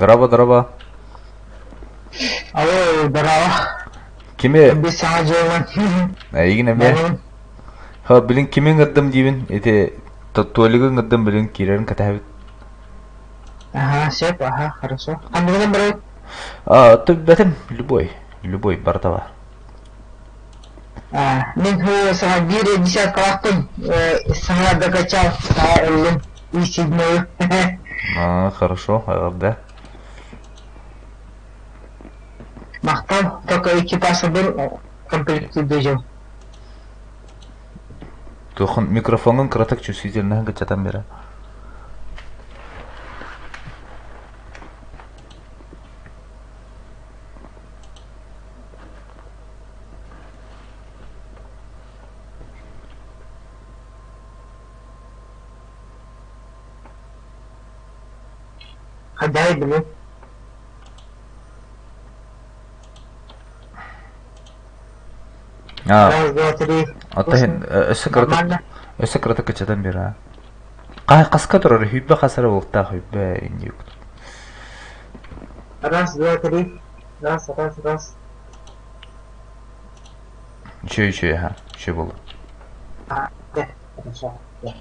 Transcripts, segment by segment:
Дорообо, дорообо. Алло, здорово. Кими Без саҥа дьыалан. эйигин эмиэ Барабын. Ха, билин кими ыҥырдым диибин ити Толигы ыҥырдым билин киирэрин кэтэһэбит. Ага, сөп, ага, хорошо. Ханныгынан барабыт? А, бэтим любой, любой барыта бар. А, мин ху саҥа биир десяткалаахпын. Саҥа докачал, саҥа ыллым. И седьмую. А, хорошо, да. Махтал, только экипажбын комплектуйдужу. Туохун микрофоҥун кыратык чувствительноһын кыччатан биэрэ. Хаддай били. А, Раз, два, три. оттон өссө кыратык Нормально? өссө кыратык кыччатан биэрэ. Хаска турар хүббэ хасара буолуохтаах хүббэ инник. Раз, два, три. Раз, раз, раз. Үчүгэй үчүгэй аһа, үчүгэй буолла. А, да, хорошо. Да.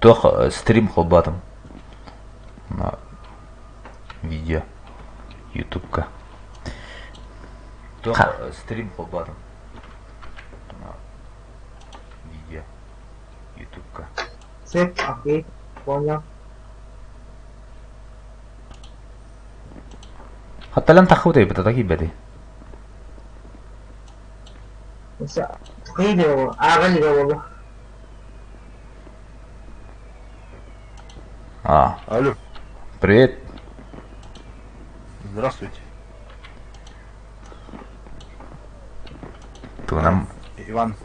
Туох стрим холбоотум видео ютубка туох стрим холбоотум видео ютубка Сөп, окей, понял. Хатталан таххыбыт эбит киирбэти Кыйды ааҕан илэ буолла. А, Алло, привет. здравствуйте. Тугунан Иван.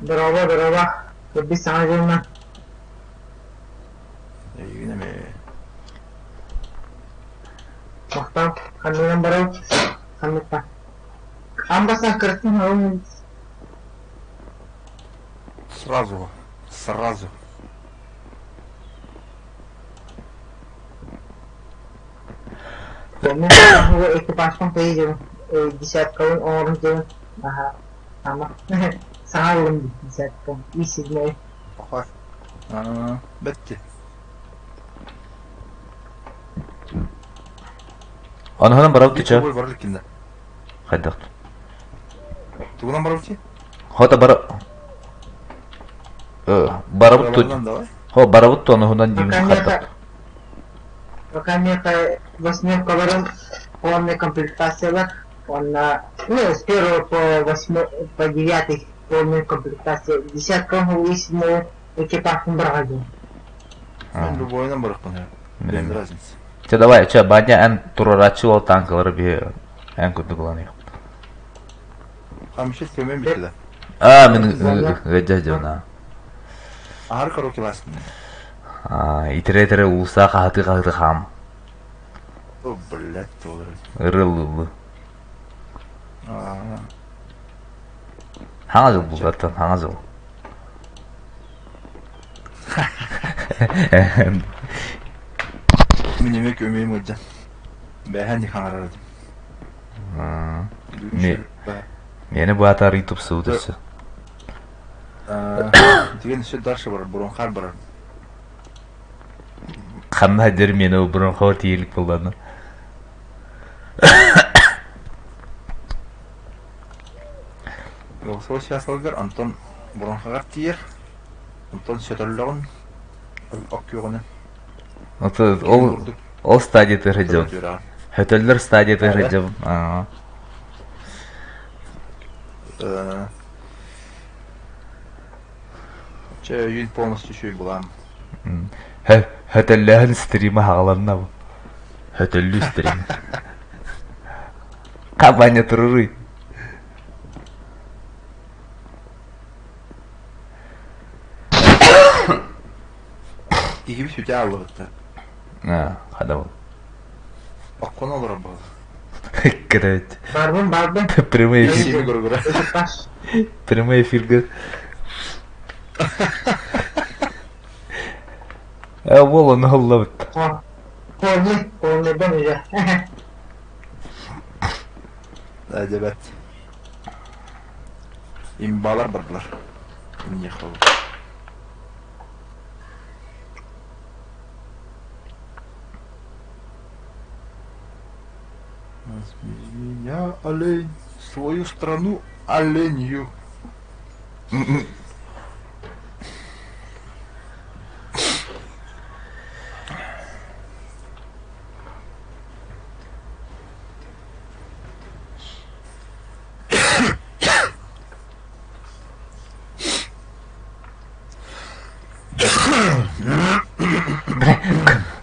Здорово, здорово. Көрбүт саҥа дьылынан. Эйигин эмиэ. Махтал. Ханныгынан барабыт? Ханныкка? Аан бастаан кыраттан ылын. Сразу. Сразу. Мен экипажпын кыйы десяткабын оҥорон дьон. Аха. Ама. Саҥа ыллым десятка. И седьмой. Пахай. Бетти. Онуһунан барабыт тича. Тобой барар кинде. Хайдах. Тугунан барабыт? Хота бар барабыт ту. Давай. Хо барабыт ту онуһунан диибин хайдах. Пока меха восьмеркаларын полная комплектациялар. Он, ну, с первого по восьмой, по девятый полная комплектация. Десятка и седьмой экипаж баргадин. Мен любойынан барыкпын. Без разницы. Че давай, че баня эн турарааччы ол танкалары би эн курдук ылан Хамшит көмөн битти да. А, мен гаджа жона. Ахар караоке ласын. А, итире-итире ууса хаһыты-хаһыты хаам. О, блядь, толыр. Ырыллы. Хаҥа жыл булгаттан, хаҥа жыл. Мин эмиэ көмөйүм ыдьан. Бэһэн хаҥарар этим. Мени баатар тупсубут өссө. Деген өссө дальше барар, Буронхар барар. Ханна дер мени Буронхар тиелик булланы. Голосовой связь алгар, Антон Буронхагар тиер. Антон сөтөллөҕүн оккүөҕүнэ. Ол ол стадия тырыдьым. Хөтөллөр стадия тырыдьым. Че, үйін полностью шүй булам. Хөтөллөһөн стрима хаҕаланна бу. Хөтөллүү стрим. Хабаня туруруй. Киһибит сүтэ ааллыбыттар. А, хада бол. Оккон олорор буолла. Кырать. Барбын, барбын. Прямой эфир. Сиби гургура. Экипаж. Прямой эфирге. Э, бол оны холлабыт. Полный, полный дом уже. Да, дебет. Имбалар бардылар. Не хол. Меня олень, свою страну оленью.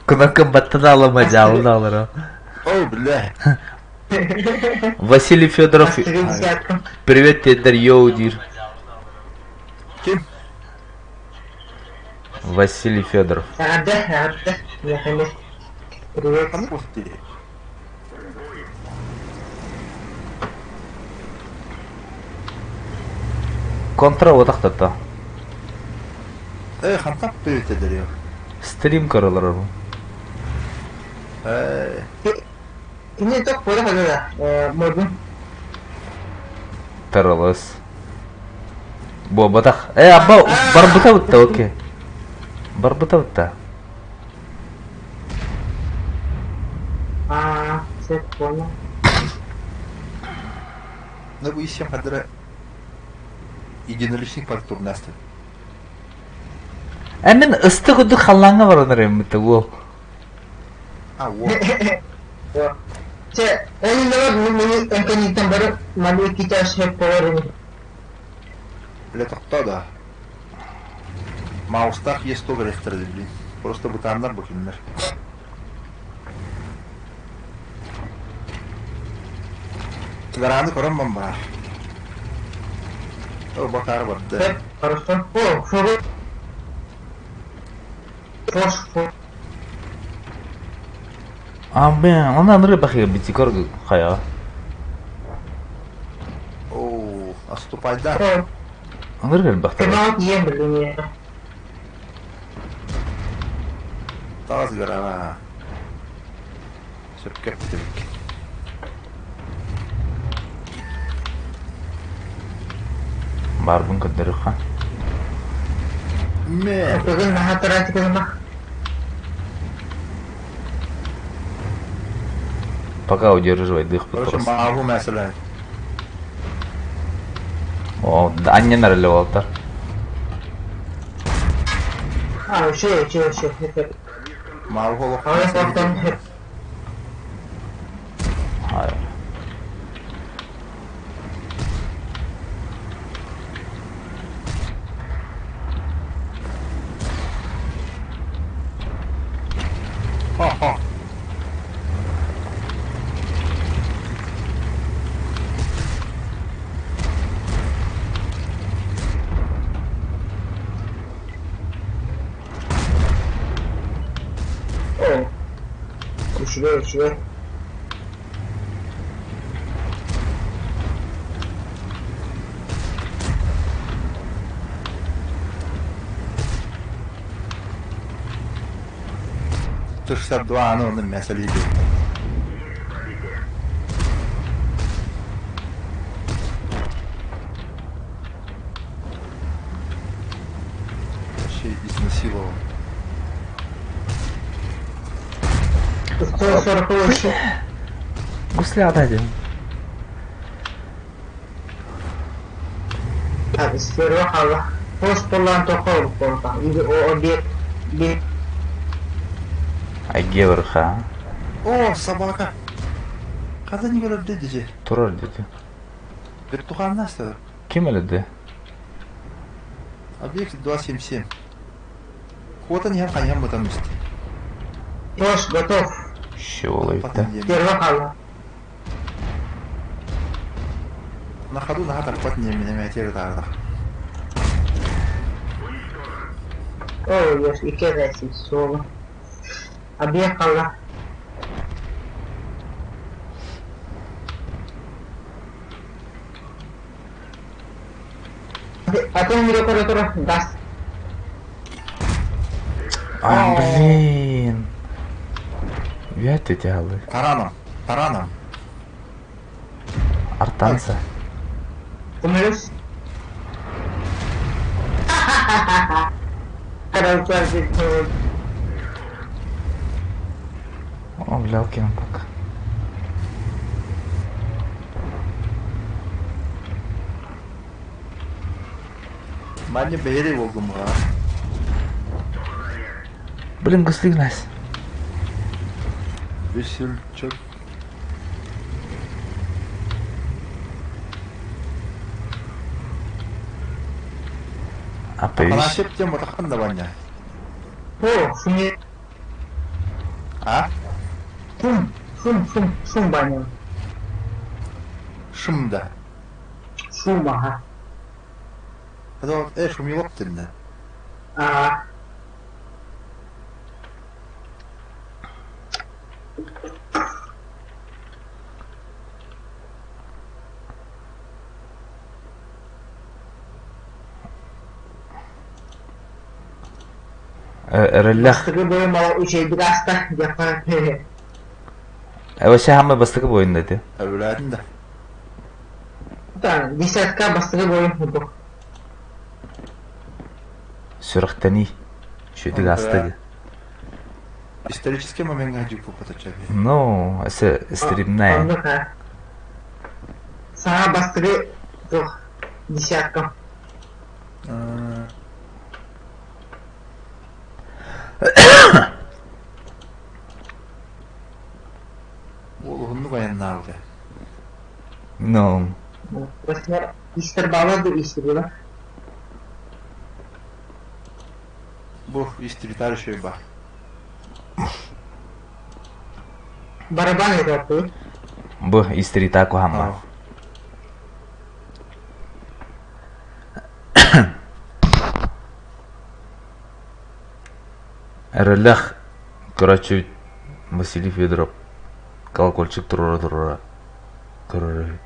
Кнопка баттана алама жалын алыр. О, бля. Василий Федоров, привет, тендер, йоу, дир. Ким? Василий Федоров. Эҕэрдэ, эҕэрдэ. Привет. Пусти. Контра отақтатта. Э, хантап привет эдер. Стрим көрөлөр. Э, Кини ток буола хада модун. Таралыс. Бо батах. Э, абба барбыта бутта, окей. Барбыта бутта. А, все понял. Ну бу исем хадыра единоличник партурнаста. Э, мен ыстык удук халлаңа баранар эммите ол. А, вот. Че, ол иннигэр мини энкэниттэн бары маны киташ хеп поварыны. Бля, тохто да. Маустах есть то рестораны, блин. Просто бутаннар букиннер. Гараны көрөн бамба. О, бакар барды. Хеп, хорошо. О, фору. Фош, фош. А, бен, оны аныры бахы битикор хая. О, аступайда. О, Аныры кел бахта. канал ем, блин. Таз гарана. Сөпкеп тибик. Барбын көдөрү ха. Ме. Бүгүн наха таратикалама. Пока удерживай дых Короче, просто. мағу мәселе. О, аннен арылы болтар. А, вообще, вообще, вообще. Это Мағу олық. Ой, тоқтан. Hayır. Ха-ха. О. Үчүгэй, үчүгэй. Тышсар два аны оның мәселе. Вообще изнасиловал. 148. Гусля один. А, сперва хала. Пост полан тохол полта. Или о обед. Би. Айгевер ха. О, собака! Когда не говорят, дедиже? Турар деди. Вертуханна стар. Ким эледи? Объект 277. Куда не хам ханьям бутан үсти. Тош готов. Щелайта. Первый хала. На ходу наһаа тарпат ньиэминэ мэтиэр ытаардах. Ой, ёс, икки эбээсин суола. Объект хала. Атын мире тура тура газ. А, блин. Вять эти алы. Тараном, тараном. Артанца. Кумулюс. Красавчик. О, блялки он пока. Манья бэйри болдум га. Блин, гуслигнась. Весельчак. А появись. Афанасьев тем отахан да Ваня. О, шуми. А? Шум, шум, шум, шум баня. Шымда. Шум, ага. Это шумилок тинне. А. Эрэллэх. Бастакы бойум мала үчэйдик аста, диэххэ. Вообще хамма бастакы бойун деді. Өләдин да. Да, десятка бастакы бойум курдук. Сүрэхтэни. Шүтүк астыгы. Исторический момент гадюку потачаби. Ну, эсе стримная. Оннук а. Саҥа бастакы туох десятка. Ол уһуннук айаннаабыта. Ну, Восьмер истер баллады истер Бу истритар еще ба. Барабан это бу истрита кухамма. Эрэллэх, короче, Василий Федоров колокольчик турура-турура көрөрө.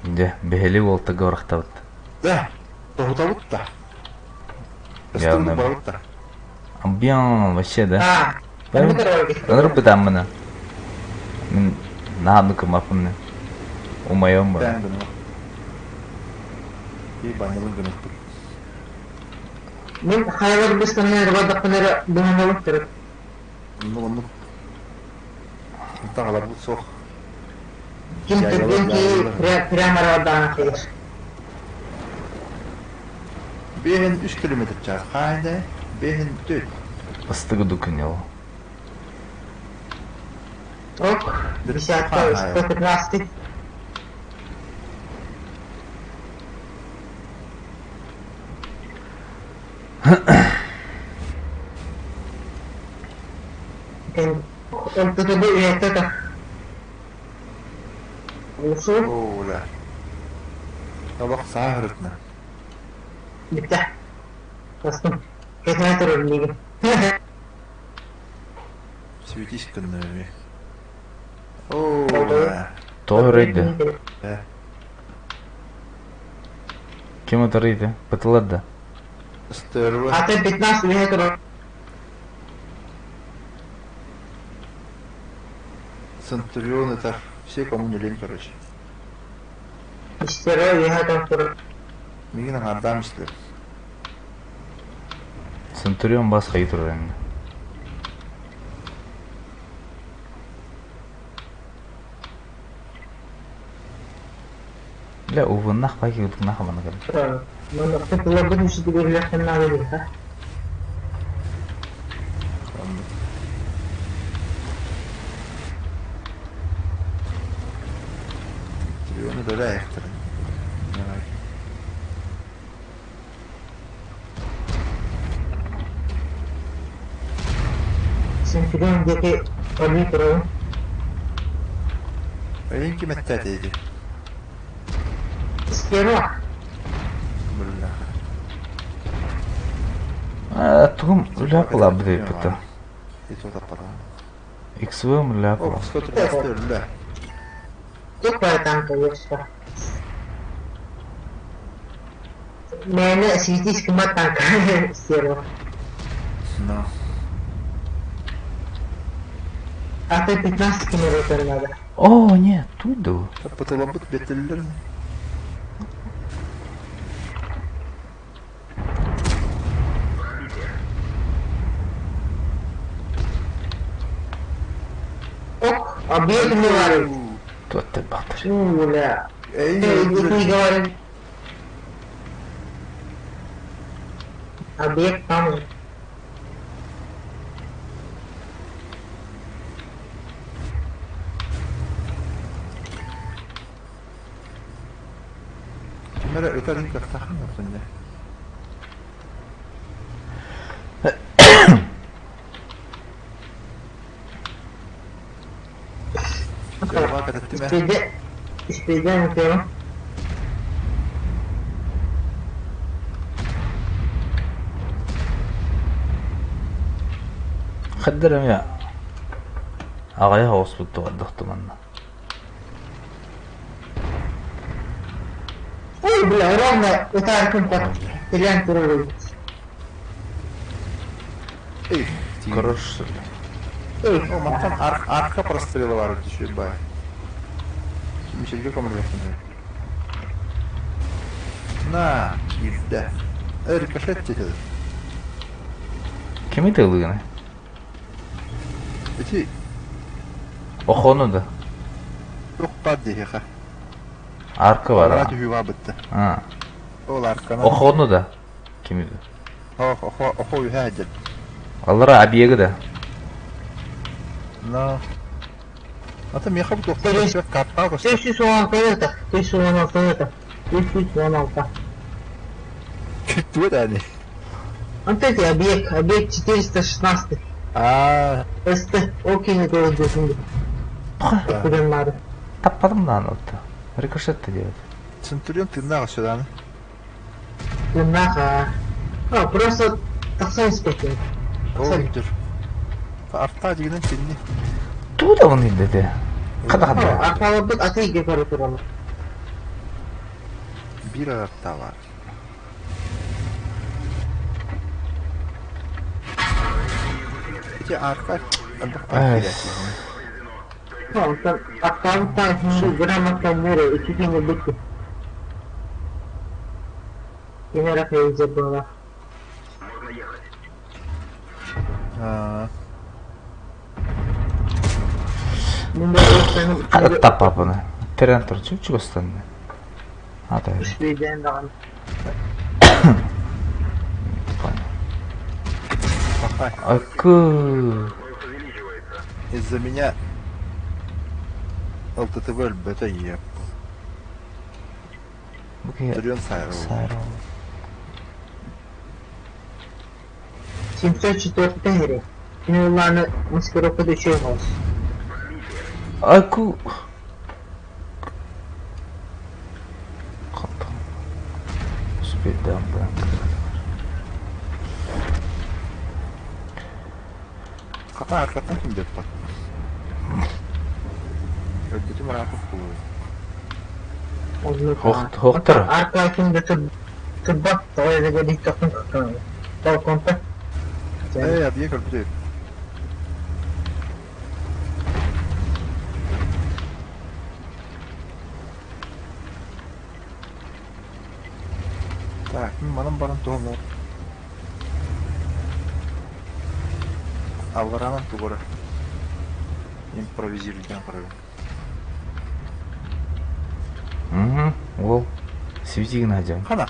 Дьэ, биһили уолтага урахтабыт. Да, тоһутабыт да. Явно. Ыстыгы барбыт да. Амбион вообще, да? А, Ынырып бытаммына. Мин наһааны кымаппын. Умайом бар. Бән гына. И банялын гына. Мин хайалар быстаны рвадақпынары бұнын тұрып. Ну, ну. Тағалар бұл соқ. Ким түрген ки прямо рвадағына қиыр. Бехен 3 километр чар. Хайда, бехен 4. Ыстыгы дукунел. Ок, десятка, 115. МТТБ и это. Ушел? Ола. Табақ сағырытна. Бітті. Бастым. Кетіне тұрыр неге. Светись күнні. Ола. Тоғырайды. Кем отырыйды? Пытылады. Стерва. А ты 15 метров. Центурион это все, кому не лень, короче. Стерва, я там тұрыр. Мигин аңардан істер. Центурион бас хайы турар эҥин. Бля, увыннах паки ытынах маны короче. Манныктан тылларбыт үчүгэй наада. Центрионы да эхтер. Центурион диэки өлүү турабын. Эйин ким эттээтейди? Стерва. Бля. Тугум ляпала бит. XVM ляпала. О, 113 өллө. Тупая танка есть. Мээнэ светись кыма танка стерва. Но. А то 15 километров надо. О, нет, тут да. Потолобут бетеллер. Ок, объект не варит. Тут ты батыр. Бля. Эй, Не говорит. Объект там же. Кимere öterin kırtahın yoksun ne? Испейден өтемін. Хаддарам я. Аҕайах оҕуспут туҕардахтым манна. Ой, бля, ровно это как Стреляем туры. Эй, Короче, Эй, О, мантан арка прострела бар düşüyor бай. Мишельге көмүрлөктүн. На, кирде. Рикошет деді. Кими тылыгыны? Эти Охону да. Рукпа дейха. Арка бар. Ара түһү бітті. А. Ол арканы. Охону да. Кими да. Ох, охо, охо үһә Алара объеги да. На. Ата меха бу тоқтар картта көстө. 316 это, 316 это, 316. Күттү әне. Вот эти объект, объект 416. А, СТ, окей, не должен быть. Куда надо. Таппадым да аны. Рикошет делать. Центурион тырнағы сюда. Тырнаға. А, просто тақсан инспектор. Ол Арта дегенен сенне. Туда он иде. Қада қада. Арқалабыт аты көрі туралы. Бир арта бар. Эти арка Арқалабыт şu грамота море, үчүтүнгө бүттү. Кенера фейзе была. Қада таппапыны. Терен тұр, чүк өстенді. Ата. Үчпейден даган. Акы. Из-за меня ЛТТВ бета Е. Центурион Сайрол. Сайрол. 704 тегери. Кинуланы маскировка дөчөй Аку. Успейдам, да. Қата арқаттан кім деп бар? Өлбүтүм арақып болу. Хоқтыр. Арка кимде турбат тойлеге диктоктун балконта. Эй, объект өлбүтү. Так, мен манан баран туғым. Аллараанан тугу эрэ импровизируйдаан көрөбүн. Угу, уол. Свети гына Хана.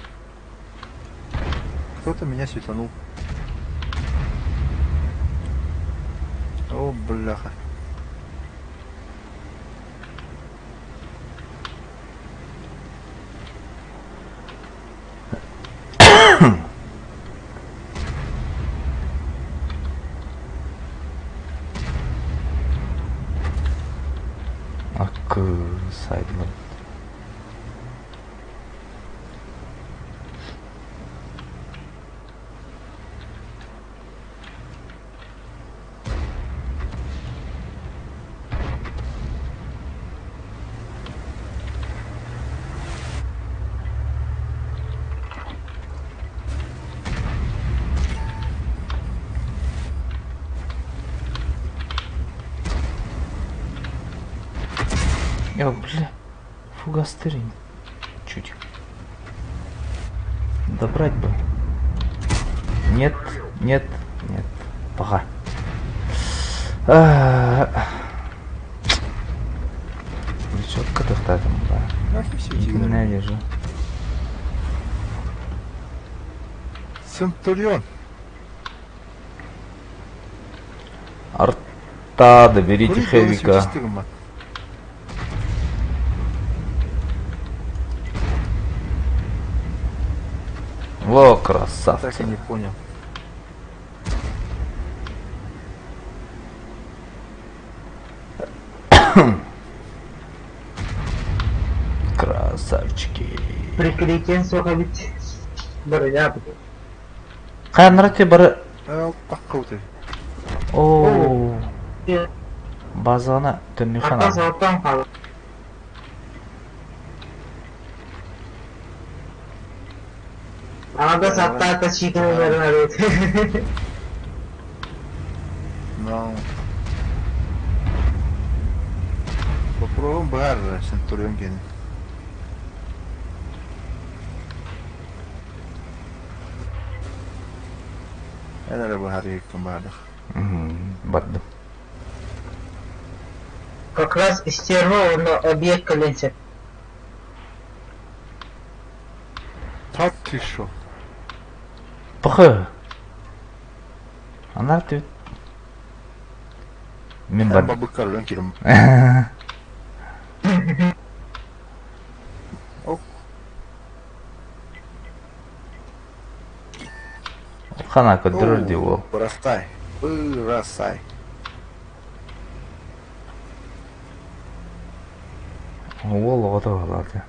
Кто-то меня светанул. О, бляха. Акы сайдылар. Я, бля, фугастырин. Чуть. Добрать бы. Нет, нет, нет. Пока. Четко там, да. Не лежу. Центурион. Арта, доберите Хевика. Во, красавцы. Так и не понял. Красавчики. Прикрытиен суох эбит. Барыйаабыт. Хайаннара бары... Таккауты. О, базаны төннүхана. Ата соттон хаалар. Ага саттаата чиитин арыт. No. Попробуем бар, Центурион гений. Эн эрэ быһаарыйыккын баардах. Бардым. Как раз стерво на объект коленца. Так ты шо? Пахы. Анар ты. Мин Эн бар. бабыккар өлөн кирим. Хана көдөрөр дии уол. Бросай. Бросай. Уол оҕото буолаата.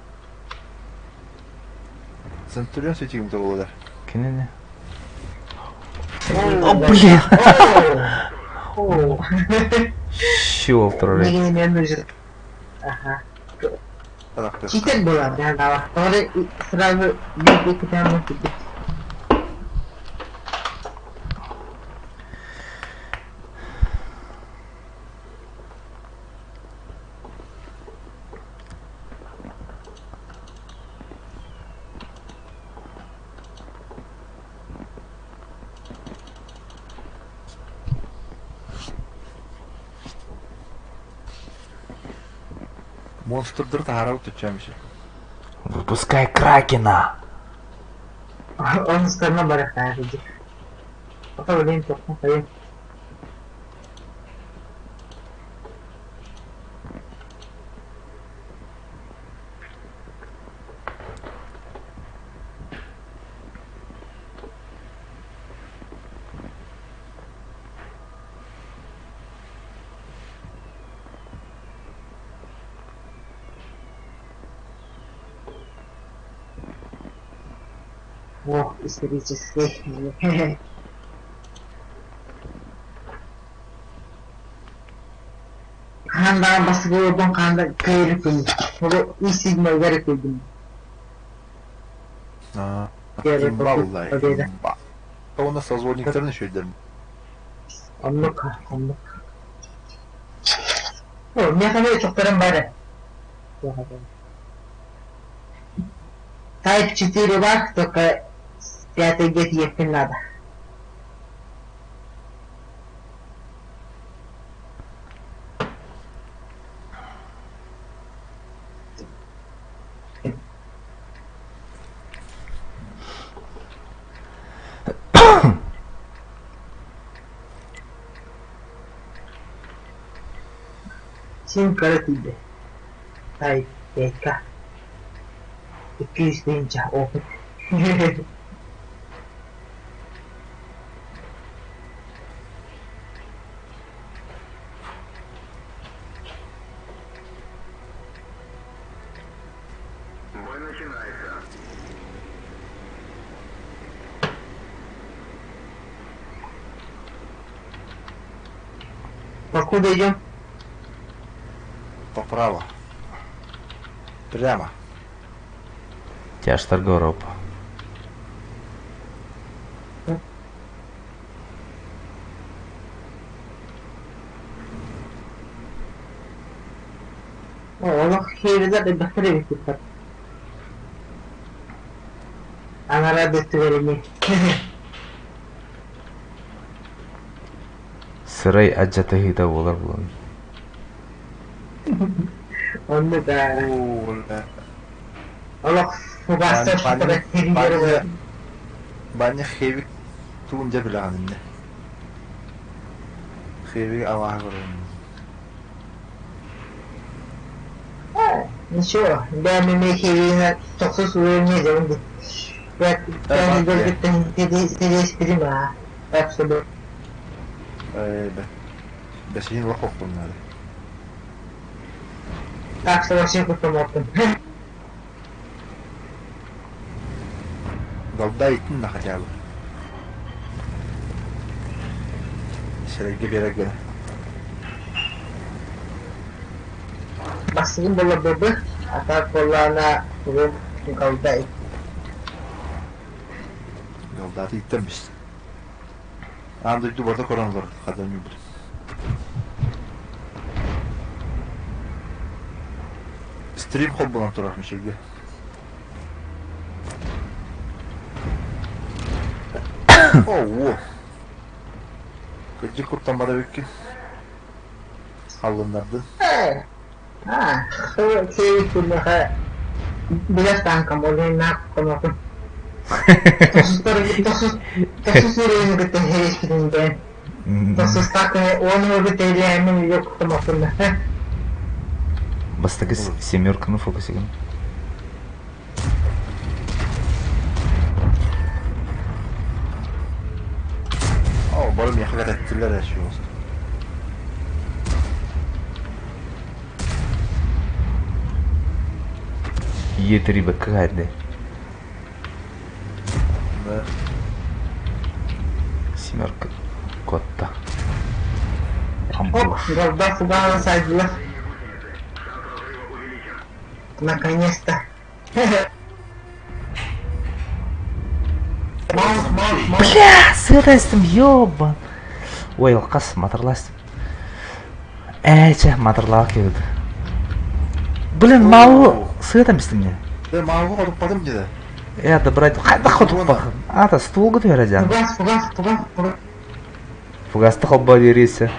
Центурион светигим тобулар. Кинини. О, блин! О. Щел турар. Мне не нужен. Ага. Читер была, да, да. Второй сразу видит, куда мы теперь. Монстрдыр таһаарабыт түччээмиши. Выпускай Кракена! Он сторона барахтает. Пока блин, плохо поем. О, исторический. Ханда басып ханда кайры күн. Ол исигма гары күн. Имба булла, имба. Оны созвонниктарын шөйдерм. Оннук, оннук. О, механе чоктарым бары. Type 4 бар, только с пятой гет ехать надо. Син кыра тиийдэ. Ай, пятька. 200 тыһыынча опыт. Покуда идем? Поправо. Прямо. Тяжтарга Европа. Олох хиэрилэр элбэхтэр эбит Анараа дөттүгэр эмиэ. Сырай адьатыһыыта буолар буолан. Онно да Оо, олох фугастар Баня, ситэрэ баня хевик тугун дьэ билэҕин иннэ. Хевик алааһы көрөбүн. Ничего, да мен хевина тохсус уровня делал. Я не а так чтобы Бэсиһин олох охтум наада. Так что вообще кутумоттум. Голда иттин на хотя бы. Сирэйгэ биэрэр гына. Бастыгын буолла быбы, а так буоллаана тугу голда Голдаты иттен бис. Аан дойду барыта көрөн олорор хата ньуубут. Стрим холбонон турар Мишельге. Оо, кырдьык куттан бара эбиккин. Халлыннардын. А, хевик билэр танкам олуйнаах комокун. Тосус уровень кытта хереспитин бэн. Тосустак он уровень тейлээмин yok комокун. Бастакы семерканы фокусигын. Оо, бары миэхэ кэтэттилэр ээ суос. Е3 бакка Да. Семерка котта. Оп, голда фугала садила. Наконец-то. Маус, маус, маус. Бля, сырастым, ёбан. Ой, алқас, матырластым. Эче, матырлаға келді. Блин, малы сыта мне. Да, малы хотуппатым деді. Я добрать. Хайда хотуппахым. Ата, стулга түһэрэ Фугас, фугас, фугас, фугас. Фугасты холбо дирисе.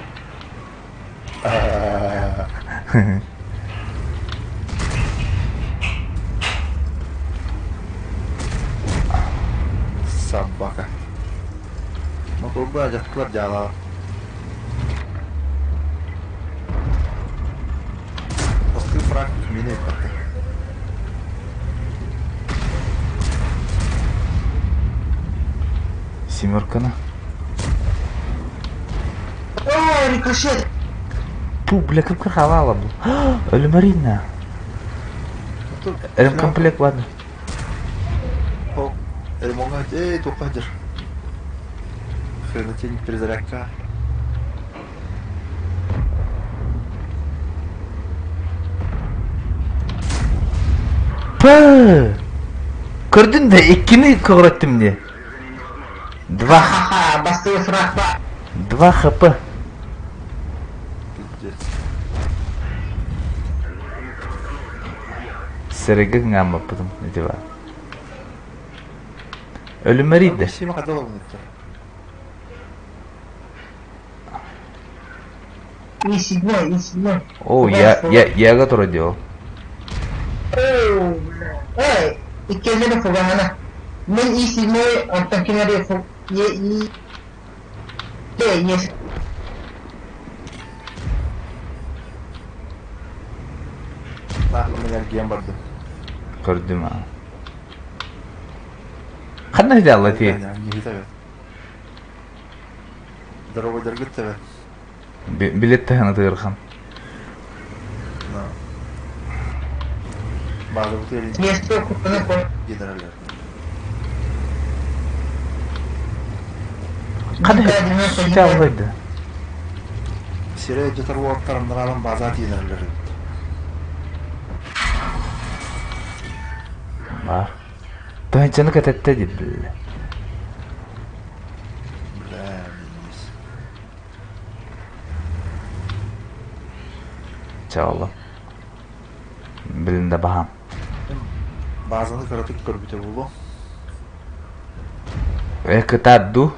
Собака. Моторга жаттылар жаала. Осты фраг мені өтті. Семерканы. О, рикошет. Ту, бля, как хавала был. Өлүмэрина. Ремкомплект, ладно. Ремонга, эй, тухадер. Хренотень перезарядка. П. Көрдүн да иккини көҕүрөттүм не? Два. Ха-ха, бастыы фраг ба. 2 хп. Пиздец. Сэргэ гаммаппытым дела. Өлүмэрийдэ. Сима хотела бы это. И седьмой, и седьмой. О, я который делал. О, бля. Эй, иккиэннэрэ фугаһана. Мен и седьмой, онтон кинери фу... Е, и... Е, е. Энергиям бардым. Көрдүм аа. Ханна сидялла ти? Здоровойдаргыт тэбэ. Билет таһына тыырхан. Баазабыт Место купано генералер. Ханна сидялла Сире жатар уоттарымнаралан база тиенерлер. Бар. Тыһынчаны кэтэтте дип билле. Бля, Чаолла. Билин да баһам. Базаны кыратык көрбүтэ буолуо. Э кытаат дуу?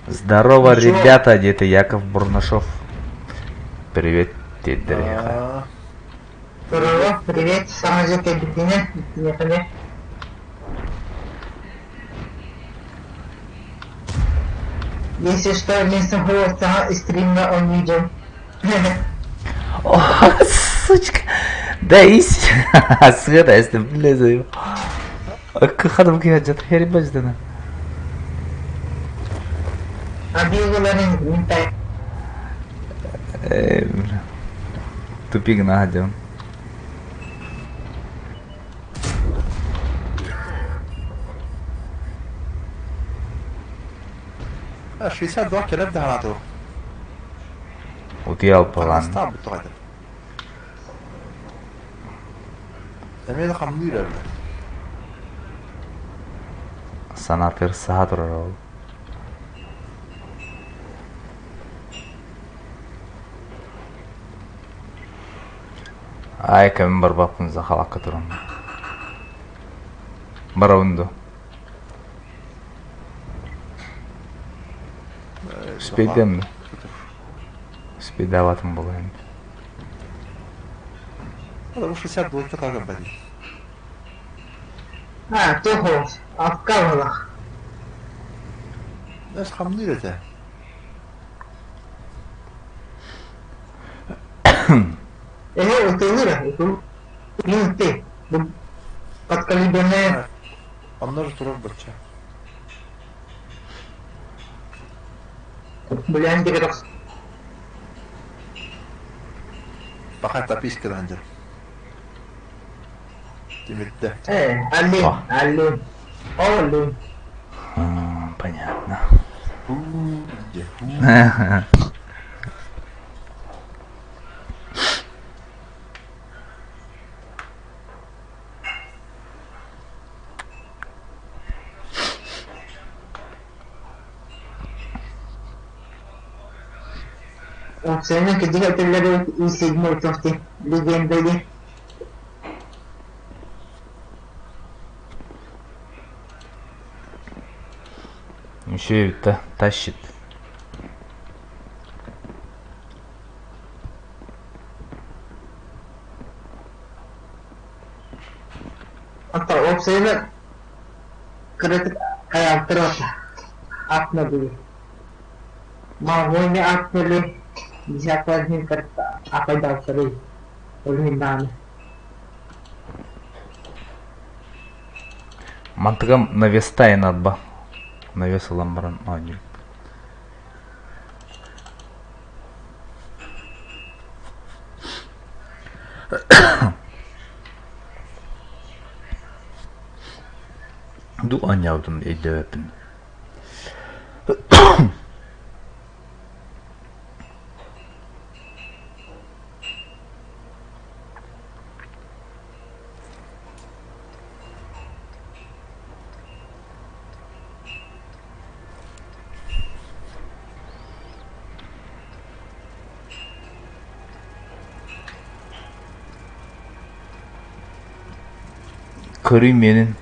Здорово, Ничего. ребята, где-то Яков Бурнашов. Привет, дедреха. Здорово, привет, сама же кэбитине, итинехане. Если что, вместо голоса стримна он видел. О, сучка. Да ис. Сыра, если влезаю. Хадам кия жат хери баждана. Абилаларын минтай. Э, бля. Тупик нагадил. А, 62 кэлэр даҕаатыл. Утуйал палан. Таҥастаах бүттүҕэ этэ. Эмиэ да хамныыр эрэ. Санаатыгар саха турар ол. Ай, кэмин барбаппын захалакка туран. Барабын ду. Успейдем да. Успейдаватым буолан. Потому 62 тагын бәди. А, тухо, аккалалах. Эс хамныыр этэ. Э, утулура, утул. Минты. Подкалиберная. Оннор турар бачча. Блянди грос. Баха таписка данжыр. Тимирдэ. Э, алин, О. алин. Олин. Понятно. Хуу, хуу. Опционы кедигателлери и седьмой тофти. Легендари. Еще и тащит. Hatta опционы кырытык каяктырата. Атна були. Мавойны атнылы. Десятый карта апайдалсары. Олин Мантыгам навестайын арба. Навес ылан баран оонньуур. Ду оонньообутум өйдөөбөппүн. Көрүй менин.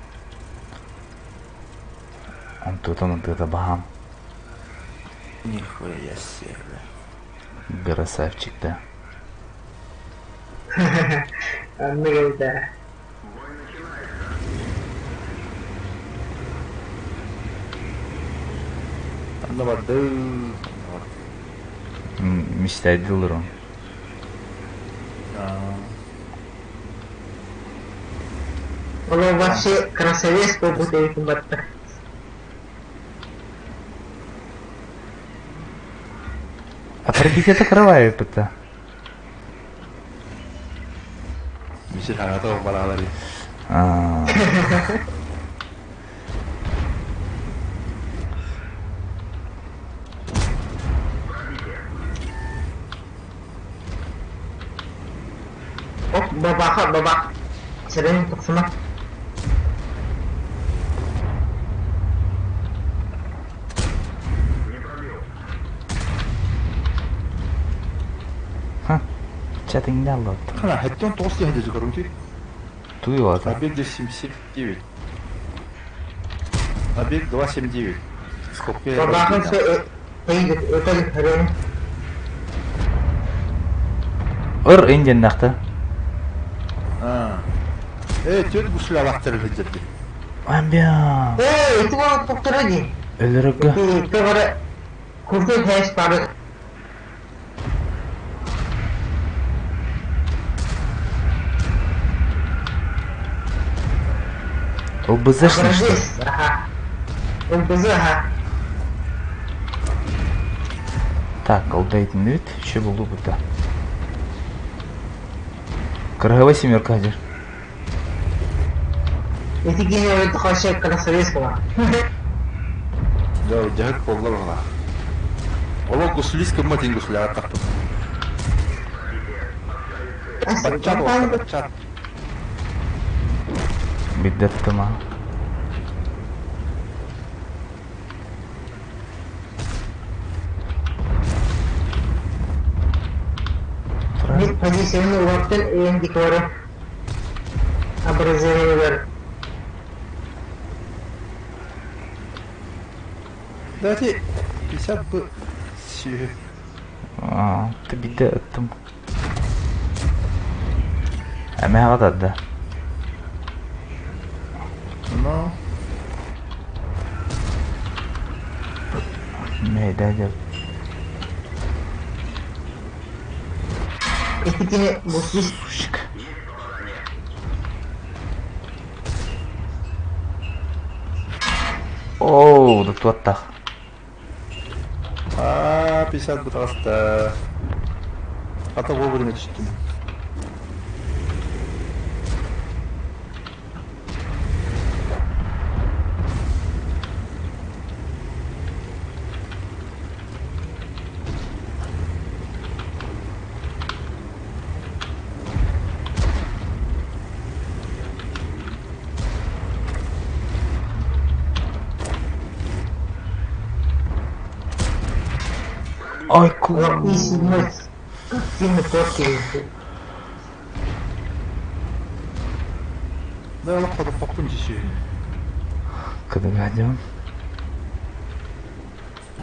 Онтутан онтута баһам. Нихуя себе. Красавчик, да. Анныгайда. Анна барды. Мечтайдылар он. Ол вообще красавец буолбут эбитин батта. А пробитие-то кровавый пыта. Мисир хаҥата бараалары. Оп, бабаха, бабах. Сэрэнин тохсума. Ха, чатыңда аллот. Хана, хэттэн тоҕус тиһэ дьэ көрүҥ Туй ота. Объект 279. Объект 279. Скобка Бабахын се эйгит өтөл хөрөн. Ыр инден нахта. А. Э, түөрт гуслялаахтар сылдьар Амбиа. Ээ, ити буолан тохторо дии. Өлөрөгө. Ити төгөрө курдук хэш бары. ЛБЗшный что ли? Образец, ага. ЛБЗ, ага. Так, алдайтын бит, еще булду быта. Кыргавай семерка хадир. Ити киһи өлө хошек красавец була. Да, дьаһык буолла баҕала. Олох гуслис кыммат ин гусляҕа тахпыт. Баччат уолта, баччат. Биддеттима. Мид позицияны улаттын ээн дикоры. Образование Давайте 50 бы сүйі. Ты бидде ыттым. Әмә да. Ну, Мейда деп. Ити киһи гуслис Сучка. Оу, да туаттах. а 50 бы таҕыста. Ата вовремя түстүм. Ой, ку. Олох и седьмой картины корки. Да, олох хотоппоппун дьэ Кыдыгадем.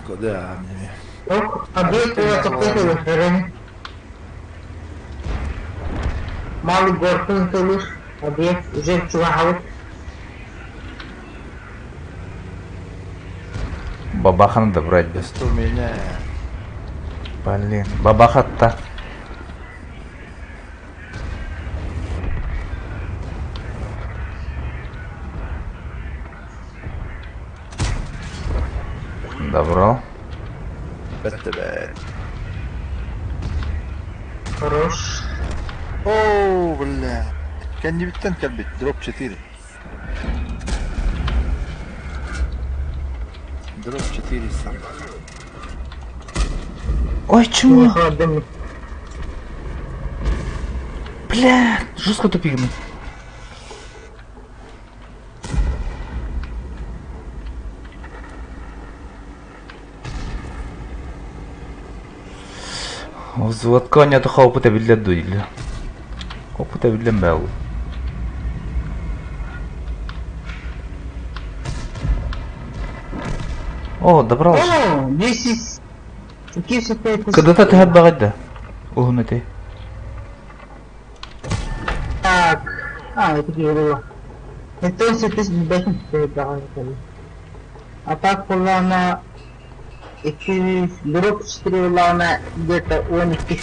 Куда мне? Ок, объект тоқтатылы хөрөн. Малый горкун тылыш, объект уже чугахабыт. Бабаха надо брать без. Что у меня? Блин, бабаха-то. Добро. Бэттэбэт. Хорош. О, бля. Кэннибиттэн кэлбит. Дроп 4. Дроп 4 собака. Ой, чмо? Холодильник. Бля, жестко тупигнул. Взводка не тоха опыта билер дуили. Опыта билен бәл. О, добрался. О, 10. 75 тысяч. Когда-то ты багать Угу, ты. Так. А, это было. Это все тысяч бэхин А так кулана 200, дроп 4 буоллаҕына где-то 12.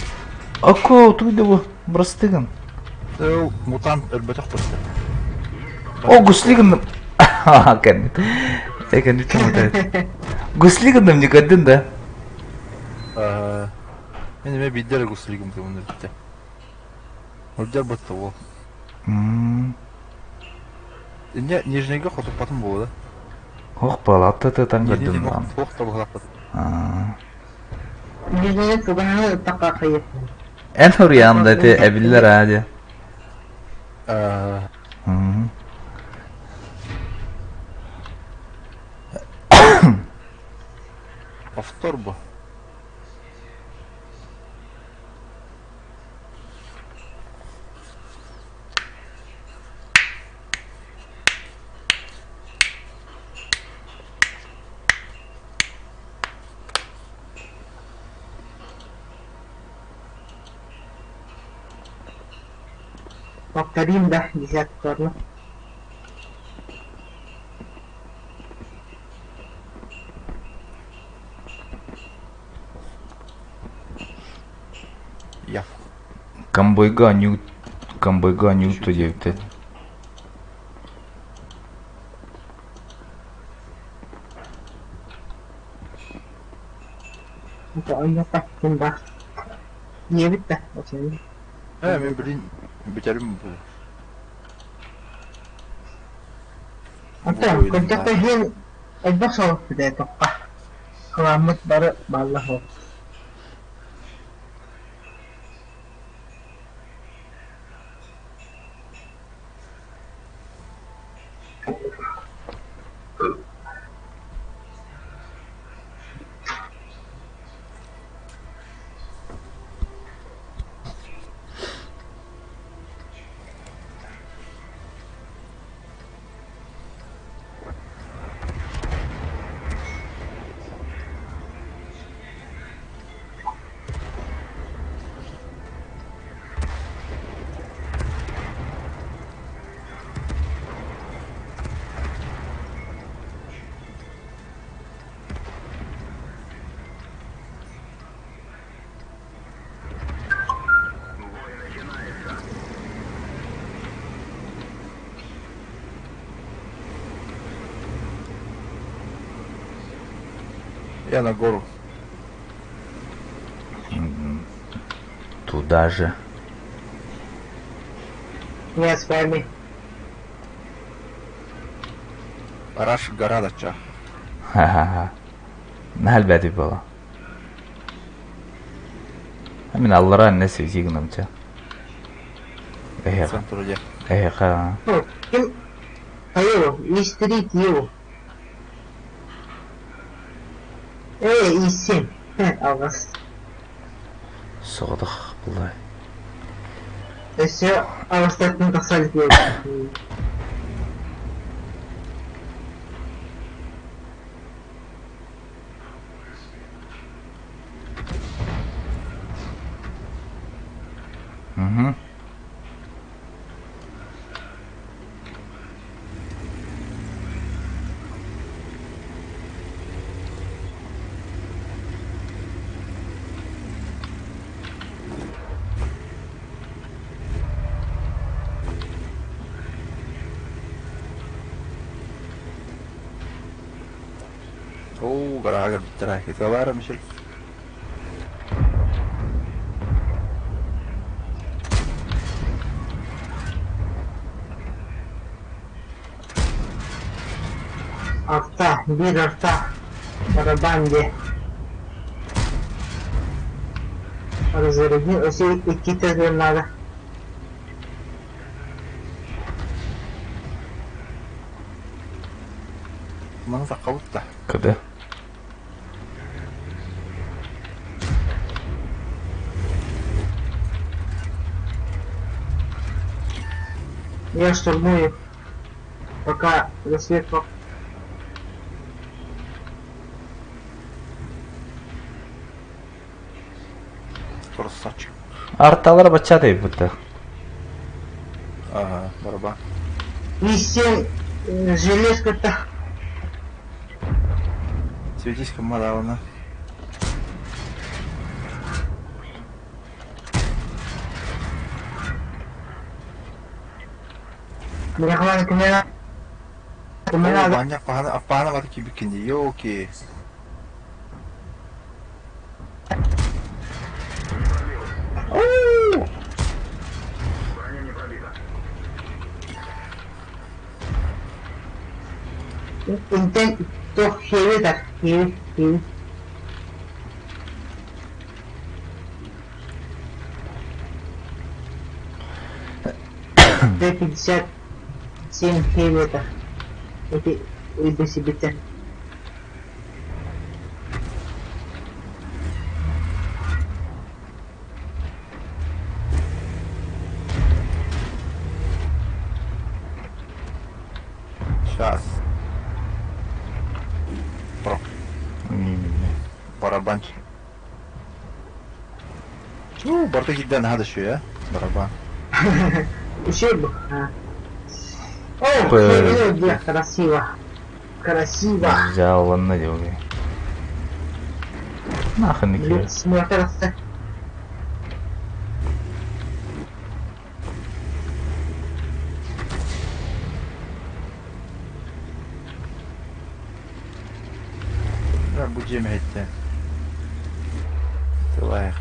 Око, тугу бу? Бырастыгын. Ол мутант өлбөтөх быста. О, гусли гынным. Кэннит. Э, кэннит мутант. Гусли гынным не көрдүн да? Мен эме бидер гусли гынным битте. Өлдер бытты ол. Инне нижнийге хотуппатым болду да. Ох, балатты тытан көрдүм лан. Ох, табылаппат. Нижнийге туганы такка. Эн хоруйаан да те эбиллер ади. Повтор бу. Повторим, да, десятку. Я. Комбойга ню комбойга ню диэбитэ. Это ким бар. Не битте. Э, мен блин, битерим бу. Антон, контакта хин элбэх соҕус бүтэ тоққа. Кыламмыт бары балла. Я на гору. Туда же. Я с вами. Араш гора дача. Ха-ха-ха. Нальбәди була. Мин аллара не сизи гынамча. Эх. Центр Эх. Ким? Айо, истрит ю. Э, исин. Алгас. Соғдық бұлай. Өсө алыстатын тақсалып Угу. Оо, гора биттер. Киталар Мишель. Арта, бир арта. Барабанде. Разряди, өсө икки надо. Мана саққабытта. Кыды. Я штурмую. Пока рассвет. Красавчик. Арталар бача дейб бутта. Ага, барабан. И семь железка-то. Светись мадавана. Мехман кимэ кимэ Оо, надо. Ваня аппаһаны аппаһаны баты киирбиккин дии. Ёлки. Оо! Интен туох хеви да хеви хеви. Т-57 хевета. Эти өйдөсүбүтэ. Сейчас. Про. Не-не-не. Барабанчик. Чу, барта кидden هذا شو يا барабан. Еще бы. О, хеви, красиво. Красиво. Взял ладно делай. Нахрен не Блин, кидает. смотрится. Да, будем идти. Давай.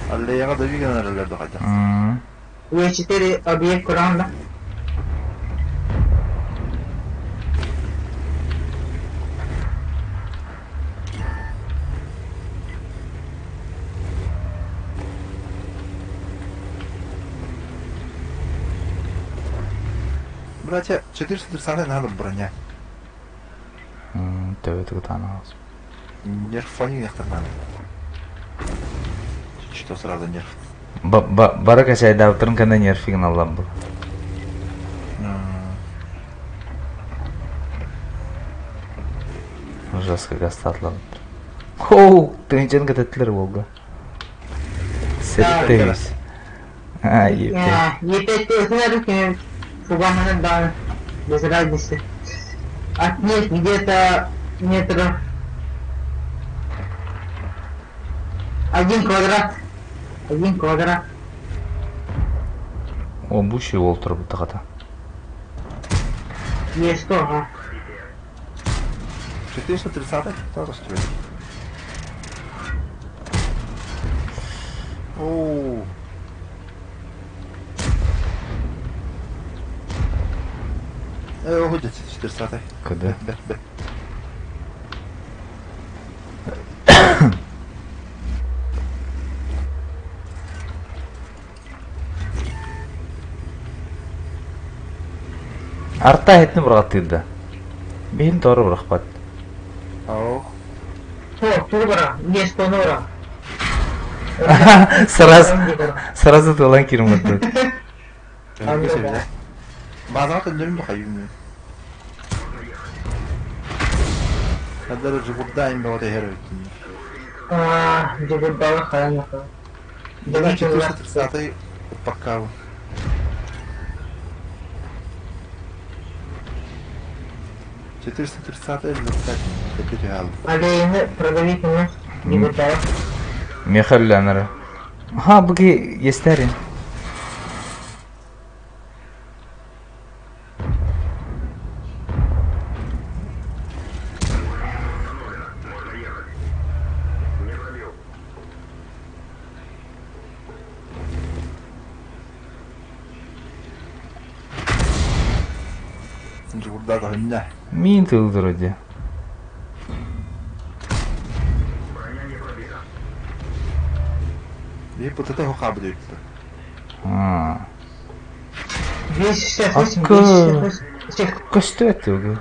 Аллеяға да виган араларды қайда. Е4 объект Куранда. Братья, 430 надо броня. Төбөтү кытаана. Нерв фони надо. Что сразу нерв? Барака шайдаптырын кана нерфигин аллам бу. Жестко гастатлан. Хоу, тынчен катетлер Волга. Сеттейс. А, епте. Е5 Фугаманын да, без разницы. От них где-то метров один квадрат. Один квадрат. О, буши ол тұр бұтағата. Е100, ага. 430 тоже стоит. Оу. Уходит 430. Куда? Б, Б. Арта хетни бұрғаттыйды. Бейін торы бұрақпат. Ау. О, тура, Е100 нора. Сразу, сразу тулан кирмытты. Базар түндөрүм дохайым. Хаддар жугурдайым бага техер өттүм. А, жугурдайым хайан. Да, 430 пока. 430 Алейны продавить не не готово. Мехаллянары. Ха, буги естери. Мин тыл вроде. И вот это хаб дейт. А. 268, Акы. 268. Көстү өтүгү.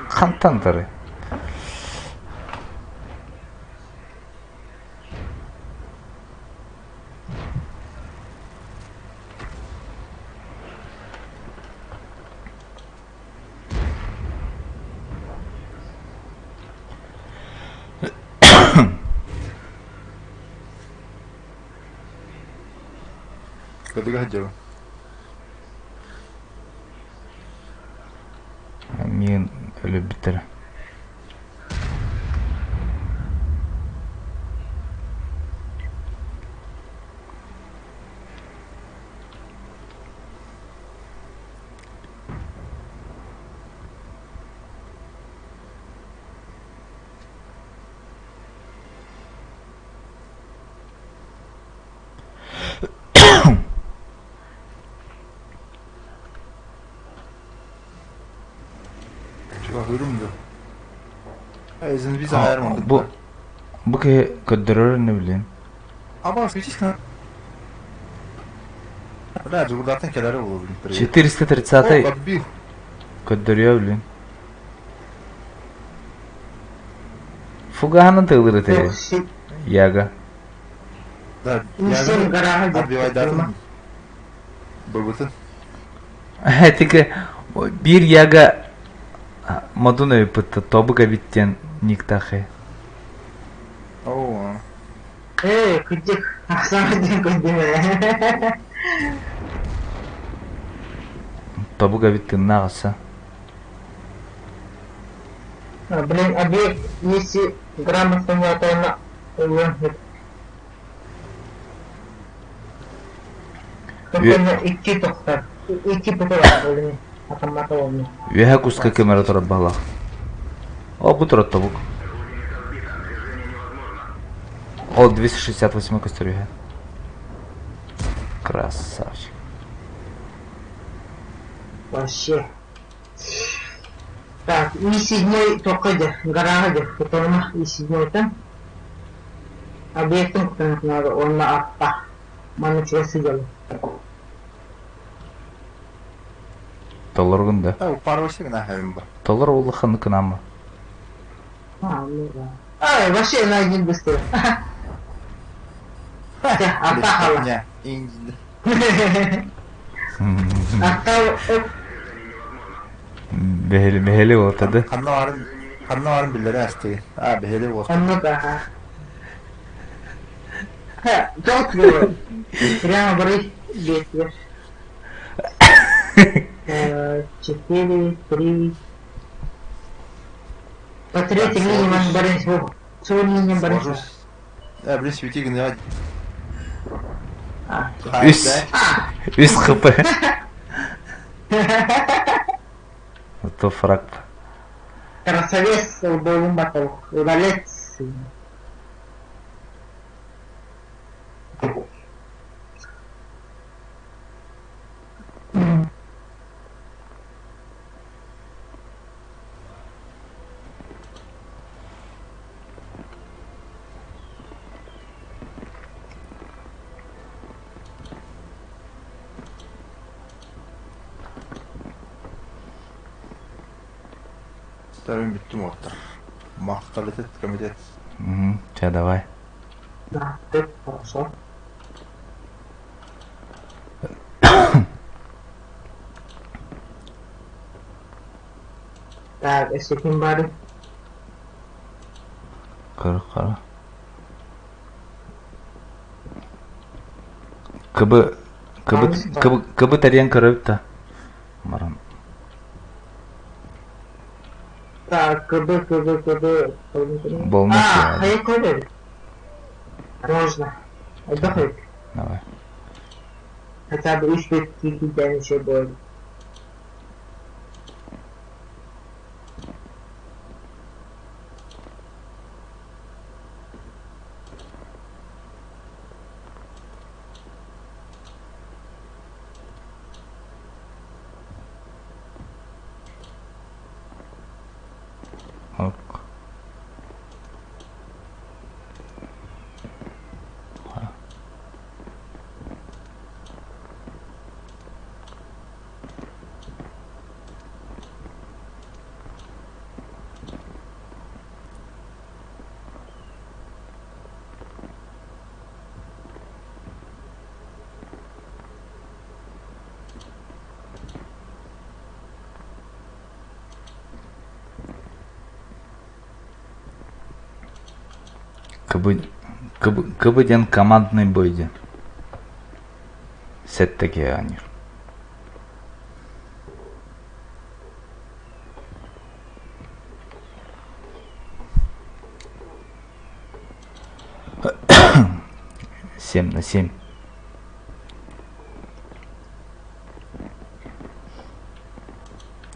Хантан тары. Кадыга хаджар. Миигин өлөрбүттэрэ. Чугаһыырым дуо? Эзин виза айар Бу бу киһи көрдөрөр не билин. Аба светись на. Бля, джугурдартан кэлэри буолуо блин. 430 О, көрдөрүө блин. Фугаһынан тыылыр этэ. Яга. Да, Я отбивайдатын. Быбытын. Тики биир яга модун өйпүттэ тобук эбит диэн никтахы. Оо. Эй, кырдьык, ахсаан диэн көрдүм. Тобук эбит тыннаах аса. Блин, объект, если грамотно не отойна, Икки тохтар, икки путура блин, атаммата олну. Үөһэ куска кемере турар балах. О, бу турар тобук. О, 268 көстөр үһэ. Красавчик. Вообще. Так, и седьмой только де, гора де, потому и седьмой там. Объектын кутанах надо, он на аппа. Маны чего сидел. Толоргун да. А, пару сигна хэвим ба. Толор улахан кынама. А, ну да. Ай, вообще на один быстрее. Аппа хала. Не, инди. Аппа, Бэһили бэһили отады. Ханна барын ханна барын биллere астыгы. А, бэһили бол. оннук, ага. Ха, тот было. Прямо брысь, бесишь. 4, 3. По третьей линии man барынс бу. Сол линия барынс. Э, блин, свети гына. А. Үс. Үс хп. То фраг. Красавец болун батал. Удалец. Старым бүттүм оттар. Макталетет комитет. Угу. Ча, давай. Да, это хорошо. Так, если ким бары? Кара кара. Кыбы кыбы кыбы кыбы тарьян көрөп Маран. Так, КБ, КБ, КБ. Болмас А, я. хайа көрөр. Можно. Отдохнуть. Давай. Хотя бы үч бет кийден еще будет. Ок. Кыбы кыбы кыбы диэн командный бой диэн. Сетте анир. 7 на 7.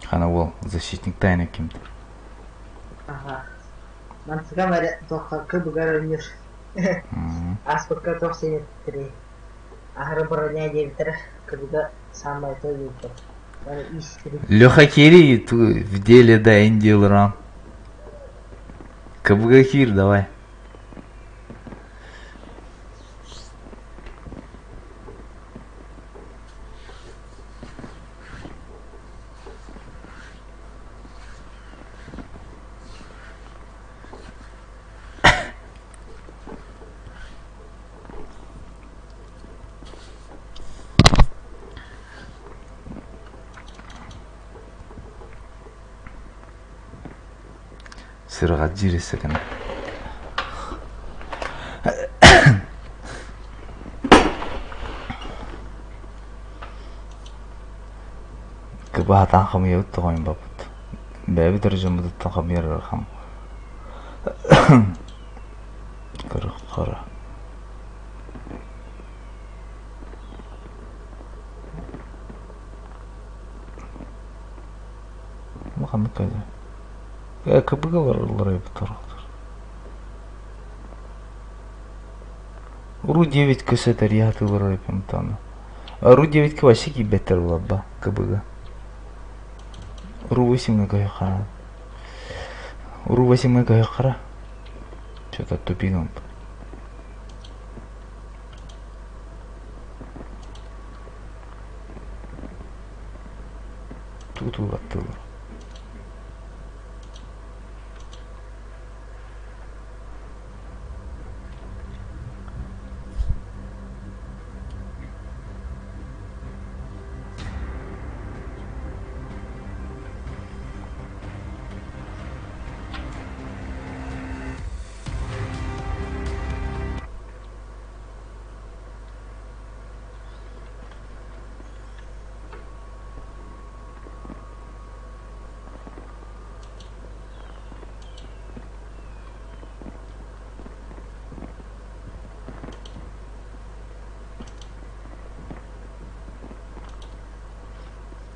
Хана уол, защитник тайны ким-то. Аха. Мантыкам эрэ туохха кыбыгар ойнуур. Ааспыкка туох сиэниттэрий? Аһары броня диэбиттэрэ, кыбыга саамай то диэбиттэр. Леха Кири в деле, да, Индия Лоран. КБГ Кир, давай. Сырҕадьыыр эссе гына. Кыбаатаан хамыйабыт тоҕойун баппыт. Бэйэбит эрэ дьоммутуттан хамыйар ыарахан. Көрөххө Ханнык Э, КБГ олорор эбит торохтор. Ру-9 көсөтөр яатылар эбит Ру-9 вообще киирбэттэр буоларба КБГ. Ру-8 көһөххара. Ру-8 көһөххара. Что-то тупигом. Туту баттылар.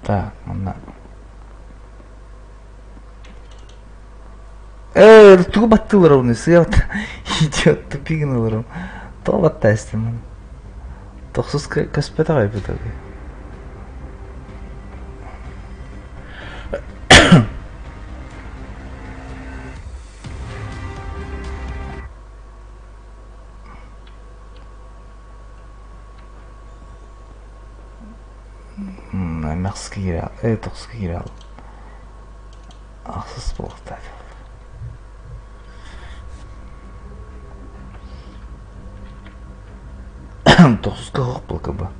Так, манна. Э, тугу баттыылар ону сыат идиот тупигин олорум. Тоҕо баттаастым Тохсус көспөтөх эбит Эмэхс киирэ, э, тохсус киирэ Ахсыс буолуохтаах. Тохсуска оһох буолкаба.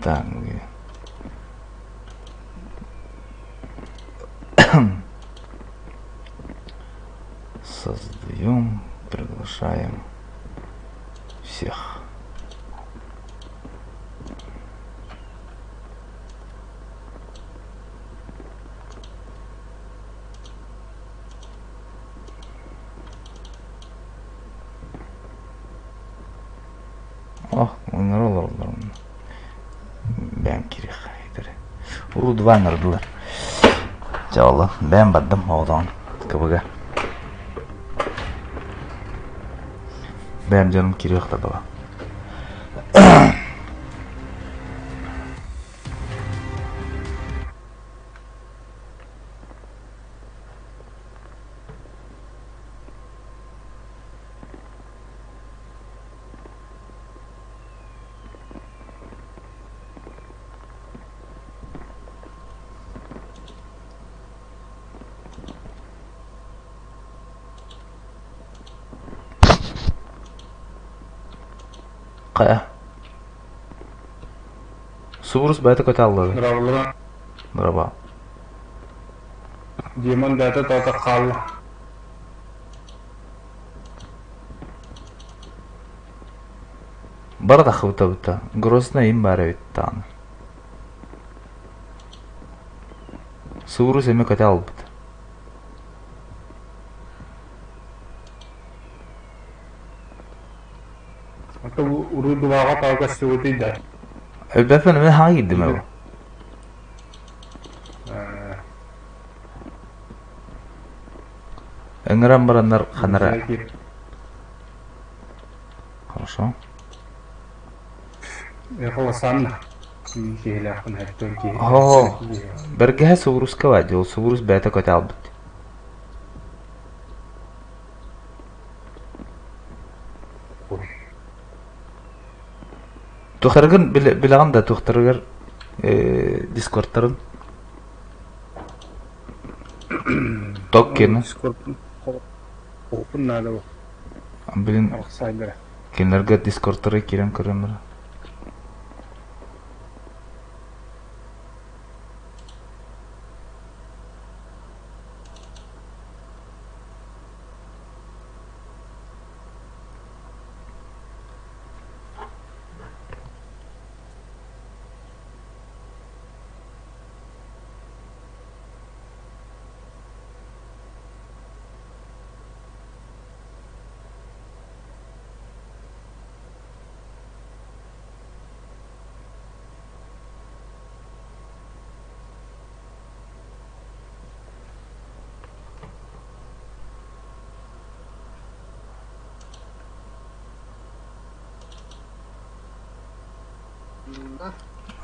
Так, Создаем, приглашаем всех. Ох, ыҥыра олороллор Бэйэм киириэххэ Уруу ыҥырдылар. Дьэ ол бэйэм бардым оҕотоҕун КБга. Бэйэм дьонум киириэх да буолан. Хайа? Субурус бэйэтэ көтө аллаҕый? Бырабыллара. Быраба. Димон бэйэтэ тоҕо хаалла. Бара таххыбыта Грознай им баар эбит даҕаны. Суурус эмиэ көтө албыт. А то урудулааҕа таага сыбытый да. Элбэппин эмиэ хаҥа киирдим эбу. Ыҥыран бараннар ханара. Хорошо. Холосанна. Киһилээхпин хэттэн киһи. Оо, бэргэһэ субуруска баар дьол субурус бэйэтэ көтө албыт. Туохтарыгын билэҕин да туохтарыгар дискордтарын Токкины Оппун наада бу. Блин, кинилэргэ дискордтары киирэн көрөн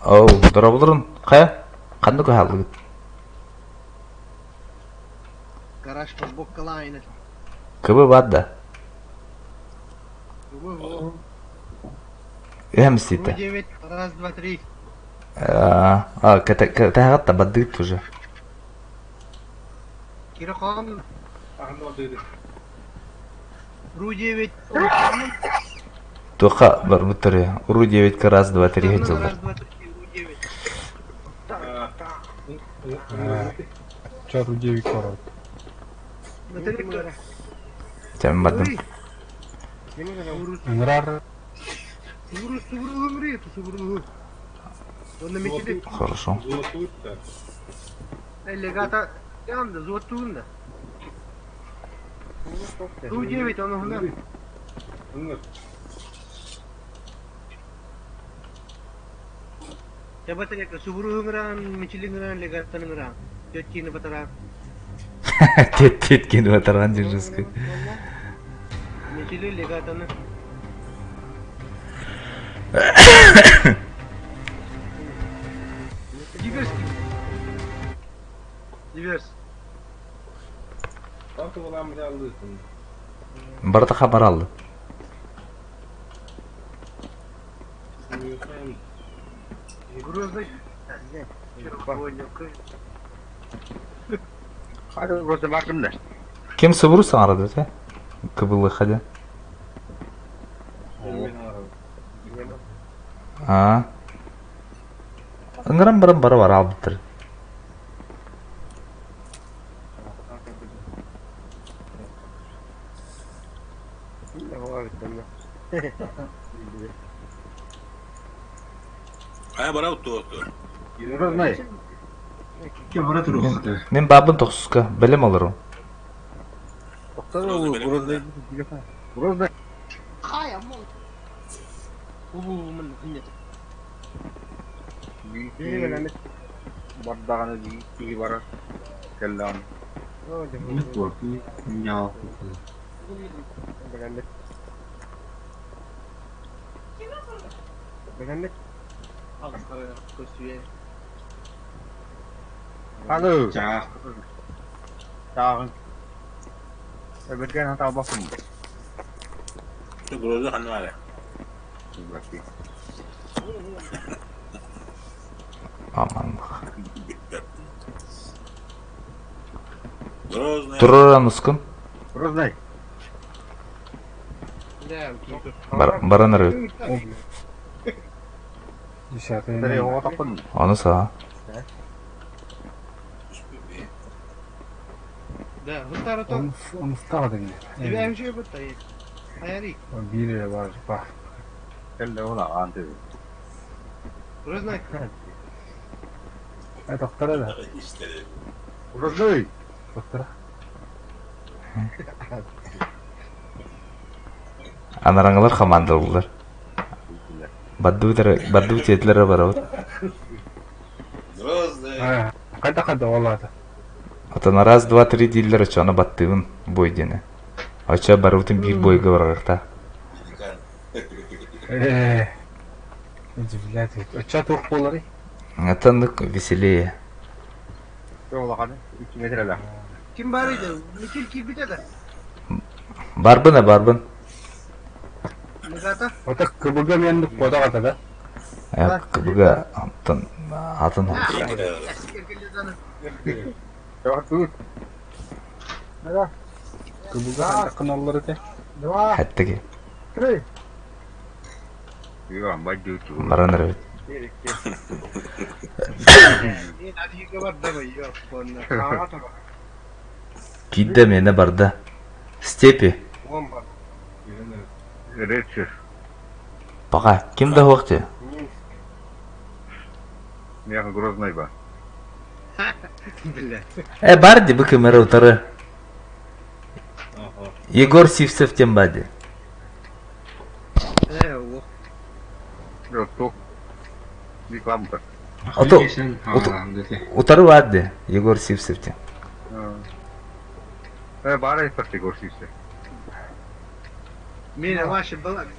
Оу, дорооболорун, хайа, ханнык ыһааллыгыт? Гараж подбоккалаайын Кыбы баар да? Үһэм истиитэ. 9, раз, два, три. А, кэтэһэҕит да бардыгыт уже. Кирохон. Ру 9. Туохха барбыттары? Ру 9 раз, два, три сылдьаллар. Раз, два, три, Ру 9. Ча Ру 9 барабыт. Чэ, бардым. Ыҥырар. Хорошо. Легата янда, зуоттуунда. Ру 9, он угна. Табатарека субуруһуҥраан, мичилиҥраан, легаттаныҥраан. Төттиини батараан. Тет-тет батараан держиской. Мичили легатаны. Диверс. Диверс. Барыта хабараллы. Грозный. Ким субуру саҥарады этэ? Кыбылы ходя. Аа. Ыҥыран баран бара бара албыттар. Мин баабын тохсуска, бэлэм олору. Бардаҕына киһи барар кэллэҕин Аны Тааҕын Эбэргэн талбаппын Аман. Тураран ускун. Грозный. Баран ырыт. Десятый. Аны саа. Да, второй Он встал Тебя вообще будто Аяри. Биир эрэ баар баар. Грозный. Тохтора да. Грозный. Тохтора. Анараҥылар хамаандалыыллар. Бардыбыт бардыбыт сиэтилэр эрэ барабыт. Хайда-хайда ол аата? Отон раз, два, три дииллэр оччоҕуна баттыыбын бой диэни. Оччо барыбытын биир бойга барыахтаах. Ээ, удивлять. Оччо туох буоларый? Атаннык веселее. Ким баарый да? Микил киирбитэ да? Барбын а барбын. Мыгата? Ото кыбыга мен куота да? Кыбыга атын атын Кыбыга хайдах этэ? Два, Хэттиги. три. Баран эрэбит. Киирдэ миэнэ барда. Степи. Пока. Ким да суох дии? Э, бар дии, бу ким эрэ утары. Егор Сивцев диэн баар дии. Ото утары баар дии, Егор Сивцев диэн.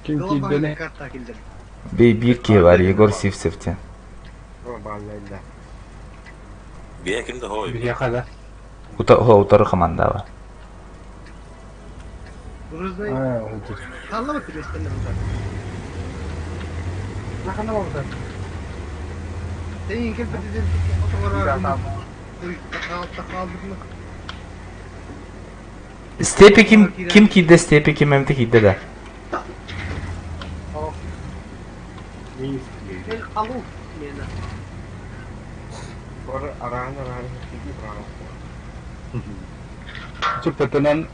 Ким киирдэни? Би биир киһи баар, Егор Сивцев диэн. Биһиэхэ да? Утары хамаандаба. Степи ким ким киирдэ Степи ким эмти киирдэ да? Чүппэтинэн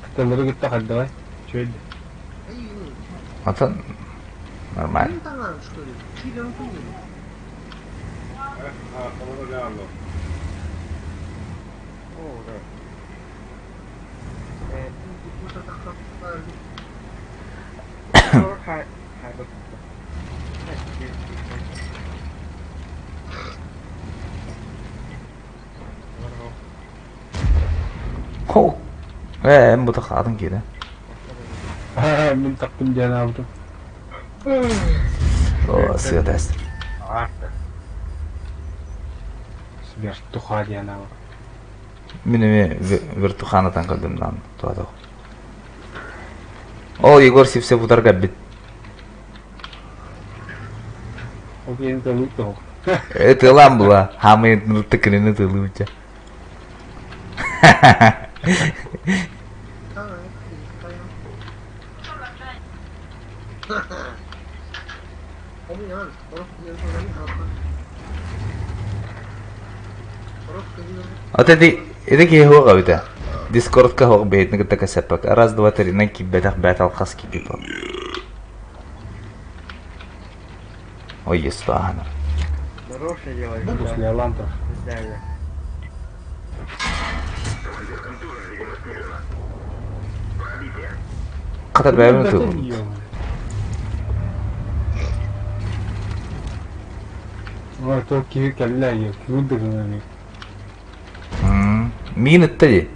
кыталары кытта хайдавай? Чүөйдэ. Атын нормально. Хо. Ээ, эн бу атын киирэ. Мин тахтым диэн аабытым. О, сыатас. Вертуха диэн аабытым. Мин эми вертуханатан көрдүм даан туатах. Ол Егор Сивцев утарга бит. Ол киһини тылы тоҕо. Э, тылам була. Хамы тыкынını тылы Ата ди эди ки хуга бит. Дискордка хуга бит нигта касапак. Раз, два, три, на ки бетах бет алхас ки бит. Ой, естана. После Алантов. Катар бәбин тыл. Ой, то киһи кэллэ, күүрдэ гынаны. Мин ытта ди.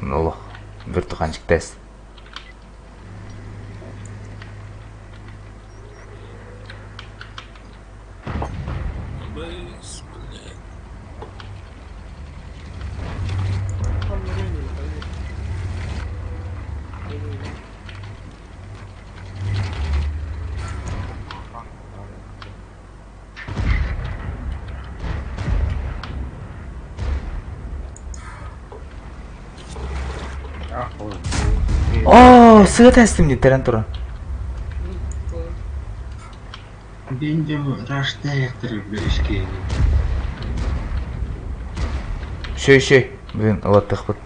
Олох, вертуханчик тест. Оо, сыа тестим диттерен туран. Шөй шөй. Бүгүн ылаттыхпыт.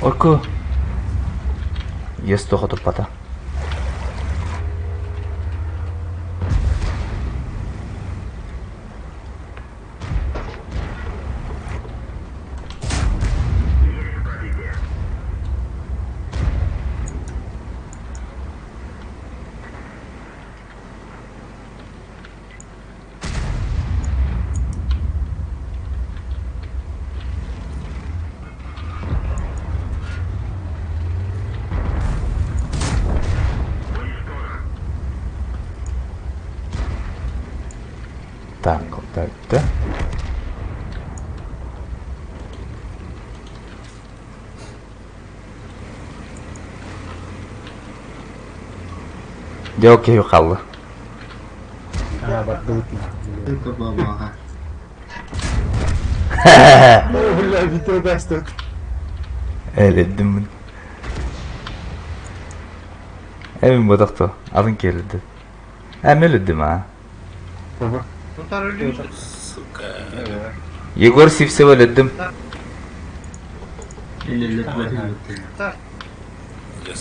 Ойку. Ес тоха туппата. Так, да. Дьэ ол киһи хаалла. Аа, бардыбыт. Бля, видео даст. Эледдим. Эбин бодохто атын келди. Эмеледдим а. Сука. Егор Сивцев өлөддүм.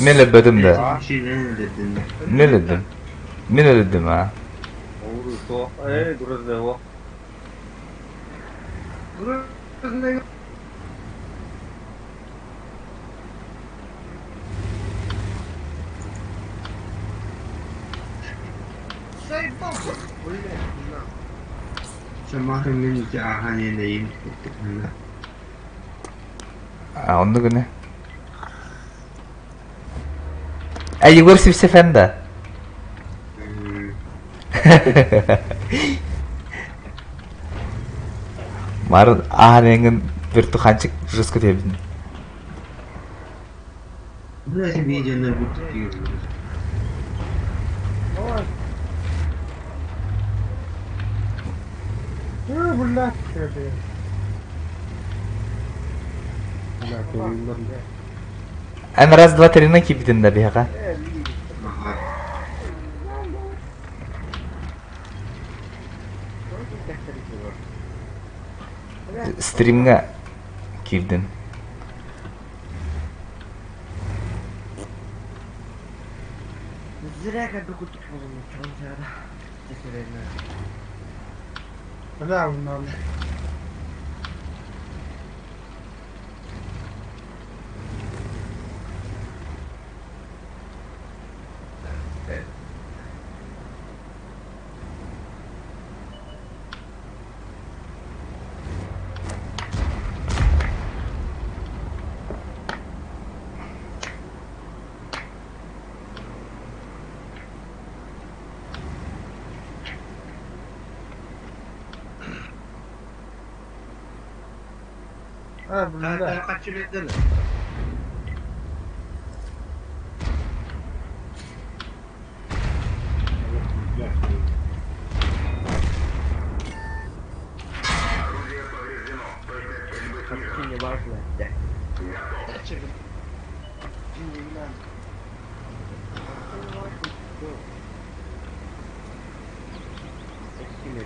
Мен өлбөтүм да. Мен өлөддүм. Мен өлөддүм а. А оннук гына. А Егор Сивцев эн да? Марын аан эҥин вертуханчик жестко диэбитин. Бля, Эн раз, два, три на киирбитин да биһиэхэ. Стримҥа киирдин. Бля, надо. А, бля.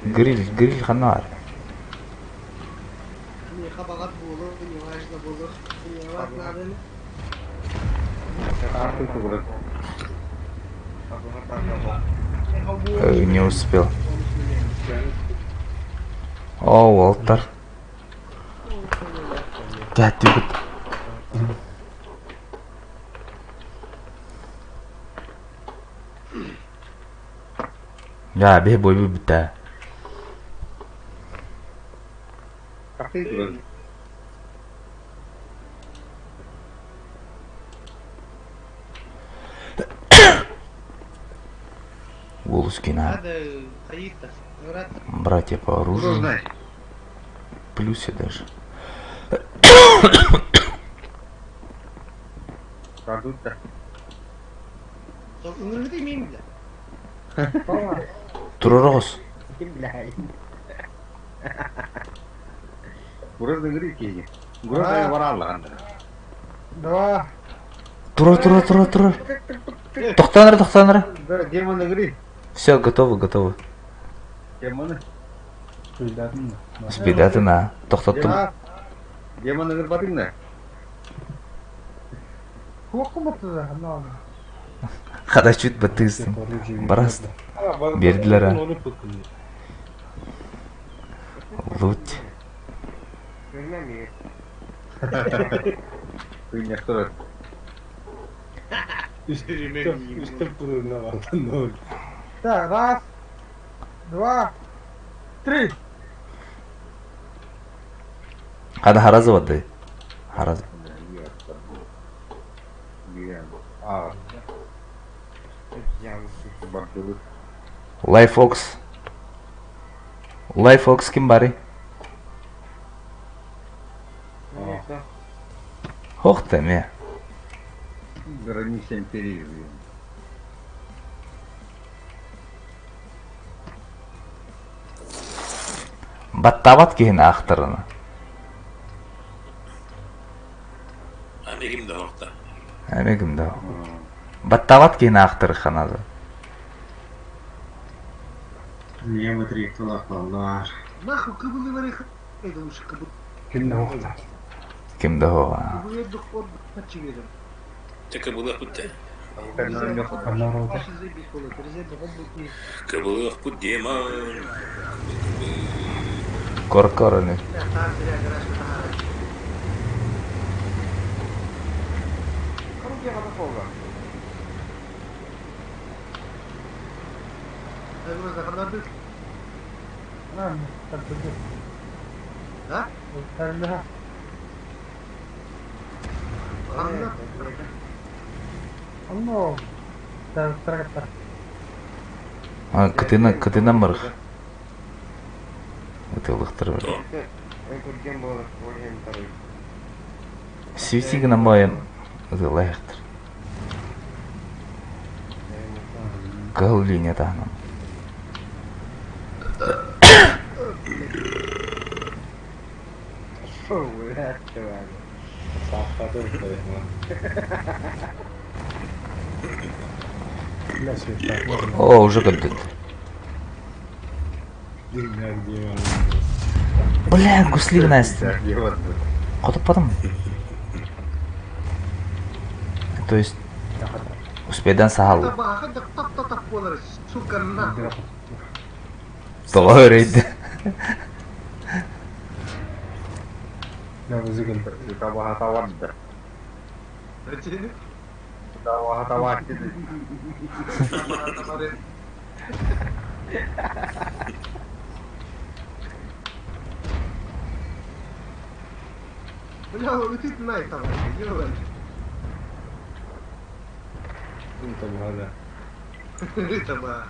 Гриль, гриль ханар. Не успел. О, Уолтер. Да, ты вот. Да, бе бой бita. Волускина. Братья по оружию. Плюсе даже. Туророс. Да. Тура, тура, тура, тура. Тохтанра, тохтанра. Все, готово, готово. Спидатына. Тохтаттым. Хата чуть баттыыстым. Бараст. Бердилер а. Лут. Так, раз, два, три. Хата харазы барды. Хараз. Лайфокс. Лайфокс ким бары? Хох теме. Граница империи. Баттабат киһини аахтарына. Амигим да орта. Эмигим да. Баттабат киһини аахтарыхханады. Нахуй кыбылы варих. Это лучше кыбыл. Ким да хоға. Кыбылы доход почиведем. Кыбылыах пут. Кыбылыах пут демон. Кор-кор они. Кытына кытына мырх. Ытылыктыр бар. Сивсигина моен ытылайхтыр. Кыл линия тахнам. О, уже контент. Бля, гусли Настя. Куда потом? То есть успейдан сахал. Тоҕо өрөйдө. Бля, улетит на это, делай. Это ба.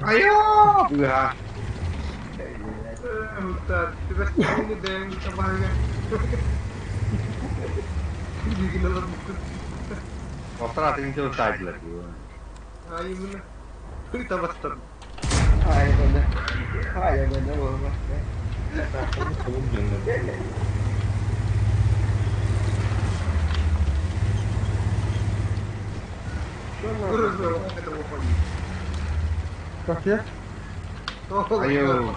Айоо! Как я? Айоо.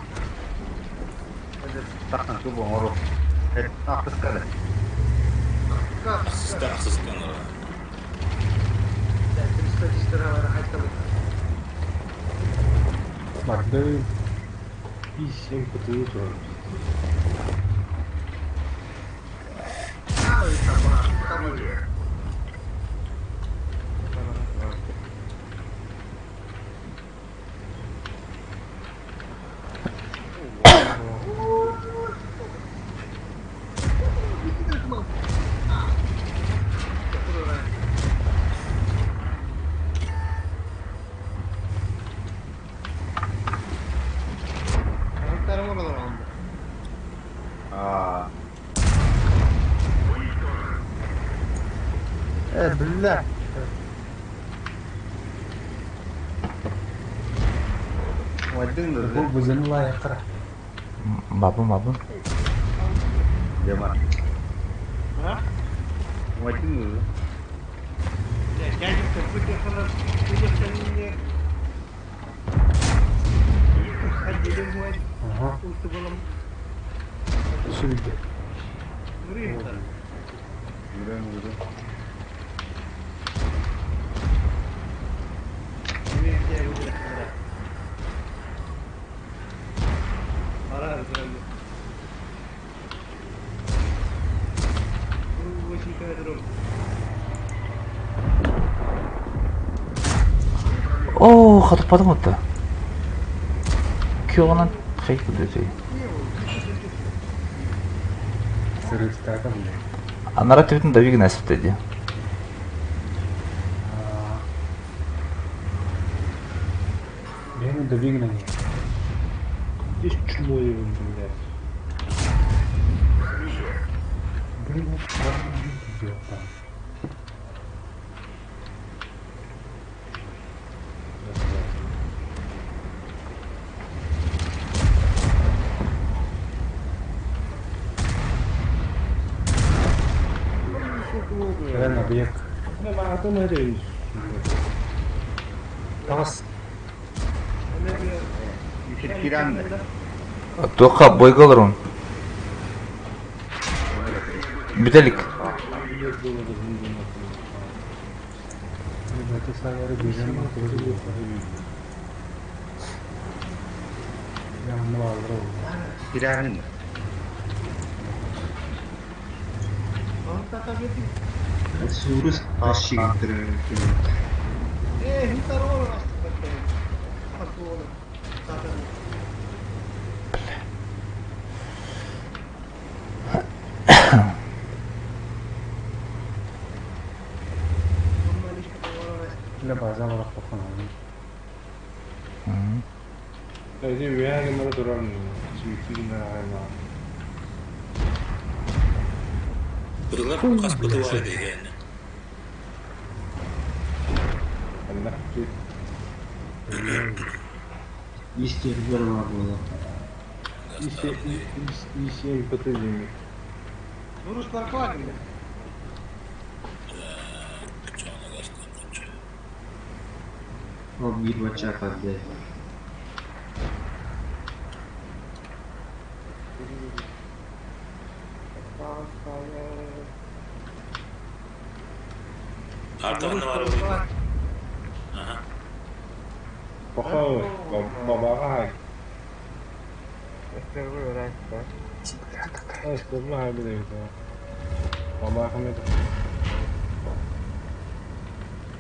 Бля. Бу бузын лайықтыра. Бабы, бабы. Ага. Сүрді. Оо, хатыппатым отто. Күөҕүнэн хай кудутэй. Сырыыстаата бile. Анара түбүтүн давигин әсіпті де. Бэйэм добигин эмиэ. Здесь чмо его, блядь. Блин, вот Кэлэн объект. Таҕыс. Туохха бойга олорун. Бүтэлик. Сурус Үлэ база олохтоххун ону. Эти үөһээ гыннара турар сүүттүү гыннара Бырылар хас быты баар эбиһээнэ. Истербер бар буолар. И7 ПТ диэҥҥэ. Ол биир бачча атарды. Артаҕына баар буолуо. Аха. Похой, бабаҕа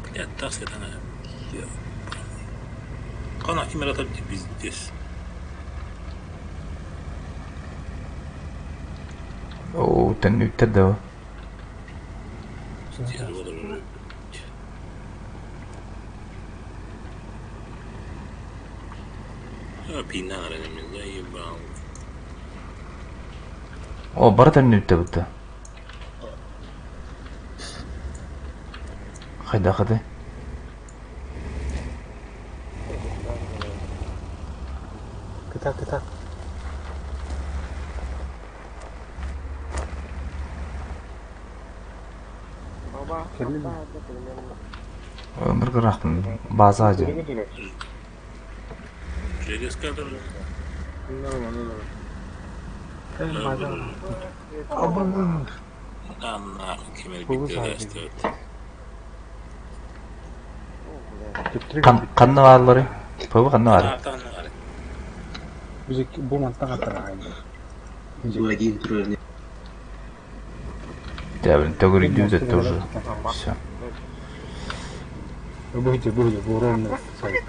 Блядь, так сытана. Кана ким это пиздец. Оо, төннүттэр да. Оо, бары төннүттэ бутта. Хайдах этэй? Кыта кыта. Кэллин. Өмір кырахпын. База дьэ. Ханна бааллары? Пыбы ханна баары? Бу мантан аттара Бу один турар. Да, блин, төгүрүйдүбүт это уже. Все. Бу бу бу ровно сайт.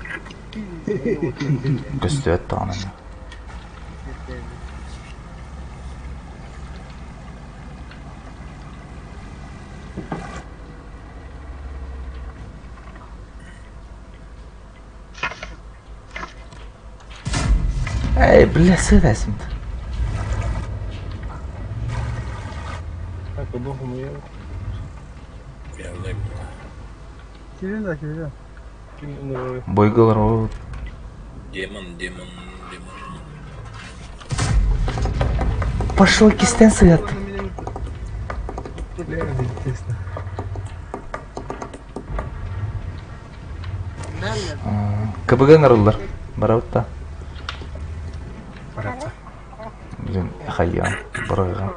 Көстүбэт даҕаны. Эй, бля, сыт Бойгалар вот. Демон, демон, демон. Пошел кистен сыят. КБГ нарыллар. Барабытта. Блин, хайя. Барыга.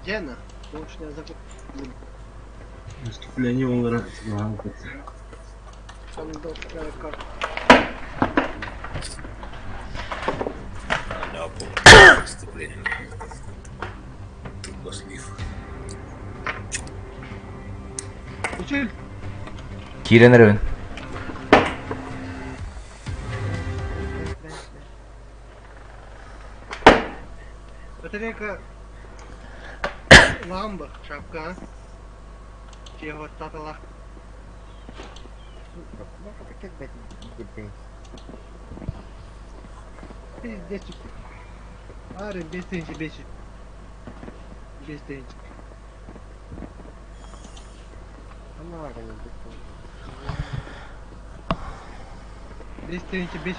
Гена, научная закупка. Наступление олора чугаһаабыт. Выступление. Турбослив. Киирэн эрэбин. Батарейка ламба, шапка, Чего-то Пиздец. Ары, без тысячи, без Без тысячи. Без тысячи, без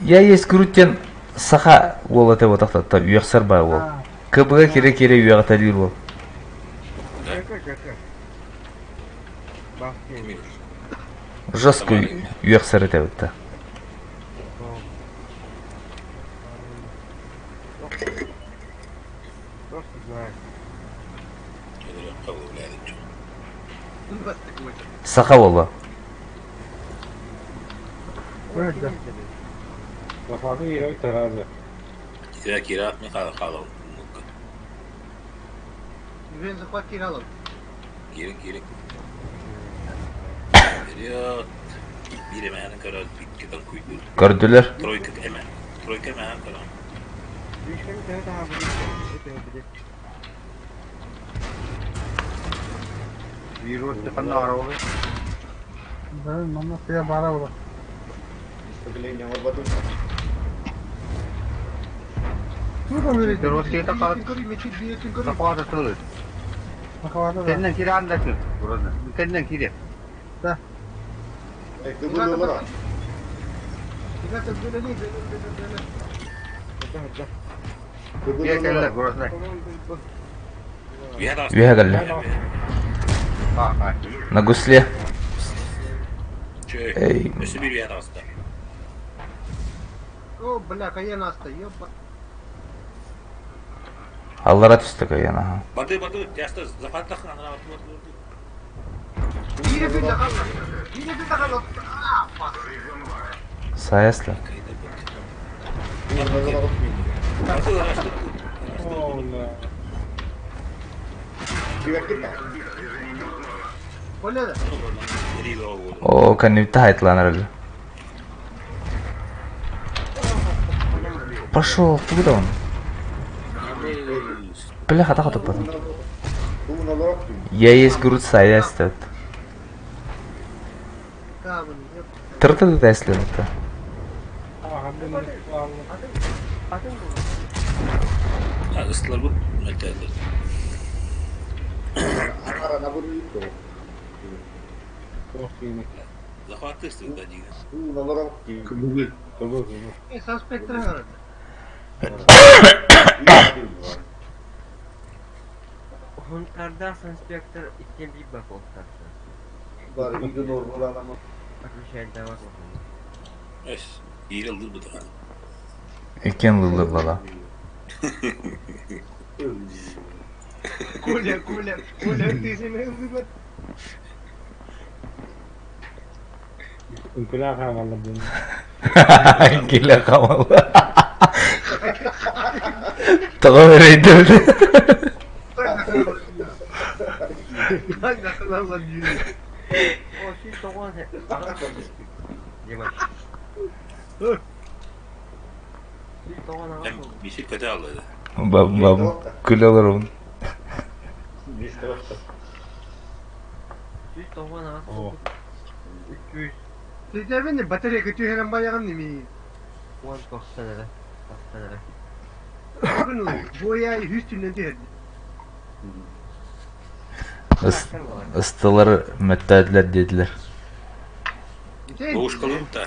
Я есть грудь саха уол этэ буотахтатта үөхсэр баа уол. КБ кире-кире үөҕэтэлиир уол. Жестко үөхсэр этэ бытта. Саха уола. Көрдүлэр. Үөһэ кэллэ. На гусле. Эй. Аллара түстэ кайан аха. Саясла. Оо, кэннибитте хайтлаан эрэллэр. Пошел, куда он? Бля, хата туппатым. Я есть грудь саястат. Тырты да эслебетте. Хунтардаах инспектор икки биир бакуоктаахтар. Эс, биир ыллыр бытаан. Иккиэн ыллыр бала. Коля, Коля, Коля, ты сен ыллыбат. Үҥкүлээх хаамаллар диэн. Үҥкүлээх хаамаллар. Тоҕо эрэйдэ Баб күлэ олоробун. Ситебин батарейка түһэрэн байаҕын ними. Буойа үһүс түннэн түһэрди. Ыстылар мөттөөтүлэр диэтилэр. Ловушкалыым да.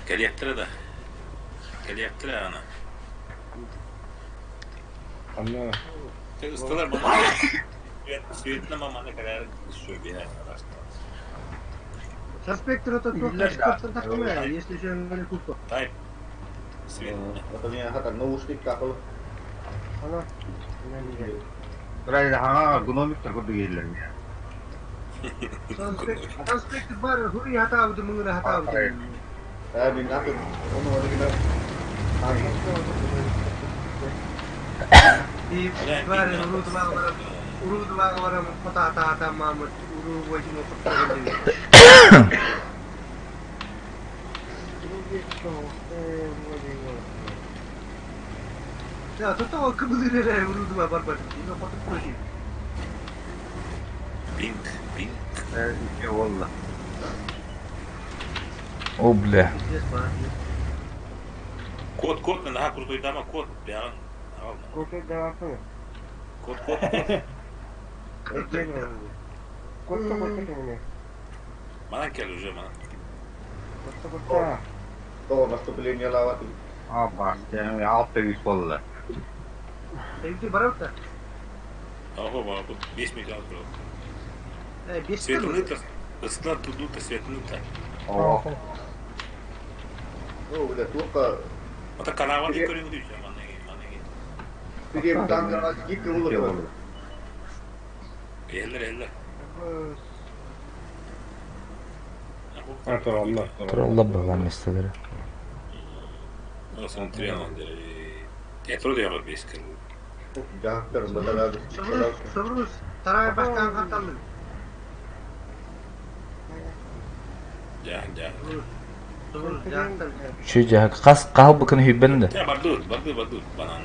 Кэлиэхтэрэ да. Кэлиэхтэрэ ана. Анна. Ыстылар Светлана маманы кэлээр сөбүһэ Саспектр это только если еще не купа. Тай. Светлана. Это меня хата наушник какал. Гномиктар курдук иһиллэр. Саспектр бар хури хатаабыты мыңына хатаабыты. Э, мин атын оны оны Бар уруудумаага барам хата маамыт уруу бойдума Я тото кыбылыр эрэ уруудума барбар. Пинг, пинг. Уолла. О, бля. Кот, кот, наха крутой дама, кот. Бян. Кот, кот, кот. Манан кел уже, манан. То наступление лава. А, бас, алты үс болла. Эвди барабыта. Ого, бабы, 5 миллионов Э, 5 Светлыныта, ыстылар тудута, светлыныта. О. Ну, бля, тука. Ата караван көрүңдү дүйсө, манеги, манеги. Бире танга гикки улы. Эллер, эллер. А, тураллар. Тураллар балам местелери. Сон трианон дери. Этро диагы бескер. Жактар баталады. Собрус, тарай баштан хаталын. Ja, ja. Собрус, жактар. Şu жаһак хас кахал быкын хүббен да. Я барды, барды, барды, банан.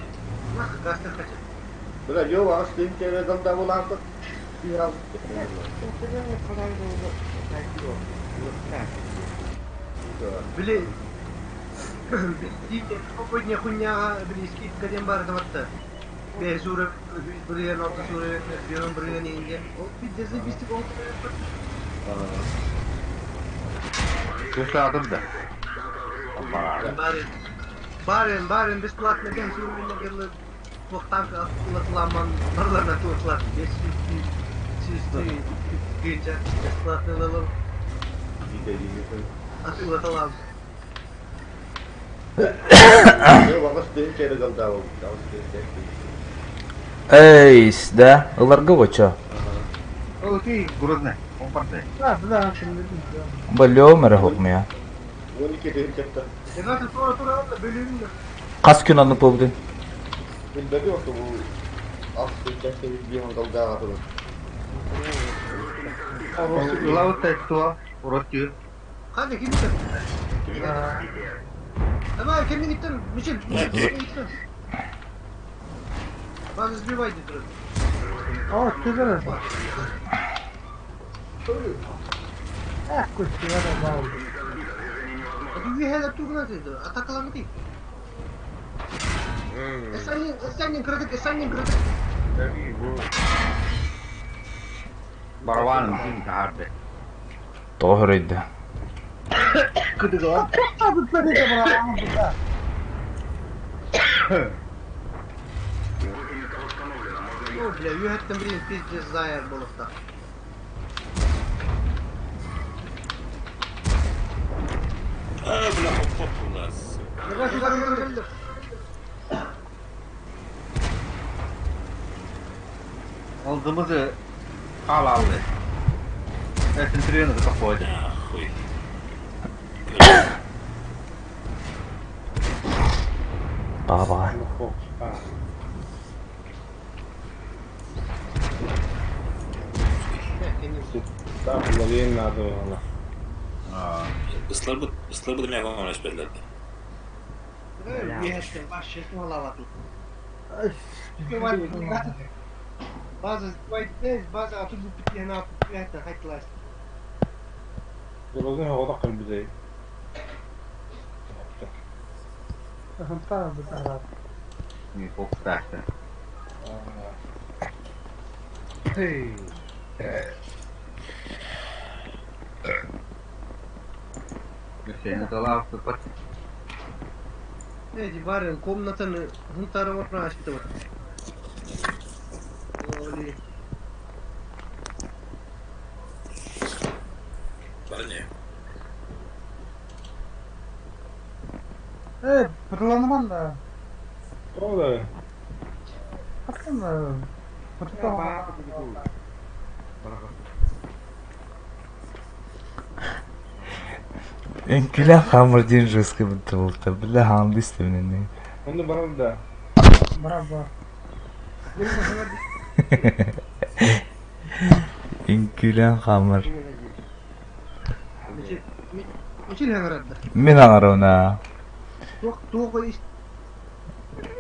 Гастер хача. Бля, жо ас тин чере дал да булан. Били Сегодня хуйня близкий кадем бар даватта. Безура бриен ортасура берон бриен инге. Ол пиздец бистик ол. Кусадым да. Барин. Барин, барин бесплатно ден сурмина герлы. Вахтанка ламан барларна туслар. Чисти гинжа бесплатно лалам. Атылаталам. Эй, да, ыларга бочо. Окей, грозно. Он парте. Да, да. Балё мэрэ хокмия. Кас күн аны побды. Hadi kim gitti? Давай, кем гиттен? Мишель, Мишель, гиттен. Вас сбивайте друг. О, ты зараз. Эх, кустивана мал. Ви хеда тугна ты, атакаламати. Эсанин, эсанин крадык, эсанин крадык. Барван син тахарды. Тоһройда. О, бля, юхеттен блин, пиздец заяр болықта. А, бля, хоп-хоп у нас. Алдымызы хал алды. Этин тренер какой-то. Хуй. Баҕа-баҕа. Ислар бу демек оңой эсперлерди. Bazı bazı atıp bittiğini atıp haytlar. Эти бары комнатаны хунтары бар ашты. Оли. Парни. Пырланыман да. Aslında Үҥкүүлээн хаамар диэн жестко бытта буолта. Биллэ хаамды истэбинэн. Браво. Үҥкүүлээн хаамар. Мичил хаңарадда. Мин аҥаровна. Туох туох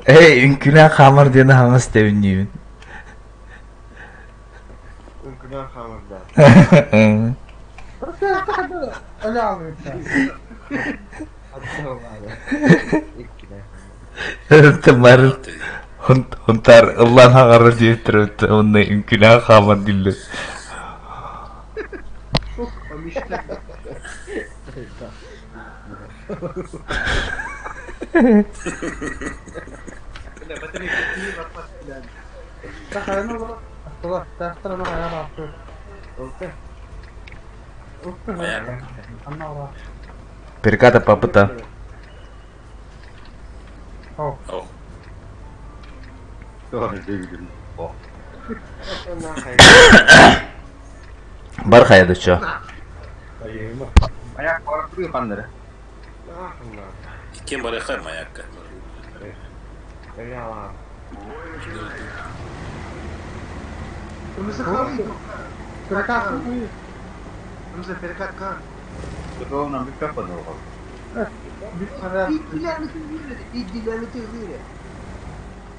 Эй, үҥкүүлээн хаамар диэн хаҥас истэбинниибин. Öyle alıyor. Тымар хунтар ыллан хаҥара диэттэр онно үҥкүүлээн хаамар дииллэр. Переката папыта. О. Бар хайадычо. Ayak барып duruyor kanları. Кем барыха маякка. Перекат. Ondan bir kapadı o.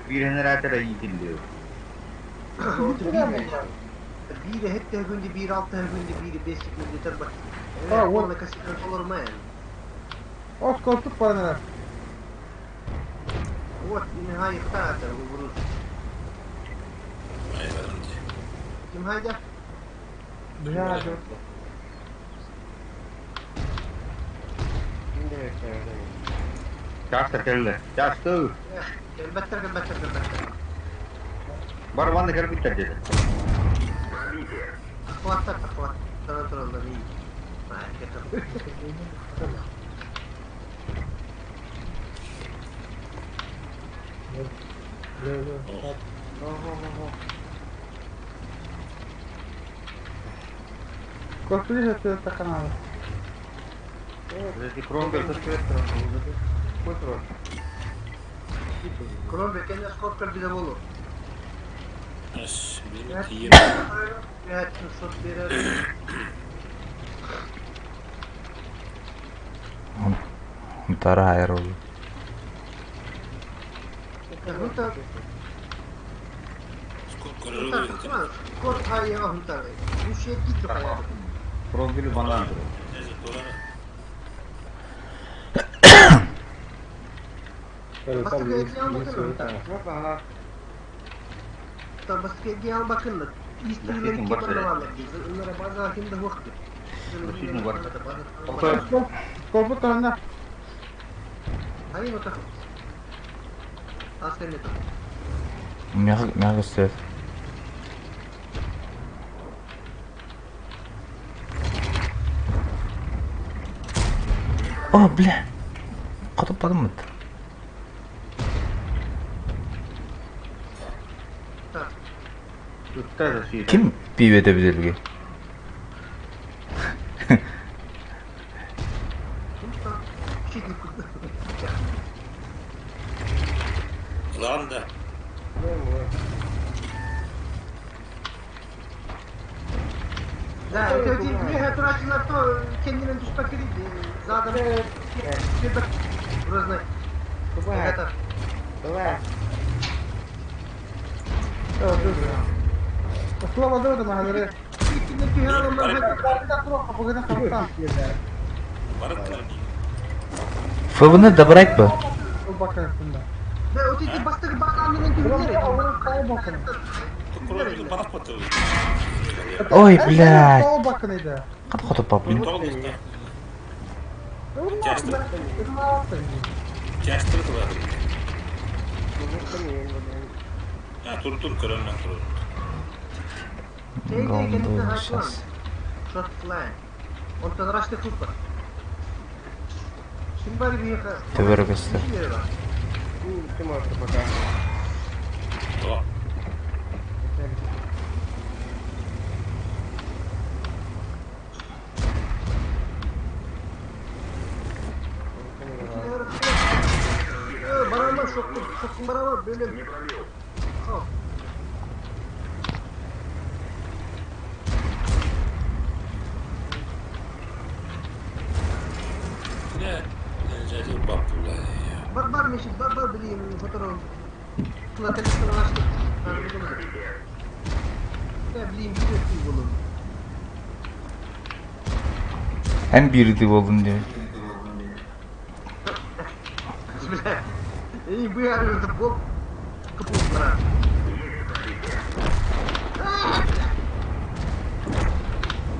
Bir generatöre yiyildi. Bir hep de günde bir altı her günde bir beş günde tabi. Evet, kasıtlı olur mu yani? Os koltuk var neler? Вот نهاية بتاعته وبروز. Kim hayda? Dünya Часта келді. Часты. Elbette elbette elbette. Бар ванна келіп бітті деді. Akvatlar akvat. Sana turallar iyi. Korkuyu satıyor takanalı. Kolombiya kendi skor bir de bolu. Тара айрол. Kronbili bana. Мягко стоит. О, бля. Хоту подумает. Ким пиво эбит Ылаан да. Да, это меха турачылар то kendine düşmek değil. Zaten Грозный. Это. Давай. Слава Богу, махалары. ФВН добрать бы. Да, вот эти бастык Ой, блядь. Қат хоту пап. Тур көрөн тур. Гондо сейчас. Төбөрө көстөр. Барама шоктун, шоктун барама бөлөм. Бар бар мешит, бар бар билейм фоторон. Билейм бир болун. Эн бирди болдун деп. Эй, бу яры бол. Капут бара.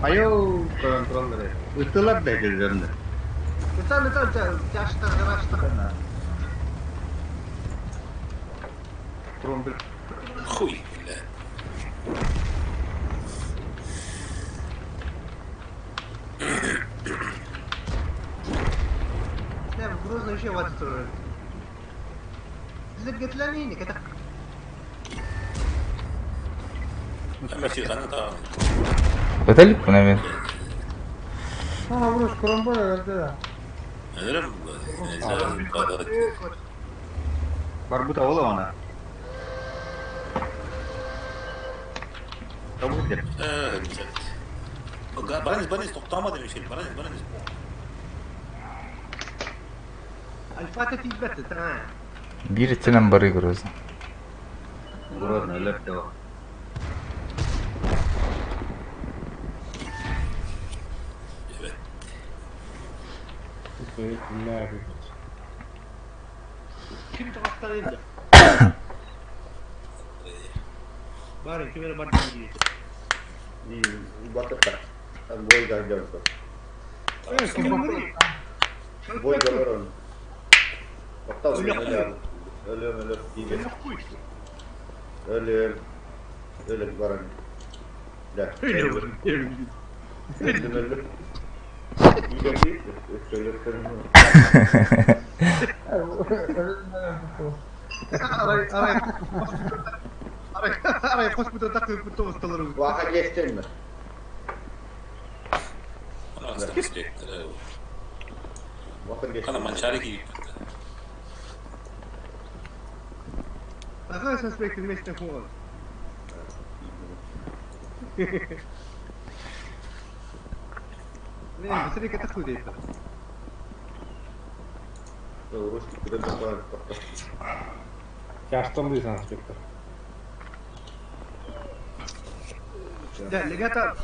Айо, контроллеры. Ытылар да келдеринде. Ытан ытан жаштар жаштар. Тромбер. Хуй, бля. Да, Грозный еще ватит турар. Зергетлемейни, кета. Өтөлүк мына мен. А, вроде кромболя, да. Барбута ола она. Бараныз, бараныз, тоқтамады Мишель, бараныз, бараныз. Альфата тиибет, та. Бир тенен бары Грозный. Грозный, лептево. Ким тоқтар Бары, ким эле бар дейт. Батырка. Бой жарты. Бой жарты. Өлөм, өлөм, дейбет. Өлөм. Өлөм баран. Да. Өлөм. Өлөм, өлөм. Арай, арай. Арай, арай, қос бүтін тақып бүтін ұсталар. Ваха кестен. Ана манчары кийип. Ага, саспект вместе фон. Не, быстрее катаху дейт. Русский куда-то Жаштан дейсің инспектор. Да, легата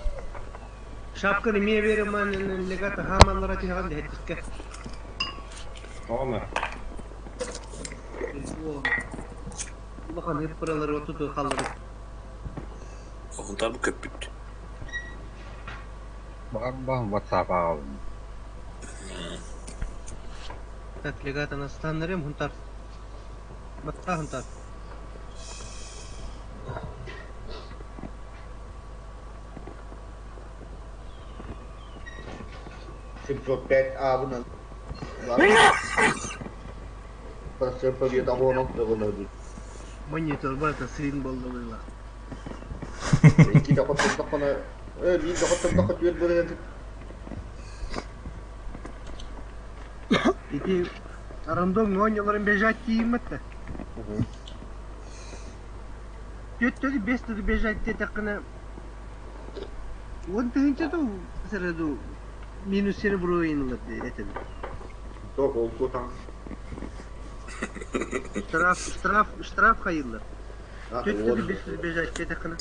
шапканы ме береман легата хаманлара тиһаган дехеттикке. Оны. Улахан хеп паралары отуту халлары. Оғынтар бұл көп бүт. Бам WhatsApp алдым. Так, легата настаннарым хунтар. Батта хунтар. 705 А бұнан. Процент победа оҕоно дөгөнөдү. Монитор барыта сыын буолла быһыылаах. Икки да хоттордоххуна, биир да хоттордоххо түөрт бырыһыан Ити рандом оонньууларын бежать тиийиммэт да. Түөрт бес да бежать диэтэххинэ 10 000 дуу среду минус серебро ылар этим. Тоқ ол кутан. Штраф, штраф, штраф хайыллар. Түөрт бес бежать диэтэххинэ.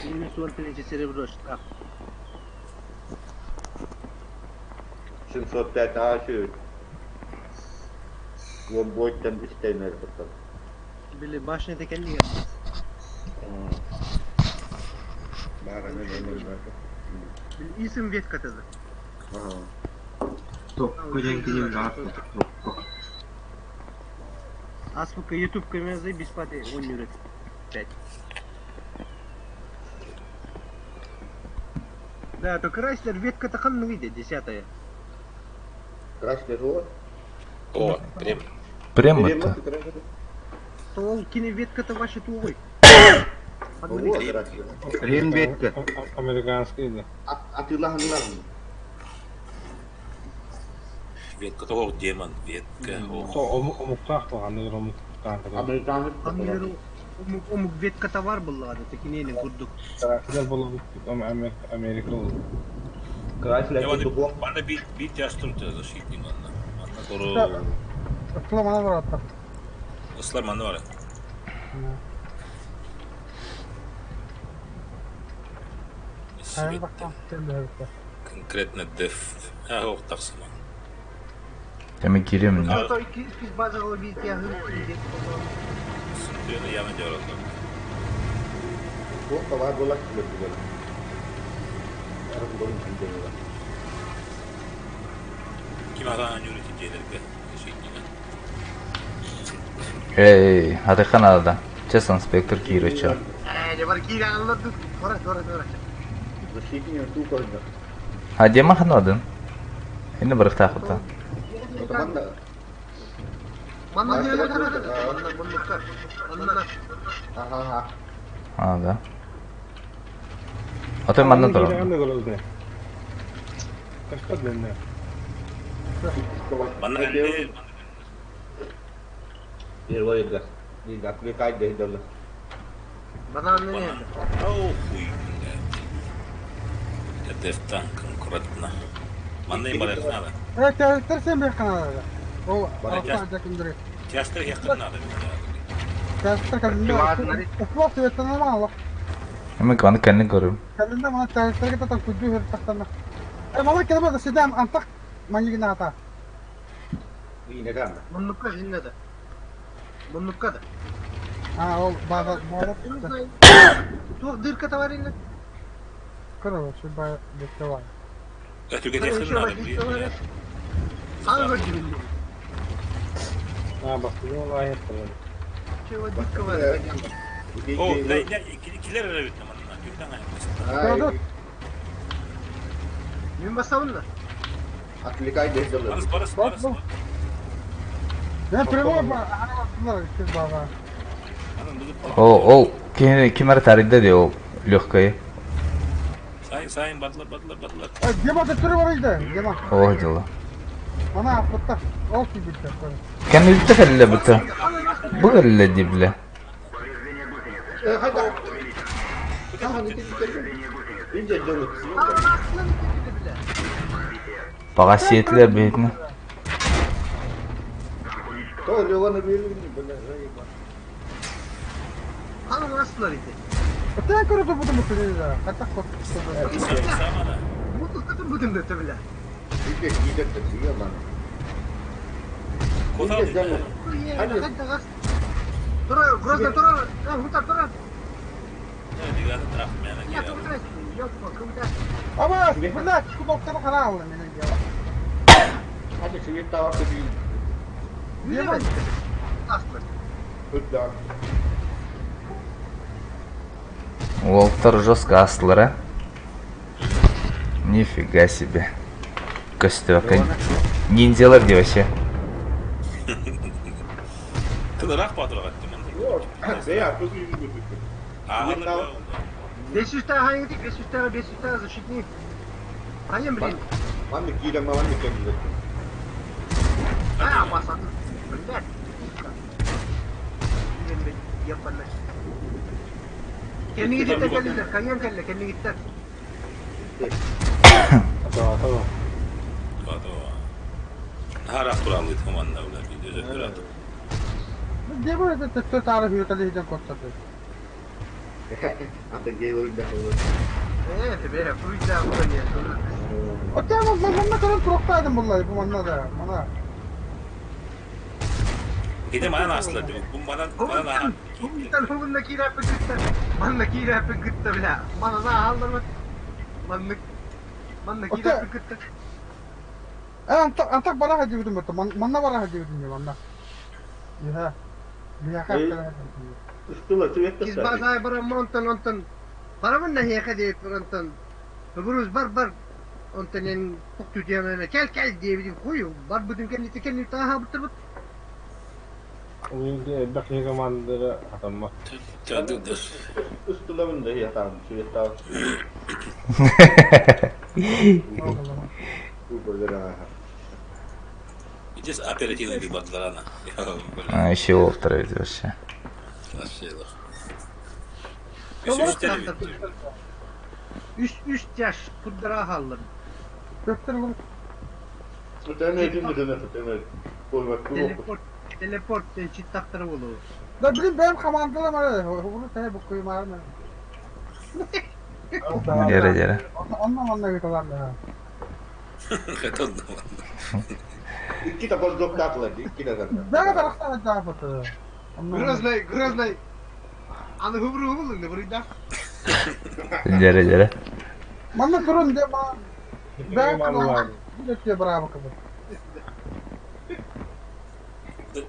Минус 10 000 серебро штраф. 705 а Уон бойтан истеймер куттан. Били башня текелли. Били исим ветка таза. Топко диэн кини баар топко. Аспука YouTube камерасы бесплатный он юрет. 5. Да, то Крайслер ветка-то хан выйдет, 10-я. Крайслер вот. О, прем. Прем это. То ол кини ветка-то ваша туой. Прем ветка. Американский да. Атылаханлар. Ветка того демон, ветка. Омуктаах буолан, омуктаах. Американский. Омук ветка товар была, да, такие курдук. Крайслер буолан Америка буолан. Крайслер Манна бит ястыр защитник манна. Манна кору. Ысла мана бар атта. Ыслар манна бар. Конкретно деф. А, ох, тахсыман. Теме киремин. Икки база бит я Сүнтүнү яны жаралды. Бу товар буолар килер буолар. Ким атаан юрити жээлерге защитнига. Эй, хатыхан алда. Честно, инспектор Кирыча. Э, бар кире алларды. Тора, тора, тора. Защитник туу көрдө. А дема ханадын. Эне барыктаах бута. Манна. Манна манна муннукка. Манна. Ага. А, да. Ото манна тура. Манна Первый газ. Не отвлекай да Банан не. Ау, хуй. Деф танк конкретно. Манна им барык надо. Э, терсем бир канада. Ол арта жакындыры. Тястер якын надо. Тястер калинда. Уфлок тебе мало. Эме каны кэнни көрүм. Калинда мана тястер кета там куду хер тактана. Э, мала келме да сидам антак манигина ата. Инеган. Муннукка жиннеде. Муннукка да. А, ол база база. Туох дырка товарина. Короче, ба бектавай. Өтүгө якын надо. Сан көрдүм. А, бастыгы ол айыр болар. Чего дырка бар. О, да, килер эле бит манна. Күктөн аяк. Мен басамын да. Отвлекай да Барыс, барыс, барыс. Я прямой база. О, ол кимер тарыйда де ол легкое. Сайын, сайын, батылар, батылар, батылар. Дема да түрі бар иде, дема. О, дела. Мана апытта, ол кибитте. Кэнни бүтэ кэллэ бүтэ. Бу кэллэ дибле. Хайда. Бага сиетлер бейтне. То леваны берили, бля, заеба. Аны астылар иде. Те көрөтө бутун бутун Ката кот. Бутун бутун да бля. Иде иде тия ман. Тура, грозно тура, а, тура, тура. Я Ама, блядь, кубоктан каралды менен дела. Hadi свет тавар Дема. Да. Уолтар жестко астылар, а. Нифига себе. Көстүбэккэ ниндзялар дии вообще. Тылыраах баатыраҕа эттим. Бес жүзтағы хайыңды, бес жүзтағы, бес жүзтағы защитник. Хайым, блин. Маннык киирэн маннык кэллилэр. А, басатын. Блядь. Блин, ебаный. Кэннигиттэн кэллилэр, кайан кэллэ, кэннигиттэн. Наһаа тураллыт команда үлэ. Дебо это төттө таары хүрүтэлэ иһден коттарды. Ата гей олор. Э, тебе, хуйда, хуйня. Оттан манна көрөн туруктаадым буллай бу манна да. Мана. Киде манан астылар деп. Бу манан манан Хумтан хумна киирэ пыгытта. Манна киирэ пыгытта бля. Манна аллармат. Маннык манна киирэ пыгытта. Э антак антак бара хадибитим бата. Манна бара хадибитим манна. Иха. Бияка. Ыстыла түбэт Киз базай бара монтан онтон. Барамын нахиэхэ диэт онтон. Бурус бар бар. Онтон эн тукту диэмэнэ кел кел диэбитин хую. Бар бүтүн кэннити кэнни тааха буттарбыт. Элбэх киһи командара атамма. Ыстыламын да ятаан сүреттаа. Здесь оперативный дебатларана. А, еще автор ведь вообще. Үс үс тяж куддара халлар. Телепорт телепорт читтактары болу. Да блин бэм командалар мара. Хубуну тээ буккуй мара. Дere дere. Онна манна гыталар да. Икки тапос доктаклар, икки да. Да тарахтан жаапыты. Грозный, грозный. Аны хубру хубулун не бурыйда. Дere дere. Манна турун де ма. Бэм команда. Билет браво кыбы.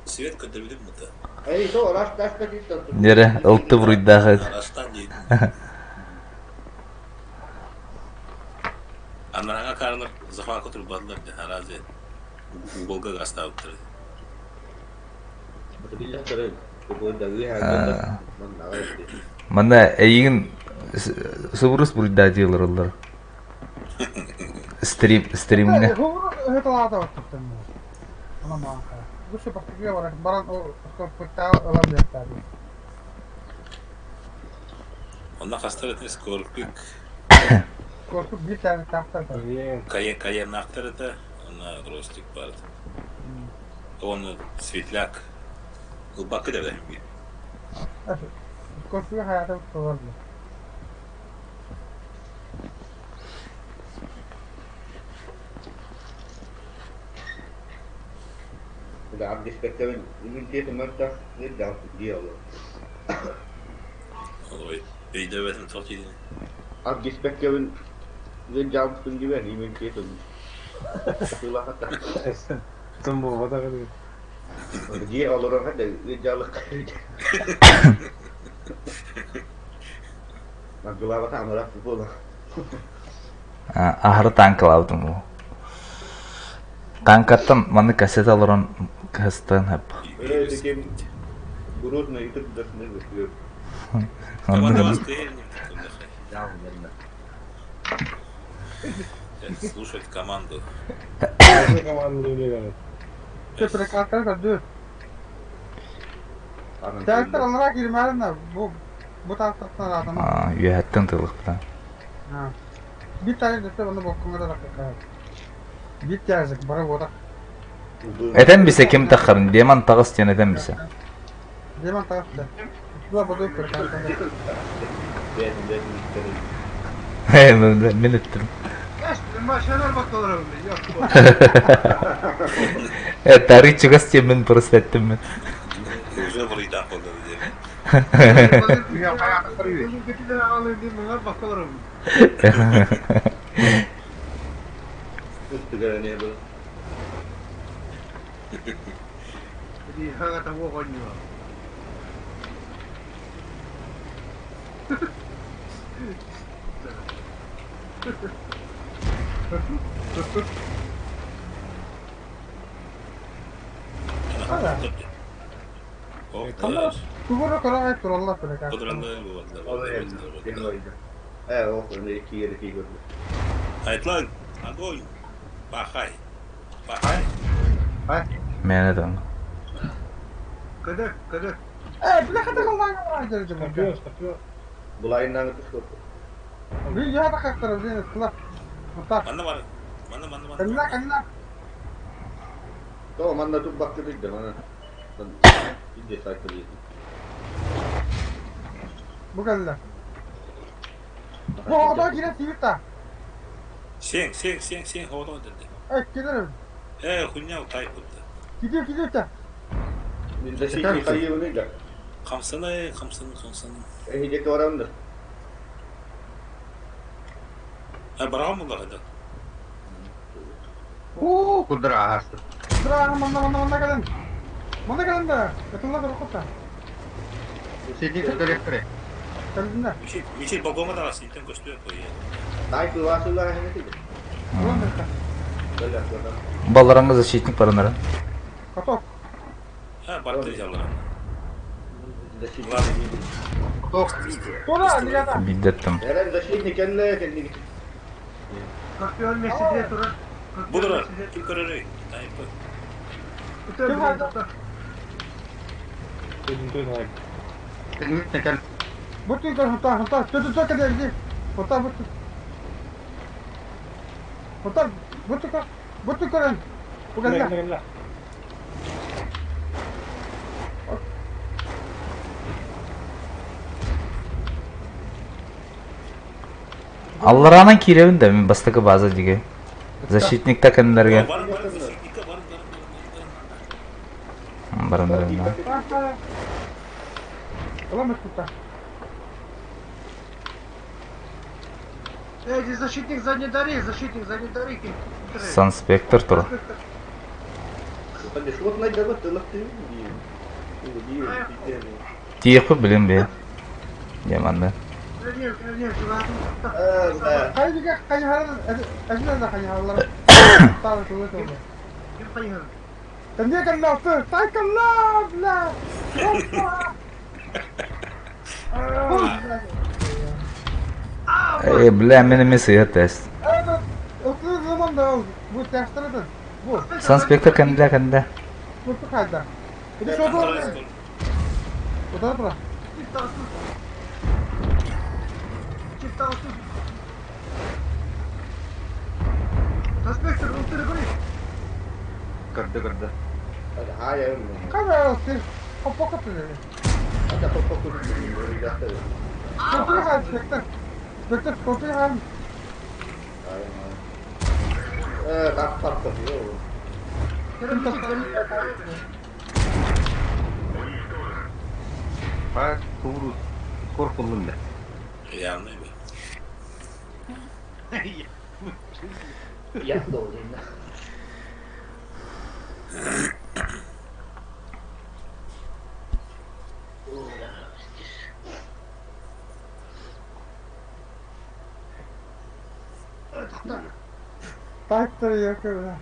Свет көтөрбүтүм мыта. Эй, то раш таш та Дere ылты буруйдагы. Арастан дейт. Анарага карынып захват көтөрүп бардылар де аразе. Уголга гаставыптыр. Манна эйигин субурус буруйда диылар олар. Стрим стримне. Хубуну хыталаата баттыктан. Ана ма. Гүсө бактыгы бар. Баран о скорпута алам яттары. Онна хастар этне скорпик Корпук бир тane тахтар. кайен кайеннактар это, онна ростик бар. Он светляк. Ылбакы да бәхимге. Корпук hayatı tutar. Да, абдиспектен иммунитет мартах нердал диалог. Ой, өйдөбөтүм тохтидин. Абдиспектен нердал түнгүбен иммунитет. Сулахата. Тым болбата кыды. Дие олорор хада нердалык. Магулабата амара футбола. Ахыры танкалаабытым бу. Танкаттан манны кассета алырон кастан хап. Өлө Грозно и тут даже не вышло. Слушать команду. Köprü Трактор алыра кирмәрін бу бу тарафтан адам. Үйәттен тылыктан. Bir tane de bunu bokuna da rakı. Bir тяжек бара бода. Этен бисе ким тахарын, деман тагыс тен этен бисе. Деман тагыс. Була боду кыркан. Мен өттүрүм. Тарый чыгас тен мен просто эттим мен. Уже врыйдан болду деп. Тугура көрө тураллар көрө. Айтлан, огонь! Пахай! Пахай! Мээнэ даҕаны. Көдөр, көдөр. Э, бile хата kallan Скорпион, скорпион. Bir yada kalktırır, bir ıslah. Muhtar. Манна бар. Манна, манна, манна. Kanna kanna. Bu kanna. Bu oda giren sivit ta. Сен, сен, сен, сен, хоодон деді. Evet giderim. Э, хуйня тай кутты. Gidiyor gidiyor da. Хамсаны, хамсаны, хамсаны. Э, бараган булар это. Уу, курдура ааста. Sıra manna manna manna gelin. Manna gelin de. Yatırlar da rokota. Сети көтөрөктөрө. Geldiler. Мишель, Мишель балконга да синтен көстүө кой. Ulan da. Баллараңга защитник баранара. Katok. Ha, барды жаллар. Tola nigada. Билдеттим. Скорпион месседе турар. Будура, ким көрөрөй? Тайпы. Kim vardı? Кэлбит кэл. Bu tür hata hata. Tö tö tö kadar gidiyor. Hata bu tür. Hata bu tür. Bu tür görün. Bu Кэллэ, kanna. кэллэ. Алларанан кииребин да мин бастакы база диге. Защитникта кэннилэргэ Бар, бар, защитникка бар, бар, бар, бар. баранарына. Ulan bu tür. Эй, защитник задней дори, защитник задней дори. Санспектр тур. Тиэхпит билин бе. Яманда. Kayı kayı haran. Ejder de kayı harlar. Tamam tövbe tövbe. Ким хайыр? Sen niye kanna attı? Tay kanna bla. Э, бля, мен эмес сыйа тест. Evet, otuz zaman da oldu. Bu tersine Bu. Санспектр кэннилэ кэннилэ. Bu kayda. Bir de şurada var. Bu da bırak. Инспектор, утыры көрей. Көрдө көрдө. Kadar olsun. O pokat dedi. Kontrol hal inspektör. Inspektör kontrol hal. Баа тууру коркуллун да. Явный бы. Taytır yakıyor.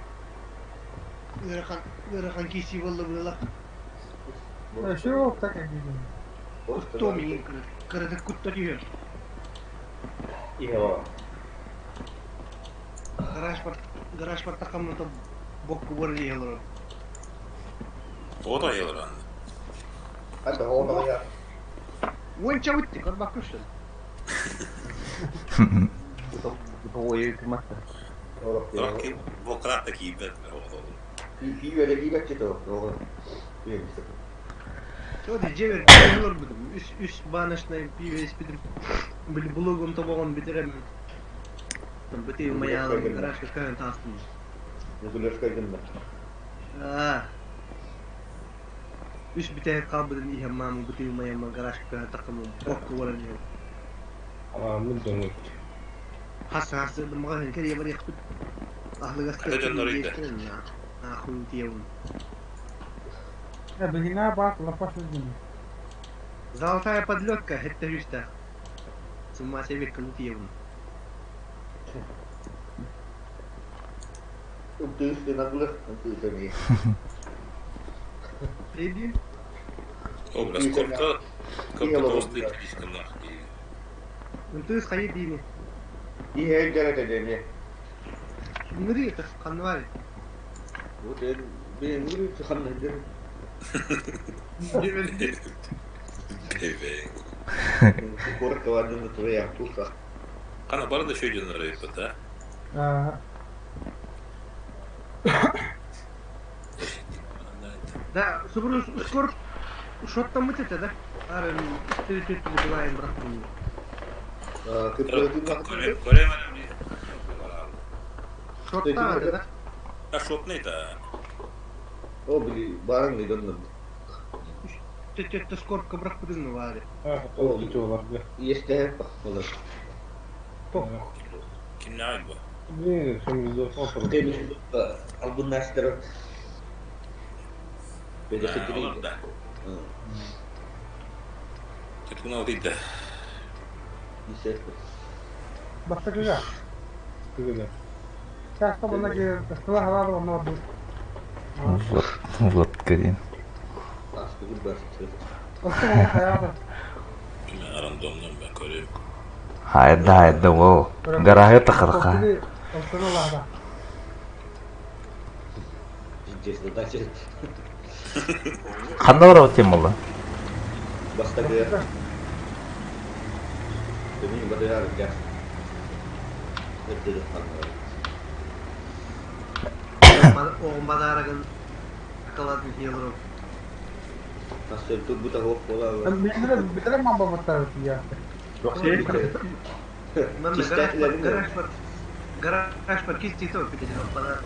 Ыарахан, ыарахан киси болла была. Şu yok tak gidiyor. Куттом иин кырады кутта дүйөр. Гараж бар, гараж бар такамны бокку бар диялар. Ода ялар. Уонча үтти, карбак күшті. Ой, кыматта. Рокки, бократа кийбет. Чо ди жебер диялар будум. Үс үс банышна пиво испидим. Бил блогом тобогон битерем. Там бити маялар гаражка кайын тастым. Аа. Үс бите кабыдын иһем мамы бити маялар гаражка кайын такым бокку бар диялар. А, мин донут. Хас хас мага кери бар яхпыт. Ахлыгас Ата дьоннор үйдө. Ахун тиеун. Ya bilgine bak lafa sözünü. Золотая подлёдка, это юста. С ума себе крутил. О, бля, сколько? Как толстый книжка нахуй. Ынтыс хайы диини. Ныры ханвар. Kana bana da şöyle arayıp da. Да, субрус скоро шоттан мытыта, да? Арын территория булайын бырактым. Kore önemli. Шоттан да? Ha şot neydi ha? Төттө скорка быракпыдың баары. Kim ne ait bu? Ha, olur da. Tutun aldıydı. Бастакыга. Часто манна ки ыстыла халар онно ордук. Вот, вот, Карин. Ыстыла хаябы. Ben randomdan ben Kore yok. Hayda hayda wow. Гарага тахарха. Ыстыла лада. Ханна барабыт тем болла. Оғын бадарагын каладын хелров. Билер билер мамба баттар тия. Манна гараж бар, гараж бар. Гараж бар кисти то питеже бадар.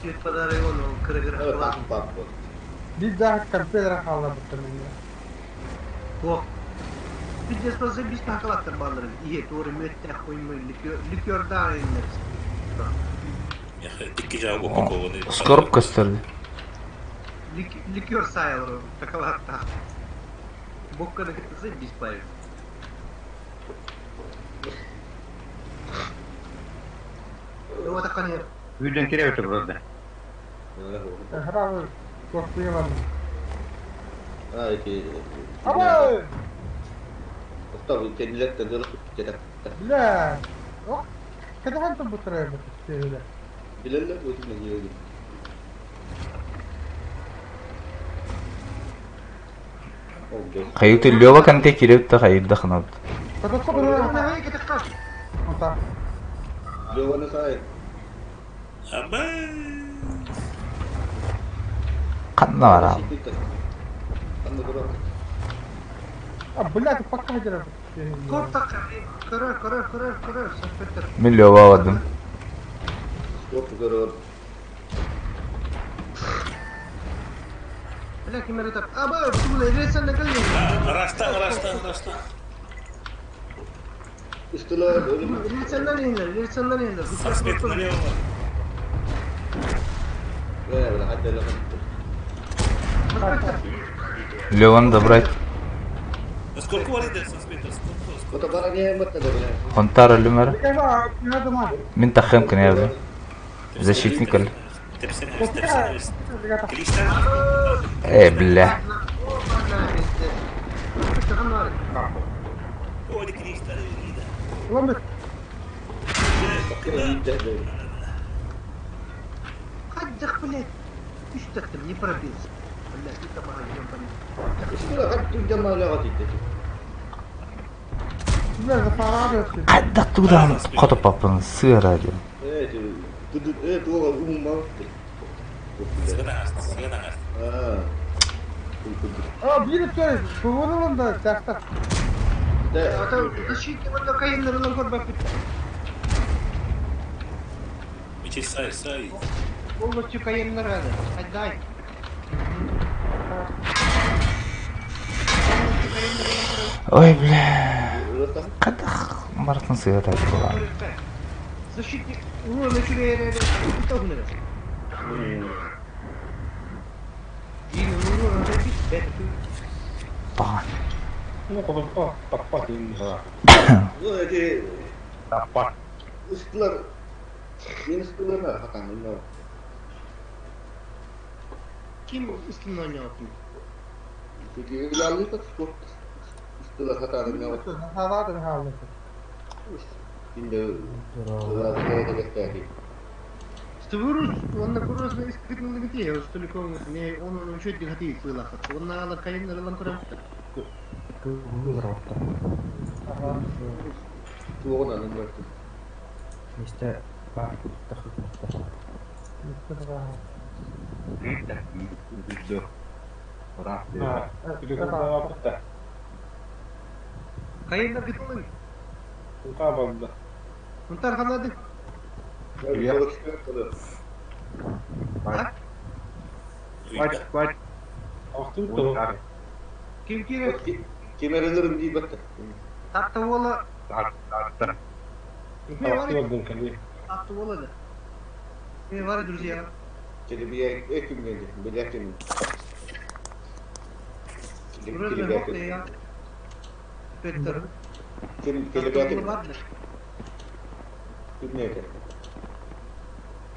Кит бадары он кыры кыры каладын. Бир да компьютер халла баттар менге. О. Biz de biz takalattır balları. İyi doğru müette koyma likör likör daha inler. Ya iki cevap упакованный. Скорб көстөрдү. Likör sayılır takalatta. Bokkana gitse biz payı. О таканы Үйден кире өтіп burada. Харабы корпуялар. Аба! Бля. Ок. Кадхан то бутра бут. Хайыты Лева канте кирепте хайырда ханат. Аба. Ханна бара. А, блядь, пока дера. Корп так көрөр көрөр көрөр көрөр соспеттер. Мен Лева бардым. Бля кимер этап. Аба бул ресен накал. Растан, растан, растан. Ресеннен инler, ресеннен инler. Suspect nereye var? Леваны добрать. Сколько var idi suspect? Сколько? Хонтара люмер. Мин тахым князя. Защитник ли? Tepsene, tepsene. Klişten. Э, бля. O di klişten. Қаддах, блядь. Үш тахтым, не пробился. Блядь, это мага Кайда тудан хотоп папын сыра дем. А, бири төрө, кубурун да жакта. Защитник онда кайынларынан көрбөп Мечи сай, сай. Полностью кайынлар гана. Отдай. Ой, бля. Кайда мартын сыра була. Защитник урона күрәре. Тохнера. Пахан. Ну, хотоп таппат деймін. Таппат. Мин ыстылыына хатан инно. Ким ыстын оонньоотун? Кигилаллы спорт ыстыла хатан инно. Хаалаатын хааллын. Инде Стыбырус, уонна курус искритин Ростелеком не он учет дихати пылахат. Онна ала кайын ырылан көрөмтөр. Туоҕунан ыннартын. Мистер баар тахыппыттар. Кайындар гытылын. Унта балда. Унтар ханады. Бач, бач. Ахтын то. Ким кире? Кемерелерим дии батта. Татта вола. Татта. Татта вола да. Не бар, друзья. Келебия экимнеди, билякин. Петр. Келебия Кимнеди.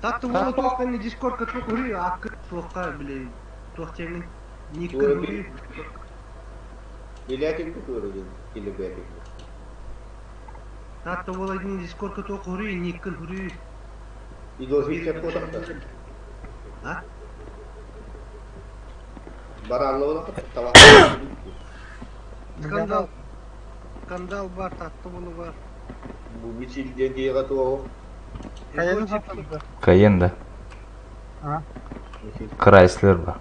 Татта вола туохтан дискордка туох аккы туохка биле туох теңин никкер Билякин тууру келебия. Татта вола дискордка туох хури никкер хури. Игор Сипсеп потақта. А? Бараллы табақ. Скандал. Скандал бар, татты болу бар. Бу бичилден дейға туау. Каен да. А? Крайслер бар.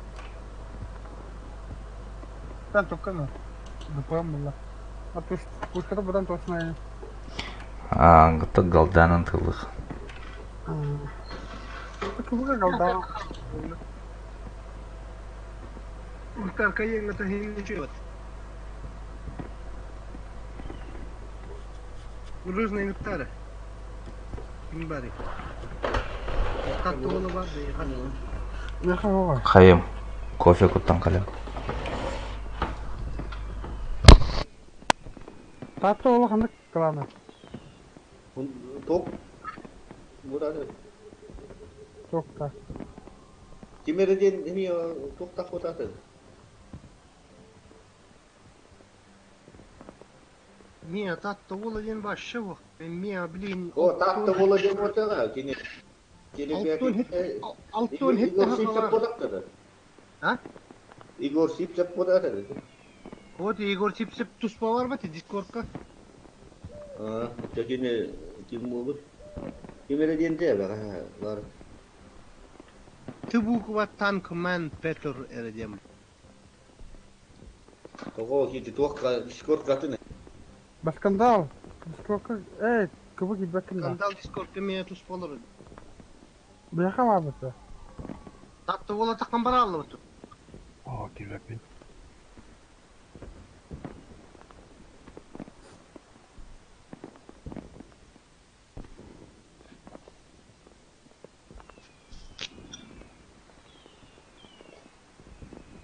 Там только на. Допомла. А то пушката будан точно. А, галданын тылых. Кубга галдан. Унтар кайын это хин чует. Рузный нектары. Ким бари. Татты болу бар да. Хайым. Кофе куттан калем. Татты болу хандык кыланы. Ток. Бурады. Токта. Кемереден неме тоқта қотаты. Мия татты болу ден башы бу. Мия блин. О, татты болу ден отаға. Кене. Алтон хетте Игор Сипсеп потақтады. А? Игор Сипсеп потақтады. Вот Игор Сипсеп туспа бар ба дискордка? А, кене ким болу? Кемереден де бар. Ты буква танкмен Петр эредем. Того кити туаққа дискорд катын. Баскандал. Дискордка, эй, кубы гидбекин. Скандал дискордка мия туспалар. Бияха бабыты. Татты бола таққан бара алды бұты. О, кебепин.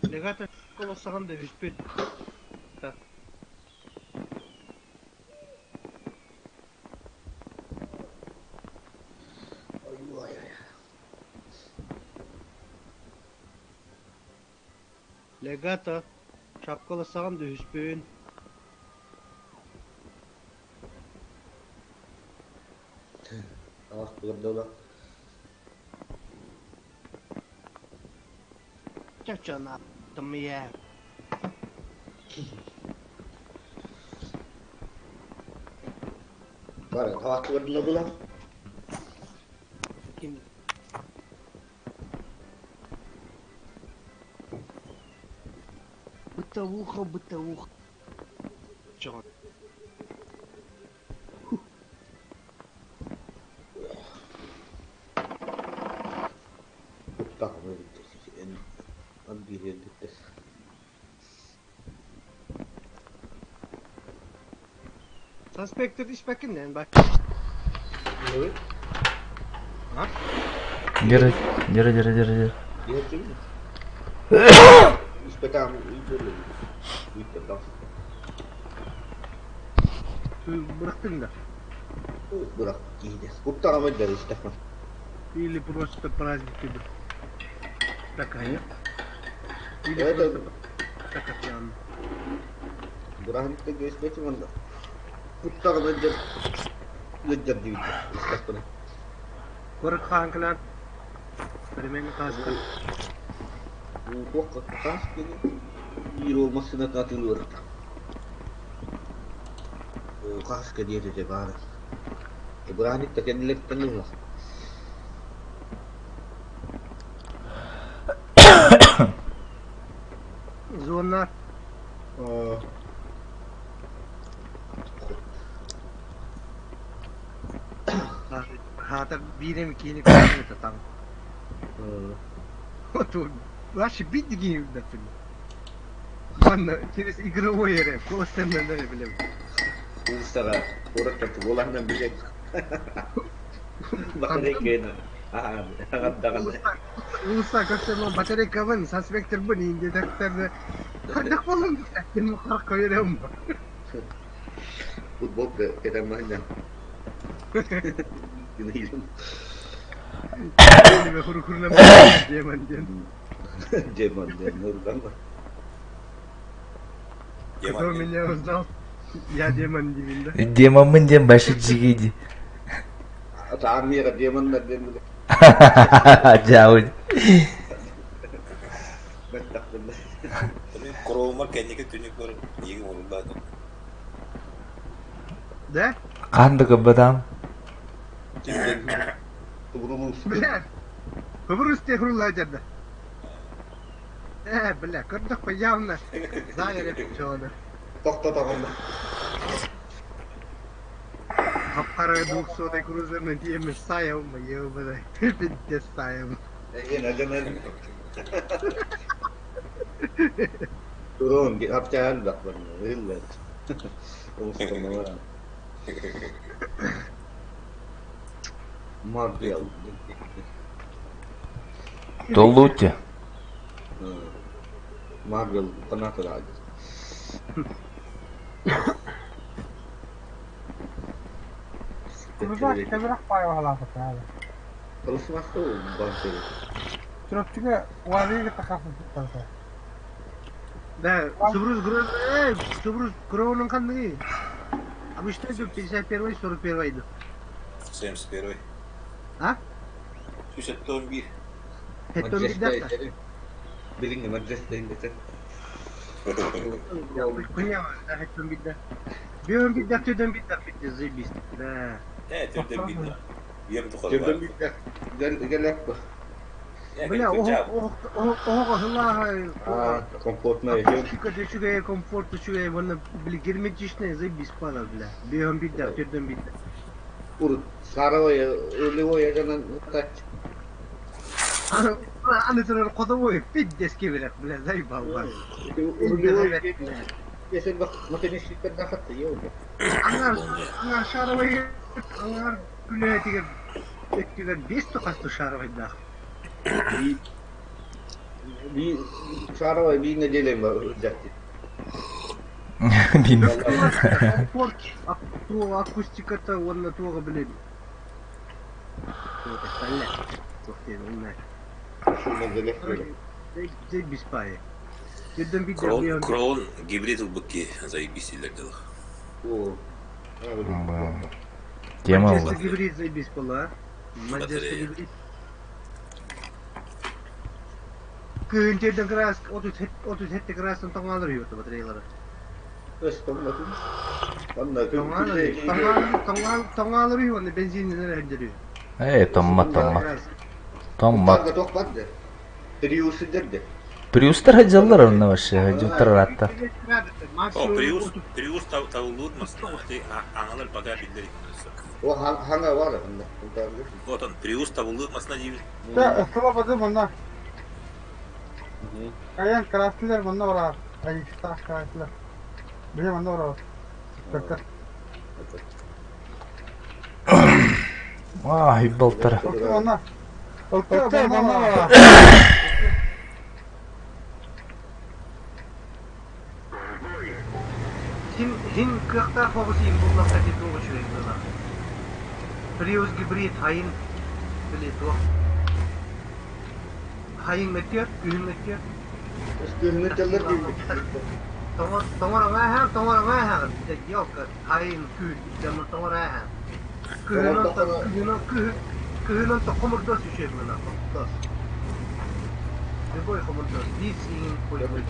Легата колосаған да бүспет. Легата шапкаласаған да үспөйін. Ах, бұғырдаула. Чачана, тымия. Бар, табақ бұғырдаула бұла. Ким? Бытовуха, бытовуха. Чон. Suspected испекинен бак. А? Держи, держи, держи, держи. Испекам Bıraktın da. Bırak giydi. Kuttağım ödleri işte. Или просто праздники бы. Такая. Или Это- просто такая. Бырааһынньыкта көспөтүм онно. Куттаҕын ыддьар ыддьар диэбиттэр истэхпинэ. Курык хаанкылаан. Перемен хааска. Туох хаас кини биир уол массыыната атыылыыр Хааска диэтэ дьэ баара. Бырааһынньыкта кэннилэриттэн ылла. Зона. Хаата биир эми киини көрүҥ таҥ. Вот вообще бит киини үрдэттим. Манна через игровой эрэ, костеннен эрэ билэбин. Уулуссаҕа куоракка тугулаһынан билэн батарейканы аҕардаҕына Уулусса көрсөм батарейкабын, саспектербын индиэтэхтэрне хайдах буоллун диэн харах көрөм. Футболка кэтэн маһынан. Демон диэн. Демон диэн нургама. Кто меня узнал? Я демон диибин да. Демоммун диэн башы жиги Армияга демоннар диэн биле. Жауд. Мен кроумар кэнники түнүк бар, иги уруллаатым. Да? Ханды кыббатам. Бля, Хыбырыс те хурулла дьарда. Э, бля, көрдөхпө явно зайыр эпичоны. Тоқтатағанда. Хапкара двухсотой крузерный тиэмэ сайым, ебаный, пиздец сайым. Эн ажанан. Турон апчаан бакпар. Ылла. Оңстомала. Марбел. Толлути. Марвел фанаты ради. Кыбырак пай Колосмасты банты. Чурапчыга уарыга тахафын туттарда. Да, Субрус Гроз, Субрус Кроунун ханныгы? Обычно идет 51 41 иду. 71. А? 171. Хеттон биддата. Билиңе Манчестер десе. Хуйня, да, хеттон бидда. Бион бидда, төдөн бидда, бидда, заебись. Да. Э, түрден бидда. Ем тухар Түрден бар. бидда. Гел гел Бля, ого, ого, ого, А, комфортно еще. Акустика үчүгэй, комфорт үчүгэй, вон, били герметичный, заебись пала, бля. Бион бидда, төдөн бидда. Урут сарой, рулевой жанан тач. Аны турар ходовой, пиздец кеберек, бля, заебал, бля. Рулевой Если бы машинист дахат еу. Аңар, аңар шаровой, аңар күле тигер, тигер бес тухасту шаровой дах. Би би шаровой би неделя жакты. Бин. Комфорт, акустиката, онна туга биле. Бля, Заебись пае. Крон, крон гибрид ылбыкки заебись илердилах. О. Тема Манчестер була. гибрид заебись была. Манчестер Батарея. гибрид. Кыынтерден крас, 37 градустан тоңалыр юрты батареялары. Өс тоңнатын. Онна Тоңалыр, тоңалыр юрты, бензиннен әндірі. Эй, томмат, томмат. Томмат. Тохмат. Приус дерде. Приустар хаджаллар онна вообще, хаджуттар ратта. О, Приус, Приус тавлууд масна. Ти аңалар пока билдер. О ханга бар онда. Вот он, Приус тавлууд масна диби. Да, ыстыла бады манна. Каян крастылар манна ора. Айыкта крастылар. Биле манна ора. Тактар. Ай, балтара. Олты манна. Олты манна ора. Хин хин кыахта фокус им буллахта ти тугу чүрек була. Приус гибрид хайын Били туох Хайыҥ мөттүөр, күһүн мөттүөр. Күһүҥҥү дьаллар диибит. Тоҥор ааһаан, тоҥор ааһаҕын. Елка, хайын күһүн, дьонно тоҥор ааһаан. Күһүн онтон, күһүн, күһүн, күһүн онтон хомурдуос үчүгэй мына, хомурдуос. Любой хомурдуос, биир сиҥин куйбут.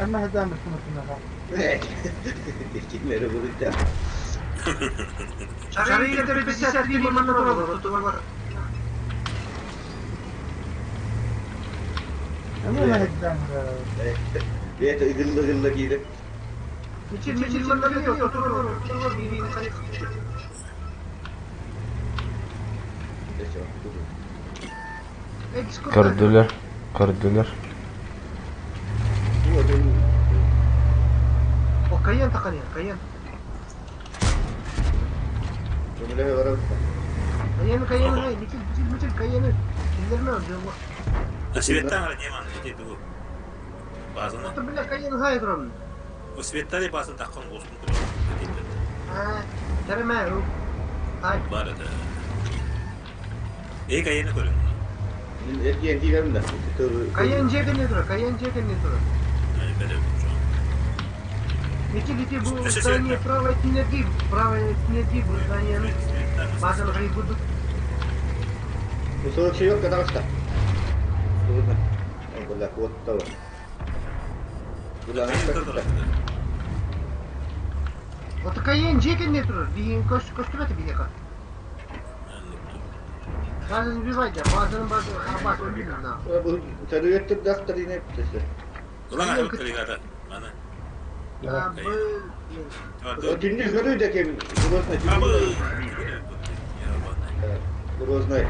Эн хаһан быстымытын Кимнэри буруйда. Чарыйга 53 манна тураллар, тутулар. Бэйэтэ ыгылла-ыгылла киирэр. Мичил, мичил манна тураллар, тутулар, биирин хайы. Көрдүлэр, көрдүлэр. Кайен тақанен, кайен. Кайен, кайен, хай, мичил, мичил, мичил, кайен. Киллерме öldü. Светтан деман ити бу. Базаны. Оту биле кайен хай турам. Бу светтан базын таққан болсын. Ha, терме, хай. Бар это. Эй кайени көрүн. Эргиэн киирэрим да. Кайен жекенне тура, кайен жекенне тура. Мичил ити бу здание правой тинеги, правой тинеги бу здание. Базын хай буду. Сорок кадаста. Була куоттава. Була Ото кайен жекенне тура, биин көс көстүбөтү бияка. Базын бибайда, базын базын абас өлүнна. Бу төрүөттүк дактарына эптесе. Улан аюк ригата. Ана. Түннү көрүү да кем Грозный. Грозный.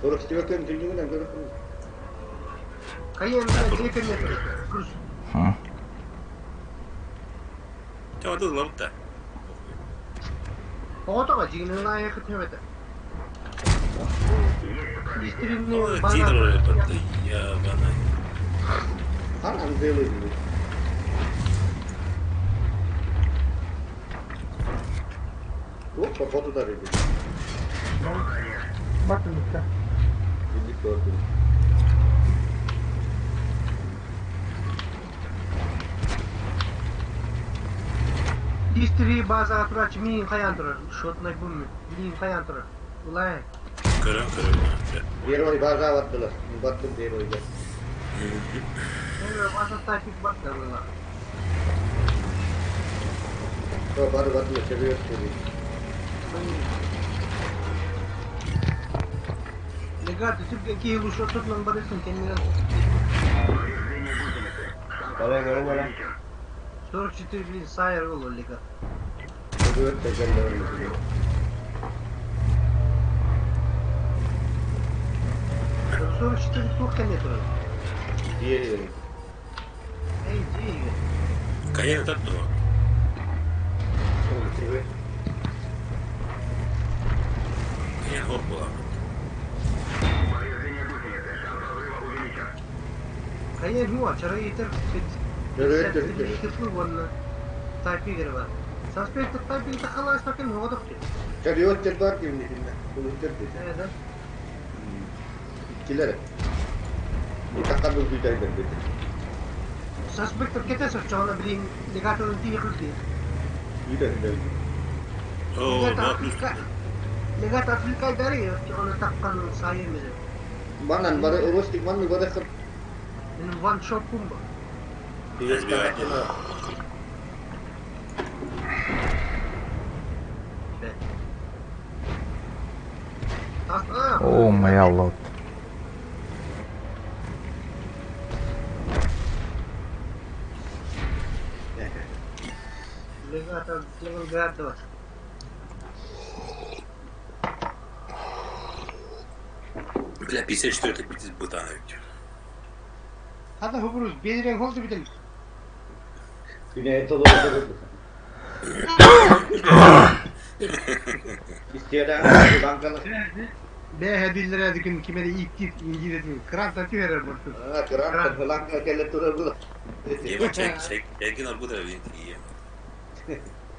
Сорок четвертый түннүгүнөн көрөп. Кайен жекенне тура. Курс. Чавады лапта. Оҕотоҕо дьиҥинэн аайы кытыабата. Я бана. Хан анделы. Оп, фото да ребят. Батын битте. Билdik gördüm. Дистри базаға турачы миин қаян тұрар. Шотнай бумми. Миин қаян тұрар. Улай. Көрөм, көрөм. Первый база баттылар. Баттым первыйга. Первый база тайпик батты была. Бары баттылар, чөбү өттү. Легаты түрген кейлу шототнан барысын кеннен. Давай, давай, давай. 44 блин сайыр ол легат. Чөбү өттү, geldi. 44 тух кенне турар. Диэри. Эй, диэри. Кайен татту. Кайен хоп була. Кайен хуа, чарай итер. Чөрөттөр. Вонна. Тайпигер бар. Саспект тайпиг тахалас такен хуадыкты. Чөрөттөр бар кимни кимни. Булуттер ди. Да. Килер. Итакка бу күтәйдер бит. Саспект кетесер чана блин легаторын тиихлди. Күтәйдер. О, да плюс. Легат Африка дари, чана таккан сайы мезе. Манан бары ростик манны бары хыр. Мен ван шот кумба. О, моя лот. Легата Левангардова. Бля, 54 бит Бутанович. Хата хубурус бедерен холду бител. Күнә толы. İsteyeden bankalı. Бэһэ биллэрэ күн кимери ииттиир ингиретин кранта түһэрэр борту. А, грант фаланга келе тура бу. Ема чек, чек, чекин арбута бит.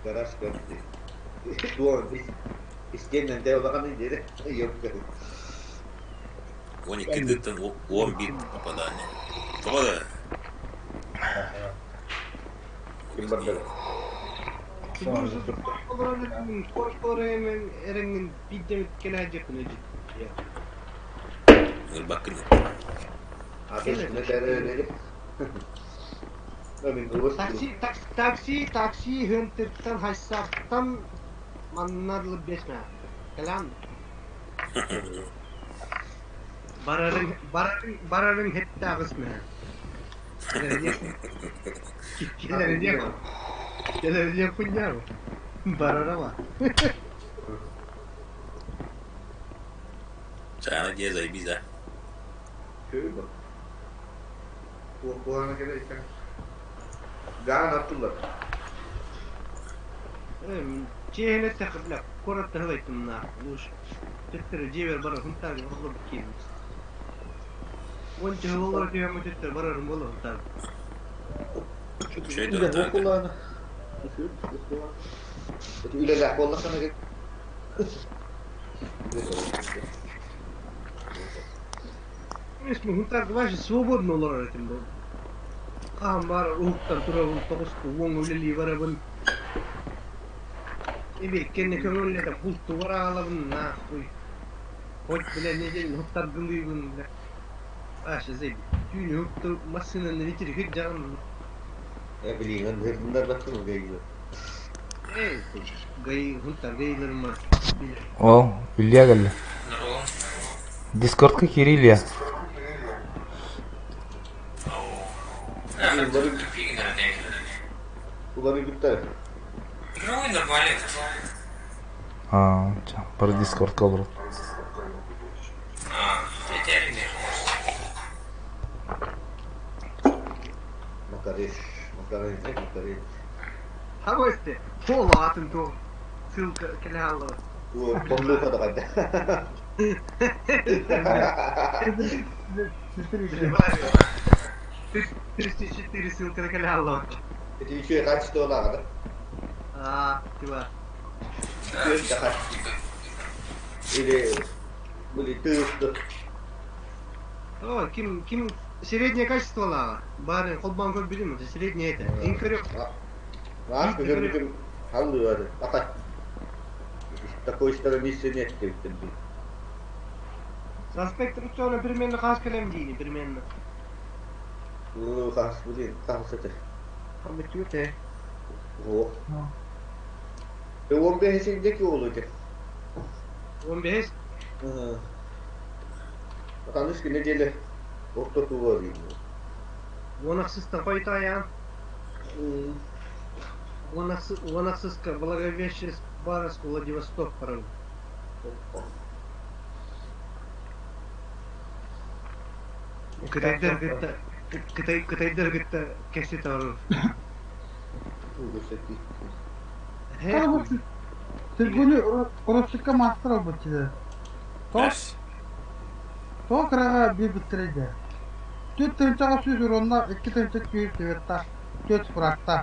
Гараж көрдү. Туох истиэннэн улахан диэри ёпка. 12 тыттан 11 попадание. Тоҕо да? Ким барда? Эрэҥҥин биирдэ кэлээдьэ күнэ Ырбаккын. Такси, такси, такси хөнтөртөн хайсартан маннарлы бесмэ. Кэлэн. Барарың, барарың, барарың хеттагыс мэ. Кэлэрдиэ кунньар. Барарама. Саана дьиэ заебись, да? Куһаҕана кэлэ иккен. Гаан аттылар. Чиэһинэ тэхиблэ куорат таһылайтымна луш. Төттөрү дьиэбэр бара хунтаага олорбут киирбит. Уонча сыл олоро түһэммит төттөрү барарым буолла хунтаага. Үчүгэй да Үлэ Үлэлээх буоллаххына Хунтаарга вообще свободно олорор этим бу. Хаһан баар уһуктан турабын, тоҕуска уоҥ үлэлии барабын. Эби кэннэ көҥүллэтэ бултугар аалабын, нахуй. Хоть, бля, неделю уһуктаргылыыбын, бля. Вообще заебись. Түүн уһукту массыынаны итирихит дьаҕын. Э, билиҥэн быһырдындар баттын гайылар. Эй, гай, хунтар гайларыма. О, Илья кэллэ. Дискордка киири Илья. Уларыйбыттар. Аа, бары Дискордка олорор. Макареш, Макареш, Макареш. Хабысты, пол атын то ссылка кэлэ хаалла. Помнуха да кайда. 34 ссылка кэлэ хаалла. Это еще и качество надо. А, типа. Или были ты О, ким ким среднее качество лага. Бары холбан көп билим, среднее это. Инкөрөк. Наш көрбүтүм халлыары. Ата. Такой стороны нет деп. Со спектр примерно хас кэлем диини примерно. Ну, хас блин, хас это. Хамытюте. О. 15-индеки олуйду. 15? Таныш неделе ортотуга дейм. Он ахсыстан койта Он ахсыска Благовещенск, Бараск, Владивосток баран. Кытайдар кытта Кытай Кытайдар кытта кэси тарыр. Сергуни Коровчикка мастер албыт То То кыраға bir битtirdi. Түт тынчаға сүз уронна, 2 тынча күйіп төбетта, төт фракта.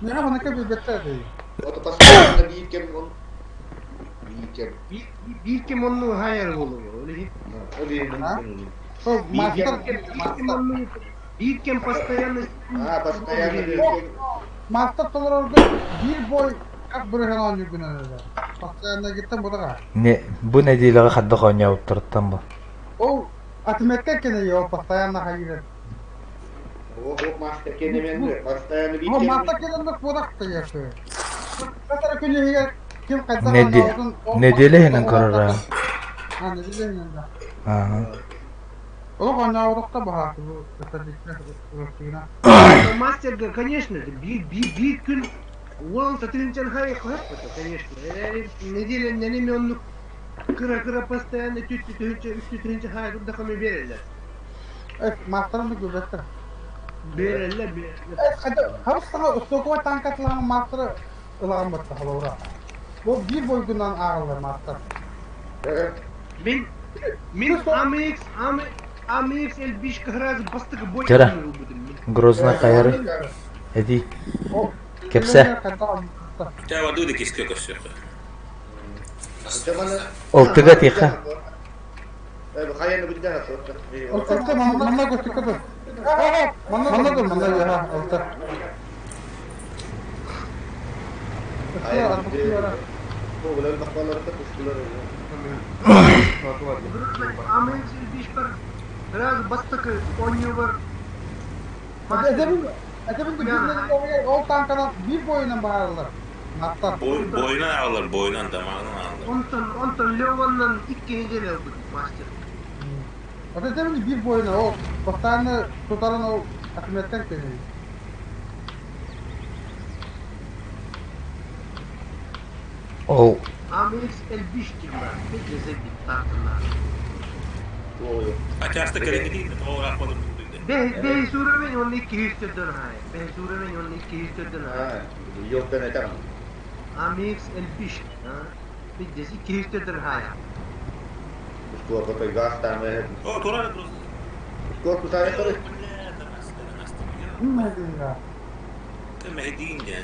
Мега манака bir битtirdi. Ото постоянно биир кем он биир кем. Биир кем онну хайар болу. Оле. Оле. Мастер биир кем постоянно. А, постоянно биир кем. Мастер толорорду бир бой как бырыган он жүгүнө. Постоянно гиттен будаға. Не, бу неделяга хадда хоньяуттарыттан бу. Ол отметка кене его постоянно хайыр. О, мастер кене постоянно биир кем. Мастер кене будак тыяшы. Катар күнүгө ким кайда Неделя хенен көрөр. А, неделя хенен да. Ага. Ол хоньяуттар баха бу Мастер, конечно, бир бир күн он татынчан хай хаппата, конечно. Неделя неме онну кыра-кыра постоянно түт түтүнчө үч түтүнчө хай курдахами берелер. Э, мастерны күбеттер. Берелер, берелер. Э, хада, хабыстага устокова танкатлан мастер ылаган батта халаура. Бу бир бойгунан агылар мастер. Мен мен AMX AMX L5 кахраз бастык бой. Жара. Грозно кайры. Эди. Кэпсэ. Чэ, баду да киске көрсүөххэ. Алтыга тиэхэ. Алтыга манна көстүккэ тұр. Манна тұр, манна яха, алта. Ол танканан биир бойунан бааралар. Наттар. Бойунан аҕалар, бойунан дамагынан аҕалар. Онтон, онтон Леваннан икки неделя ылбыт мастер. Это этэбин биир бойуна ол постоянно тутарын ол Ахметтен кэлин. Ол AMX элбиш диэн баар. Бит таатынаа. А часто кэлиҥҥитин тоҕо ыраах буолар Бэһис уровень уонна икки төрдөн аһай. Бэһис уровень уонна икки төрдөн аһай. AMX элбиш. Биддес икки төрдөн аһай. О, турар просто. Мehdiin de.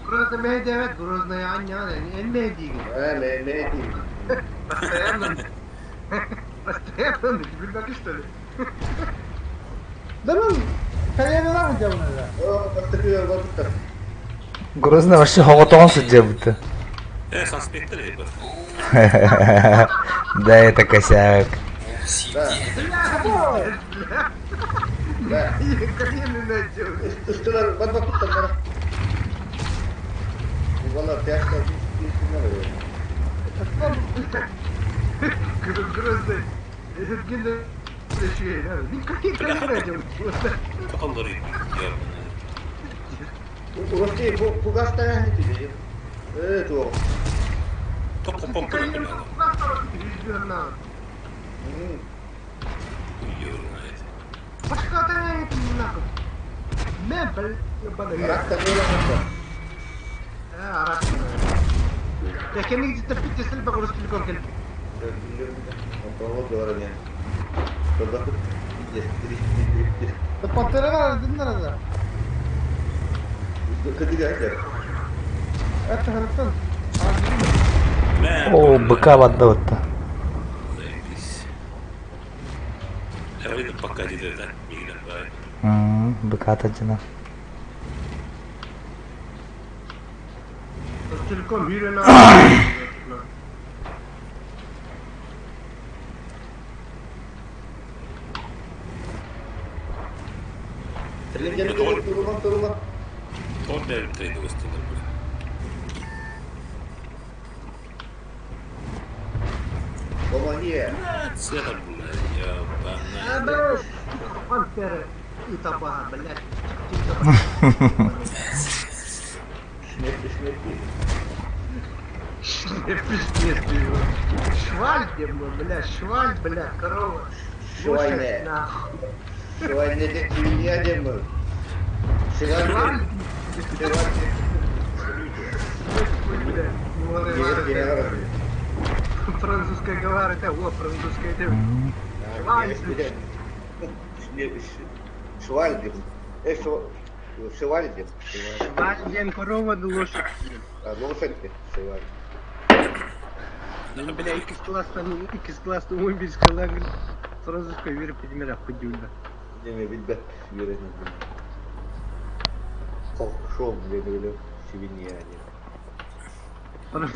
Грозный Мehdi evet Грозный Аня en Mehdi'yi. Постоянно. Постоянно. Билбэк что ли? Да ну, карьералаах дьабына. Грозный вообще хоҕотоҕон сылдьабыта. Санспектр это. Да, это косяк. Колено начал. Грозный. Тоқалдыр Пантералар диннер да. Это хырыттан. О, быка бадда бытта. Пока да, Быка тажына. Телеком юрена. Шваль, бля, шваль, бля, корова. Швальне. Швальне де свинья демон. Шваль. Французская говорит, о, французская тема. Шваль. Шваль. Шваль. Шваль, корова, лошадь. Лошадь, шваль. Бля, икс класс, икс класс, умбийская лагерь. Французская вера поднимера ходюля. Не, билбэт үөрэнэн. Шом диэн свинья диэн.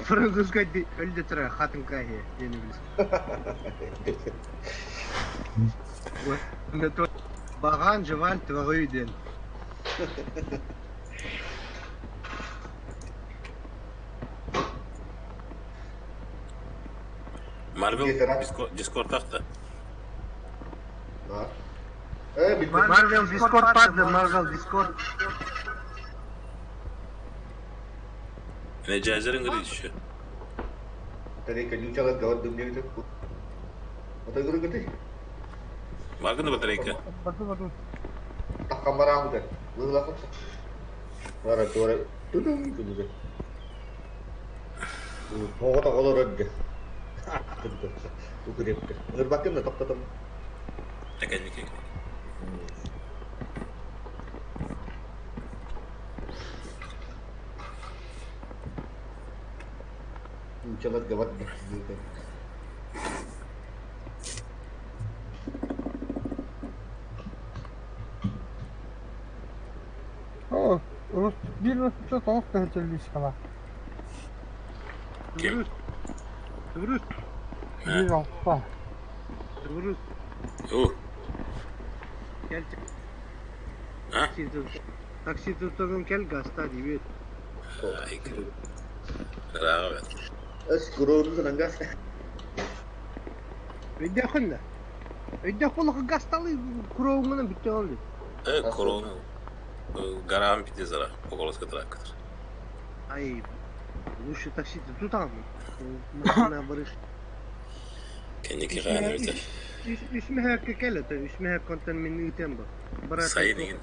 Французская өлдөтөрө хатынка диэн билс. Баган жеваль твою ден. Марвел Дискорд тахта. Марвел Дискорд падла, Марвел Дискорд. Не жазерин говорит еще. Батарейка не учала говорит, мне это. Вот Маргана батарейка. Такамарам да. Выгла Вара тура. Тудум тудум. Тоҕо олорор Укрепкэ. Ырбаккын да тоқтатам. Академик. Нууччаларга барда. О, биир ростуча тоҕус тыһыынча лиискалаах. Ким? Биир алта. О. А? Такси туттан кел гаста дибет. Ыраҕа бэт. Өс куруурун газ. Өйдөөхүн да. Өйдөөх болоху гасталы куроуңунан бүтте ол. Э, корона. Гарам пите зара, Поколоска трактор. Ай, лучше такси тутам. Машина барыш. Кенники хааны бите. Үсмэһэ кэлэ, үсмэһэ контен мин үтем бу. Сайын игин.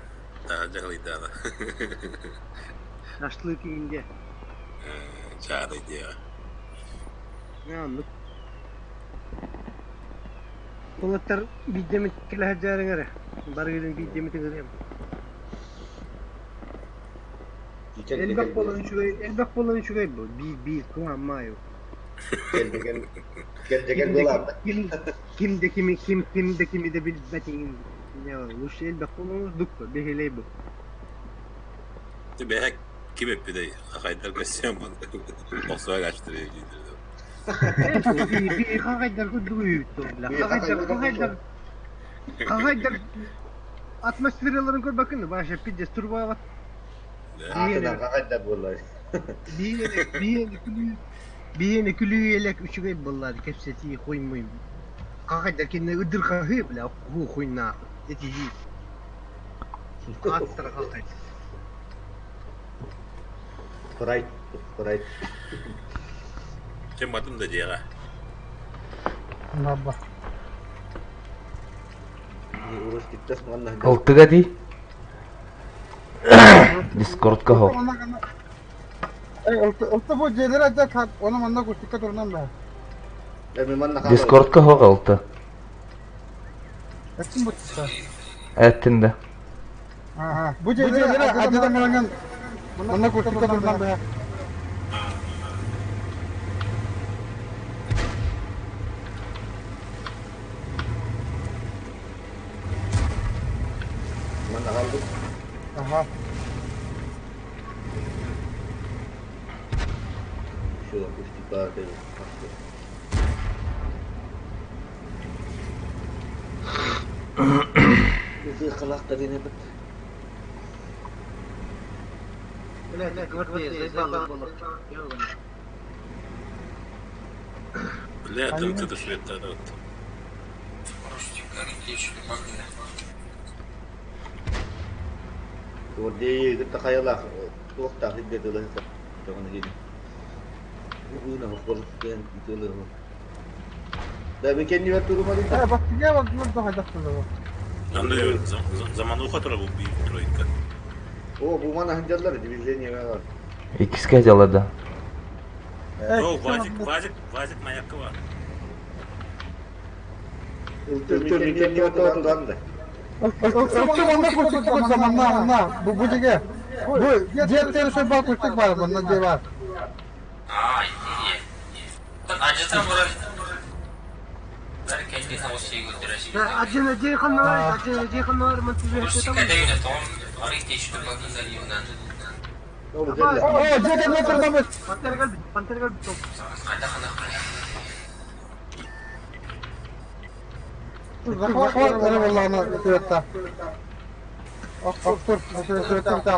Та жаглыйдаана. Нашлык инде. Чаады диа. Яны. Олаттар бидемит киле жарыңары. Баргылын бидемит гырем. Элбэх болан үчүгэй, элбэх болан үчүгэй бу. Би би куаммаю. Кел кел болар. Ким ким де кими ким ким де kimi de билбетин. Не, лучше элбэх болан дукпа бехелей бу. Ти бэхэ ким эппидей? Хахайдар көссөм бу. Токсуга качтыры дейдир. Би хахайдар кудуйутту. Хахайдар хахайдар хахайдар атмосфераларын көр бакын, баша пиздец турба Атынан хахайдар болар. Биени биени күлүү биени күлүү элек үчүгэй боллар кепсети хуймуй. Хахайдар кине ыдыр хахы бля ху хуйна. Эти ги. Аттар хахай. Прайд, прайд. Кем бардым да диэҕэ. Наба. Урус диктас манна. Алтыга дии. Дискордка хо. Алта бу дьиэлэр адьа оны манна кустукка турунан баа. Дискордка хо алты. Эттин бу тиса. Эттин да. Ага. Бу дьиэлэр адьадан баранган манна кустукка турунан баа. Манна қалдық. Ага. Şu кустик бар dedi. Bizi kılak da bit. Бля, квартира заебала. Бля, там это света вот. Orada gıtta kayalar. Tuğta hiddet öyle. Tamam gidin. Uyuna hokol ben gidiyorum. Да мен kendi ver durmadım. Э, бак тиге бак бу да хайдак турду. Анда замануха тура бу би тройка. О, бу мана ханжарлар движение var. Иккиске жалады. О, Вазик, Вазик, Вазик маякка бар. Ülke kendi ver durmadım. Алты манна кустукка турда манна манна бу бу дьиге. Бу дьиэттер сөй бар кустук бар манна дьиэ бар. А, Ажына жейханнар, ажына жейханнар, мен О, дьиэ кэннэ турда бу. Пантер пантер Захват эрэ буоллаҕына сүөттэ. Охтур, сүөттэ.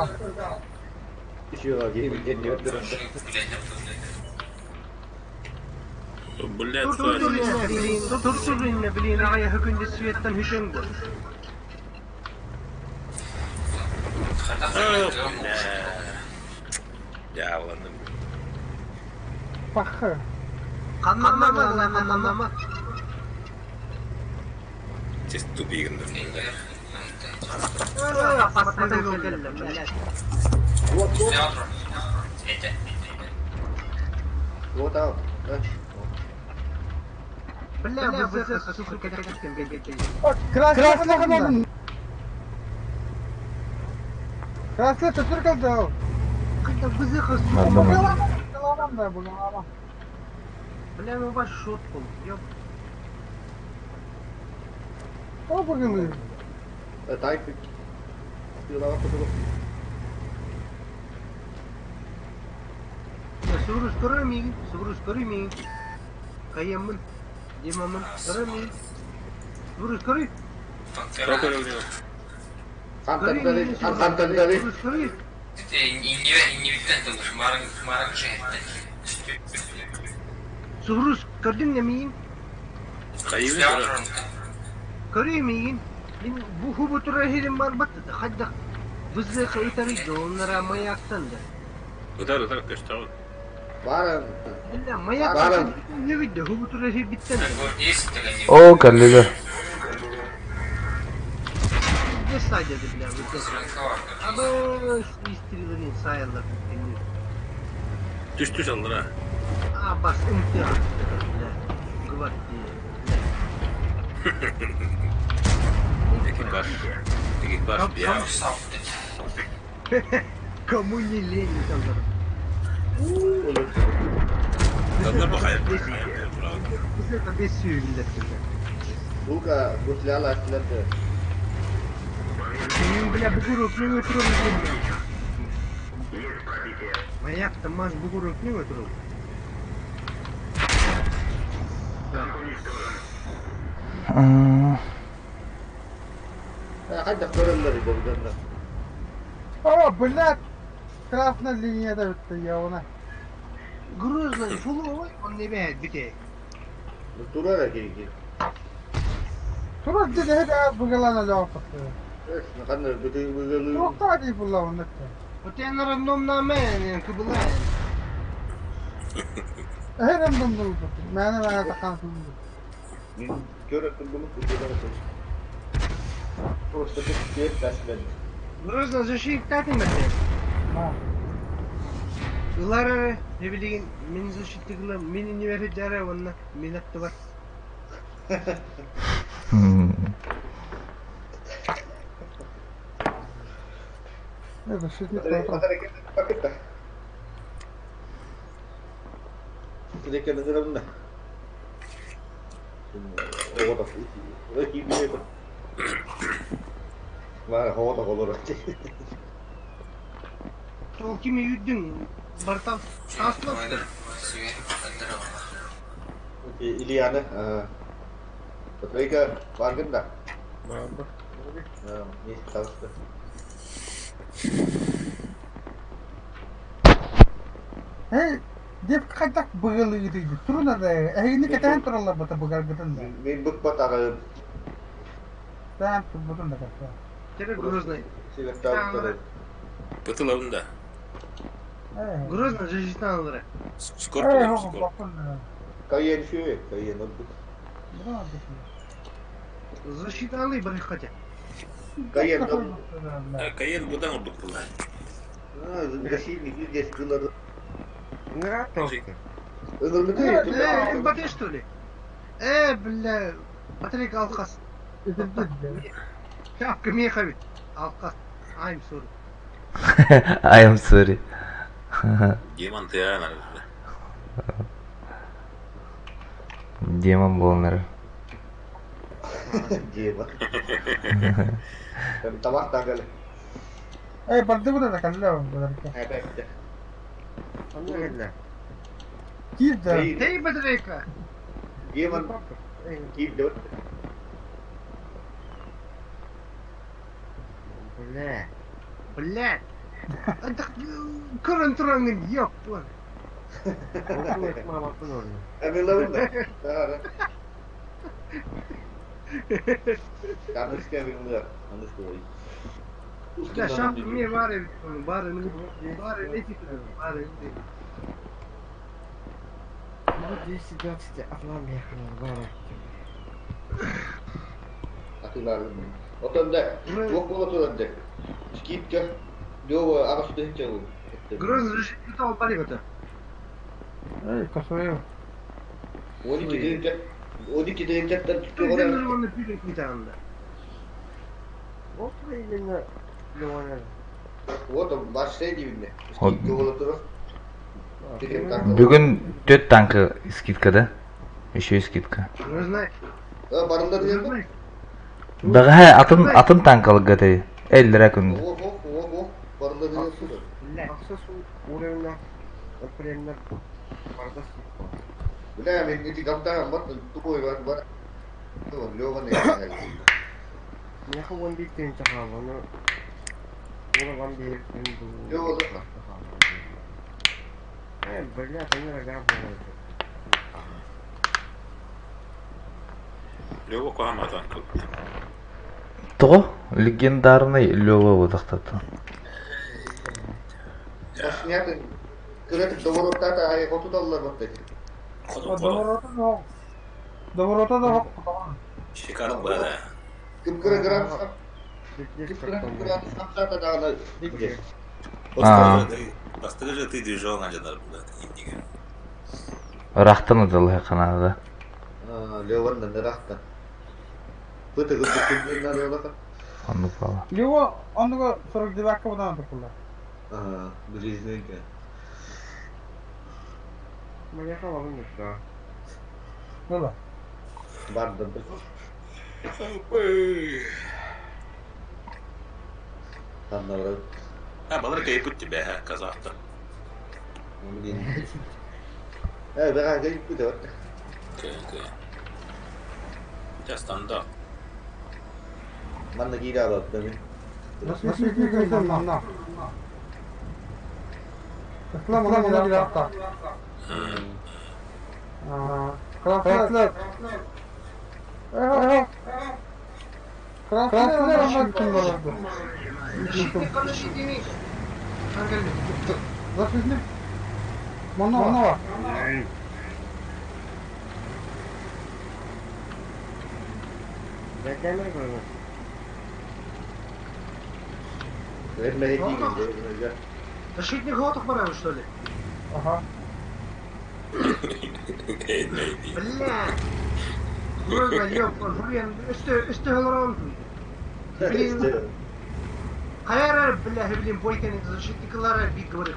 Şu kendi ver durmadım. Бля, Тур блин, ая хөкүндө светтен хүшең бу. Я ладно. Пахы. Каннама, каннама. Честь тупигин. Вот ал. Бля, бу сука кеткен. Красный канал. Красный төтөр калды. Кайда бызыха Нормально. Аламам да бу аламам. Бля, ну ваш шот был, ёб. О, быгылы. Тай Тылава кутулук. Сурус көрөр миигин, сурус көрүй миигин. Кайаммын, Димаммын, көрөр миигин. Сурус көрүй. Хантан дали, хантан дали. Сурус көрүй. Сурус көрдүң не миигин? Көрүй миигин. Мин бу хубу турар хирим барбат хайдах вызыха ытарыйда оннара маяктан да. Ытар ытар көстөҕүн. Баран. Бля, маяктан не видно, хубу турар хирбиттен. О, кэллилэр. Где садят, бля, вот это. Абы истрелерин сайалар. Түс түс аллара. А, бас умтыга, бля. Гвардия, бля. Экипаж. Экипаж бия. Кому не лень там. Дандар бахайр. Это без сүйүллер. Бука бутляла атланты. Бля, бугуру книгу трогай. Маяк-то маш бугуру книгу трогай. Хайдах көрөллөр иде О, блядь! Красная линия да битте явна. Грозный фуловый, он не бэт бите. Турара кеги. Турар диде хеде бугалана жаапты. Канны бүтүн бүгөлү. Тоқта ди булла онныкты. Вот я на родном намен, кубылай. Херем дымдыл. Мәне мәне тақан сулду. Мин көрөттүм буну күтүп Просто тут тер тәсбен. Грозно защиттатын бите. Ылар не билигин мин защиттыгыла мин не вере жара онна мин атты бар. Защитник Пакетта. Кидекен гырымна. Оғота. Ой, Бар хоғота болор. Ол кими үйдүң бартал таслап. Ильяны, Батарейка баргын да. Бар. Не табысты. Эй, деп қайтақ бұғылы үйді. Тұрына да, әйіні кетен тұралар бұта бұғал бұтын да. Мен бұк батағы. Тән бұтын да кәтті. Тере Грозный. Бытылабын да. Грозно защиттан алыр. Скор булам, скор. Кайен шуе, кайен отбук. Защита алый бір хотя. Кайен Кайен будан отбук була. Защитник здесь крыло. Э, батарея что ли? Э, бля, батарейка алқас. Шапка меховит. Алқас. I'm sorry. I am sorry. Демон ты ана. Демон болнар. Демон. Тамақ таңгалы. Эй, барды бұда да кәлі батарейка. Кирді. Эй, батарейка. Демон. Кирді. Бля. Бля. Көрін тұраңын, ёп. Бля, шапка мне бары, бары, бары, эти, бары. Ну, 220 атлам ехала, бары. Атыларын. Отонда, туох бола турар Скидка. Дёва ағасы дехче ол. Грозно защитал парик-то. Эй, косой. 12 12 дехчеттен түккө Ты барар. нормально пилик не там, да. Вот именно, Вот баш сей дибинде. Скидка бола турар. Бүгүн түөрт танка скидка да? Еще и скидка. Бэҕэһээ атын атын танкаларга этэй эллэрэ күндү. Миэхэ уон биир тыһыынча хаалла, ону уолабан биэрэн дуу Э, блядь, они рога буолар. Лева куһааматан кылбыт. Тоҕо? Легендарный Лева буотахтата. Доброта да Доброта да Шикарно бара. Аа. Бастакы же ты движен адьанар була иннигэ. Ыраахтан ыдылыһа ханаада. Оннук буолла. Лево оннуга 49-ка будан туркулар. Миэхэ лабын да. Было. А, балар кайпыт тебя, ха, казахтар. Окей, окей. Это стандарт. Защитник манна. Ислам манна диракта. Красный. Э, Красный манна ким барады? Защитник подожди, Защитник. Манна бар. Бэкэмэр көрөр. Защитник готов баран, что ли? Ага. Бля! Бля, ёб, блин, өстө өлөрөн. Блин. Хайар, бля, блин, бойканы защитниклар бик говорит.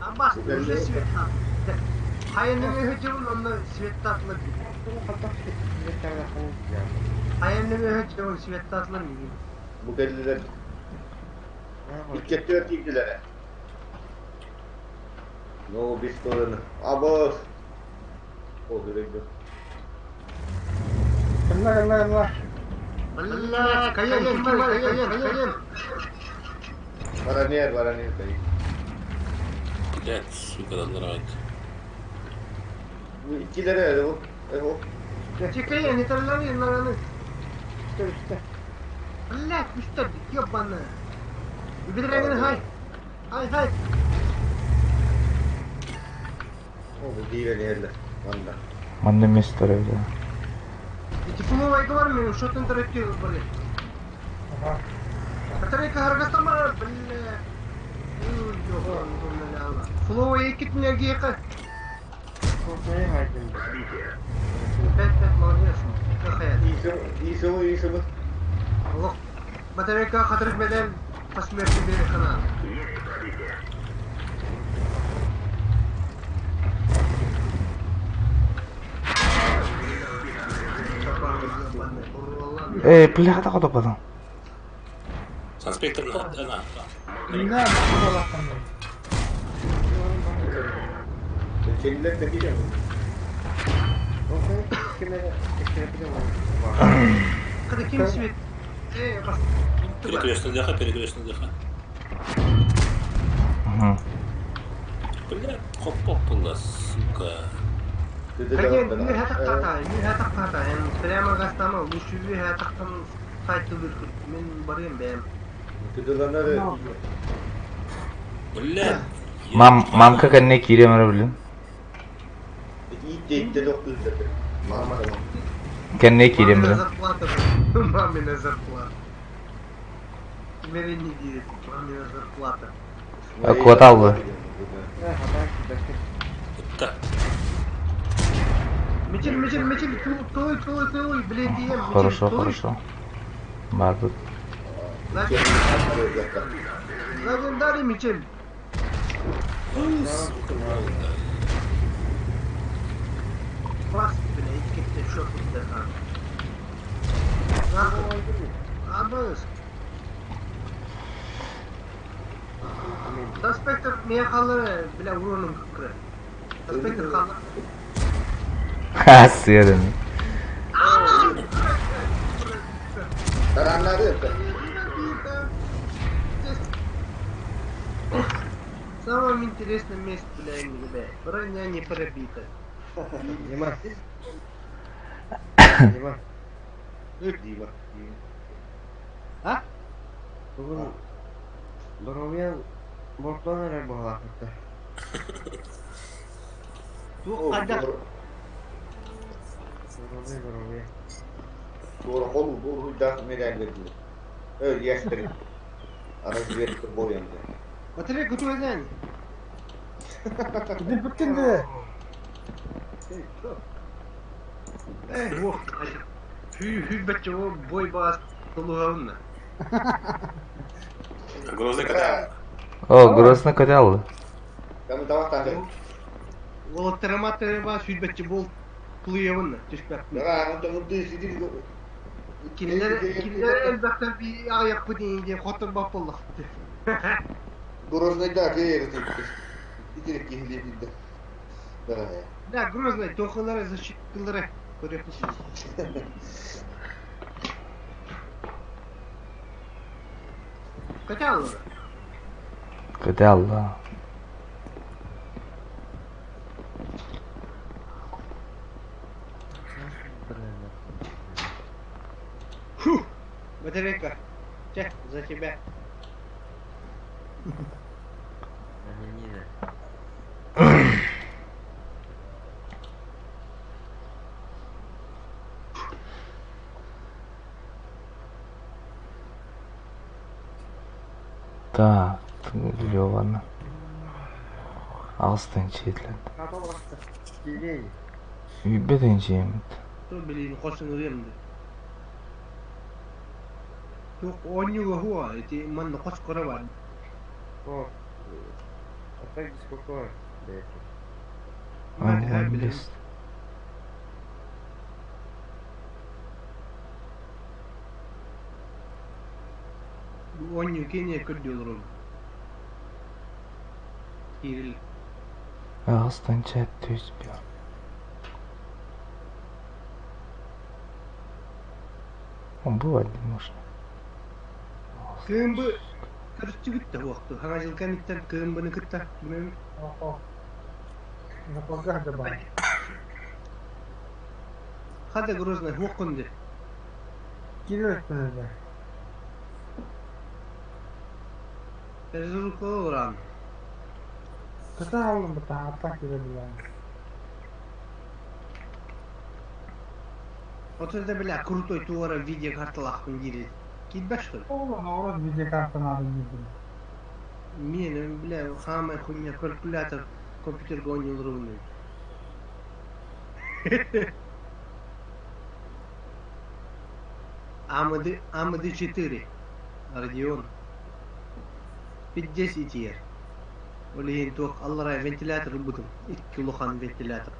Аббас, уже свет Хайанныгы хөтөрүн онно светтатлар. Хайанныгы хөтөрүн светтатлар мигин. Бу кэллилэр. Иккеттер тиийдилэр. Ну, бистолын. Абос. О, жүрегді. Кэллэ, кэллэ, кэллэ. Бля, каян, каян, каян. Баранер, баранер. Блядь, сука, даллар Бу иккилere бу. Эхо. Чекай, не тарланы, нараны. Блядь, мистер, ёбаная. Бедрәгене хай. Хай, хай. О, бу киирен Манна. Манна место да. Дипломай бар мен шотын төрөттү бар. Ага. Батарейка харгастан бар, бля. Флоу экит энергияка. Пять, пять, молодец. Какая? Исымы, исымы. Аллах. Батарейка хатырык беден посмерти бери хана. Э, бля, хата потом. Санспектр на, на. Не, Кэллилэр кэллилэр. Kada kim свет? Э, бас. Перекрестный даха, перекрестный даха. Угу. Бля, хоп-хоп была, сука. Хаген, ми хатак ми хатак Прямо гастама, лучше ви хатактан сайтты бүркүт. Мен барыйм бэм. Бля. Мам, мамка кэннэ киириэм эрэ блин. Кэннэ киириэм Мамина блин. зарплата. Мамина зарплата. Кимэринни диир, у зарплата. Куоталлы. Тутта. Мичил, мичил, мичил, той, той, той, блин, дием, мичил, Хорошо, той. хорошо. Барбыт. Легендарный мичил. Бас, бля, иккитте шок да. Абыз. Suspector мия халлары, бля, уроном кыры. Suspector халлары. Ха, сыарын. Тараннары это. В самом интересном месте, бля, бля, броня не пробита. Дима. Дима. Дима. А? Бүгін Доровьян борттан эрэр баҕалаахпыттар. Туох хайдах? Доровья, доровья. Туора хол буруйдаах медаллер дии. Өл ястыры. Разведка боянда. Батарея готова. Билбиккин де. Эй, ох, хүй хүй бәтче бой бас толуғауна. Грозный кота. О, Грозный котялы. Кому тавақтан Олаттараматтары ба хүй бәтче бол тулуявына түшпәк. Да, он ты сидит. Кинилер кинилер элбәктер би аяк бу дейин хотор бап боллах. Грозный да, кер Итерек кихли Да. Да, Грозный тохылары защиткалары көрөпүз. Котялы. Котялы. Фу, батарейка. Че, за тебя. Так, Левана. Алыстан четлен. Үйбетен чемит. То блин, қосын ремді. Туқ онюга хуа, эти манна қос қора бар. О, опять сколько? Бес. Оню кене көрдү Кирилл. Алыстан чет түз бер. Он был один, может. Кымбы көрчүгүттэ уақту. Хаңа жылканиттен кымбыны кытта. Билмейм. Заполгар да бар. Хада Грозный хуаққынды. Кирилл да. Перезурку уран. Кыта алдым бата атак кире биле. Вот это бля крутой туара видеокарталахпын дири. Китбеш что ли? Оğlum наоборот видеокарта надо не Мен, бля, хамай хуйня, калькулятор, компьютер гонил ровный. AMD, AMD 4, Radeon. 50 ETR. Олейін туақ алларай вентилятор бұдым. 2 улахан вентилятор.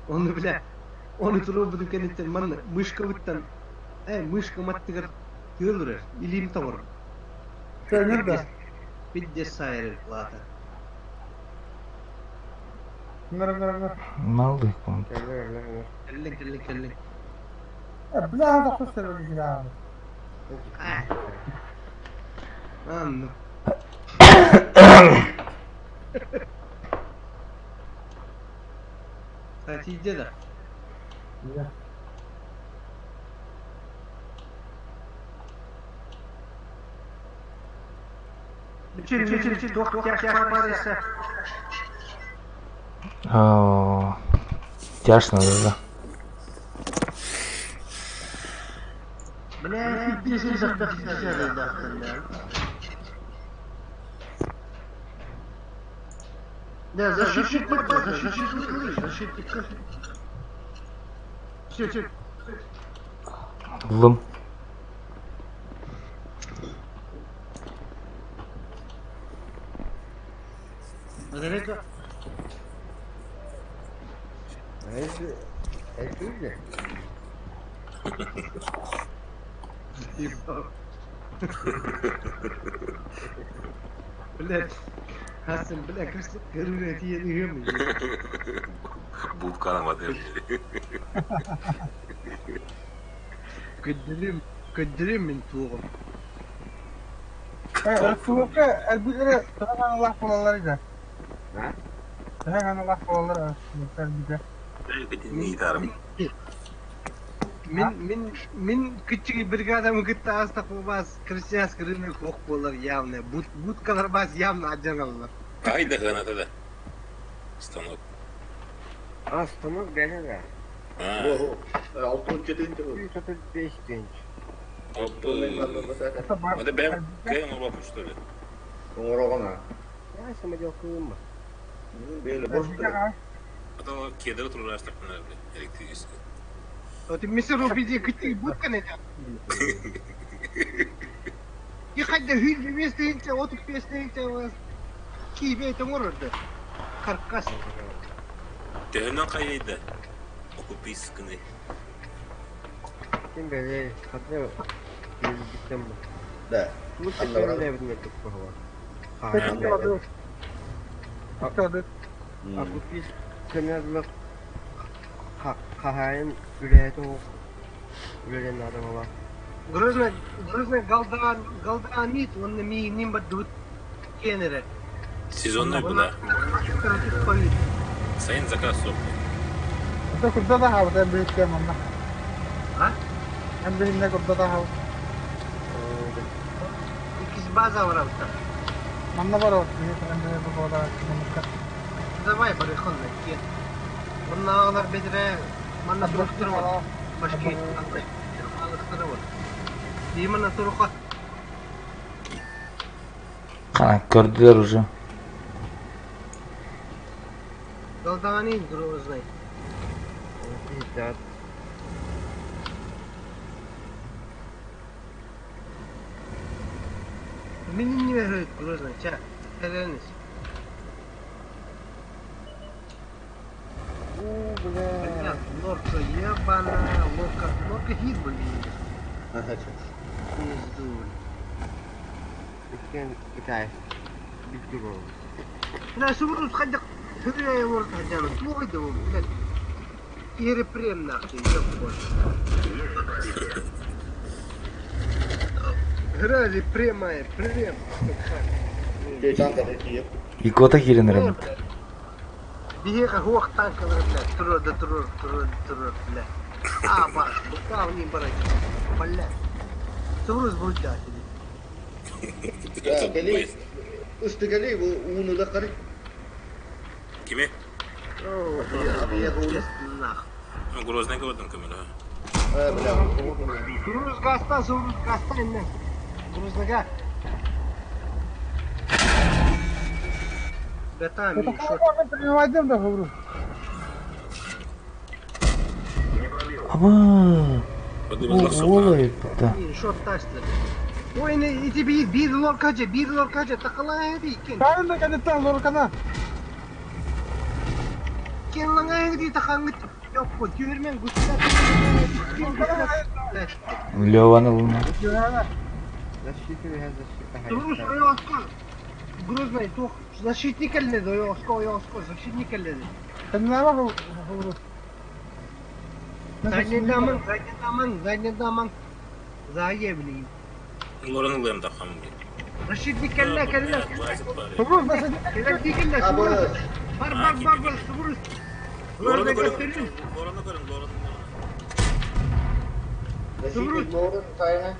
Оны, бля, оны тұру бұдым кенеттен манна мышка бұттан, мышка маттыгар тылырыр, илим тамыр. Көнür да. 50 сайры плата. Ngır ngır ngır. Малдык он. Келлин, келлин, келлин. Бля, да хос себеби кире abi. Анны. Кстати, да. Да. Чил, чил, чил, чил, туақ тяж парыса. Тяжно, да. Бля, Биир элбэхтэр. Да, защитник, защитник, защитник. Все, все. Ыллым. Далеко. Блядь, Хасан, бля, кажется, көрүнэ тиийэн. Булканамады. Көрдөрүм, көрдөрүм мин туоҕум. Өрөспүүбүлүкэ элбиилэрэ төһө ханалаах буолаллар да? Төһө ханалаах буолаллар өрөспүүбүлүкэ элбиитэ? Мин, мин, мин киччиги бригадамы кытта аастах баас Красноярск рынок ох буолар явно. Будкалар баас явно адьаналлар. Ай да граната да. Станок. А, станок бэйэ да. Алтын четин 35 тысяч. Это бэм кэм оба что ли? Оҥороҕуна. Я самоделка ылма. Бэйэ бос. А то кедр турар электрический. Вот мистер Рубиди киччиги будка не И хайда хүл 5 тыһыынча, 35 тыһыынча киибэ тоҥорорду. Каркас. Төһөнөн хайайда? Окупискыны. Ким бэйэ хатта билбиттем бу. Да. Бу сен бэйэ бу. Окупис көнөрлөк хаһайын үлэһит үлэлэн наада буолар. Грозный, Грозный галдаан, галдаанит, он ми ним бадут кенере. Сезонный была. Сайын заказ суох. Это курда да хабыт эн биһиккэ манна. А? Эн биһинне курда да хабыт. Иккис база барабыта. Манна бар от биһи эн биһи бу бода манныкка. Давай барыхан кен. Оннааҕылар бедре манна туруктары бар. Башки алыктары бар. Именно турука. Хана көрдүлэр уже. Галдаанит Грозный. Пиздат. Мин не верю Грозный. Ча. Хеленис. У, бля. Бля, лорка ебаная, лорка, лорка хит, блин. Пизду. Иккен Китай. Билдир ол. Бля, субурус хайдах хөрүө олорор хадьаан туох да ол, блядь. Киһи прем нахуй, ёпта. Хөрүө премая, прем. Икота киирэн эрэбит. Биһиэхэ хуох танкалар, блядь, турur да турur, турur, турur, блядь. А, баш, букал не барать. Блядь. Субурус будет Кали, устыгали ууну да кары. Кими? Нах. Грозный көрдүм көмөлө. Э, бля. Субурус гаста, субурус гаста инне. Грозныйга. Бетами, Это хуй принимайдым да хабру. Аба. Уолай да. Шот тастыр. Ой, не, ити биир биир лоркажа, биир лоркажа такалаа би кен. Кайын да кадеттан лоркана. Кен лаңаа ди тахаңыт. Йоппо, түөрмен густа. Леваны ылына. Защита защита. Турус ойооско. Грозный тух. Защитник элледи, ойооско, ойооско, защитник элледи. Кадинама хабру. Задний даман, задний даман, задний даман. Зае блин. Лораны ылыам да хам. Защитник элле, келле. Хабру, защитник. Келле, келле, субурус. Бар, бар, бар, бар, субурус. Лораны Лораны көрүн. көстөрүн. Лораны көрүн, Лораны. Защитник Лорен тайна.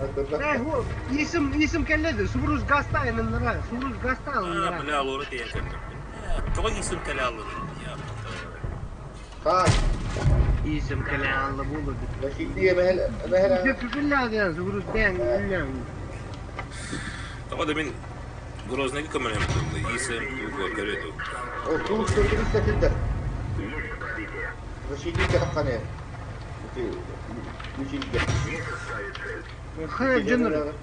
Э, ху, Исим, исим келледи. Субурус гаста эненнера. Субурус гаста А, эненнера. бля, Лора тиен көрдүм. Тоҕо исим кэлэ аллын. Я. Хай. Иисем кэлэн алла буолуо дии. Василий эбэһэл эбэһэл Үчүгүллээх сугурустаан үллээн. Тоҕо да мин Грознайга көмөлөһөн турда. ИСМ тугу көрө дуу. Туус көрдөрүстэ Василий кэтэххане. Үчүгү. Хайа дьоннор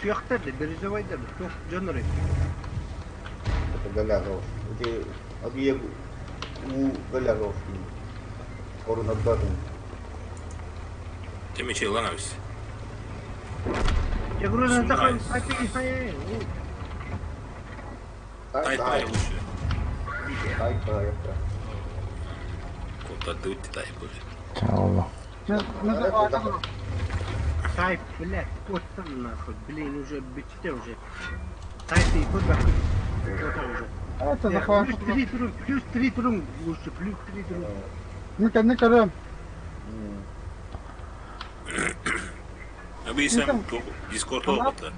Күөхтэр да, бирюзовайдар да, туох дьоннор Галяров. Ити Агия У Галяров. Орунарбатын. Тимичи Иванович. Я говорю, это Тай-тай лучше. Тай-тай. Куттардыбыт тай были. Чаалла. Тай, блядь, куттан нахуй, блин, уже бичте уже. Тай ты кот нахуй. уже. Это захват. Плюс три трун лучше, плюс три трун. Мы кэнни көрөм. Абыйсам Дискорд опыта.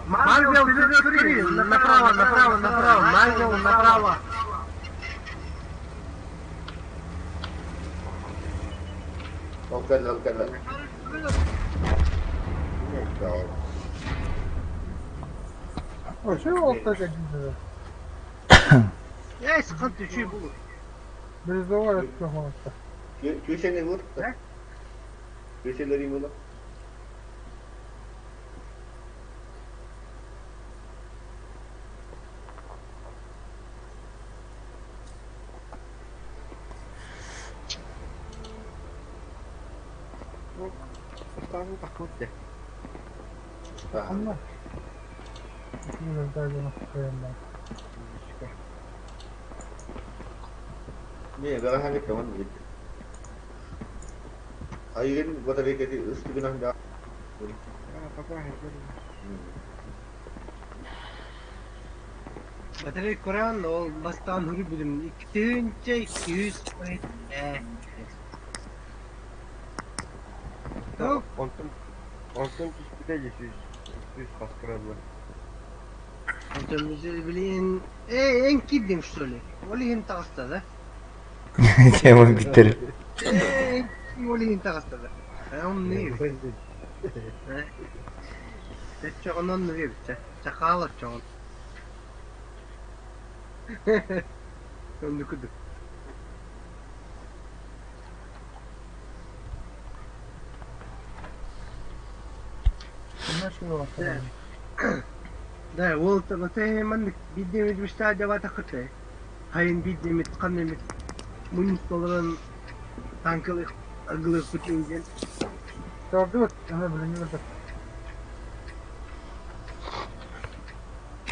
Марвел вперед, три, направо, направо, направо, Марвел направо. Ол кэллэ, ол кэллэ. Ошо олта кэлдэ. Эй, сыканты үчүй булur. Бирюзовай өттө холотта. Köşene vur. Köşeleri vur. Anla. Не, гараханge tamam бит. Айгын батарейка үстүгүнэн да. Батарей Коран ол бастан хүрү билим. Иккинче 200 э. Онтон онтон түспүтэ же сүүс сүүс хаскыраллар. Онтон блин, эй, эн киддим что ли? Ол иһин таҕыста да? Тема биттер. Эй, ол иһин таҕыста да? Он не. Чоҕонон нүбүччэ. Чакаалар чоҕон. Оннукуду. Да, ол те маннык биддемит бишта жабата кыты. Хайын биддемит каннемит мунис толорон танкылы агылы күтүнген. Көрдүбүт, аны билиңи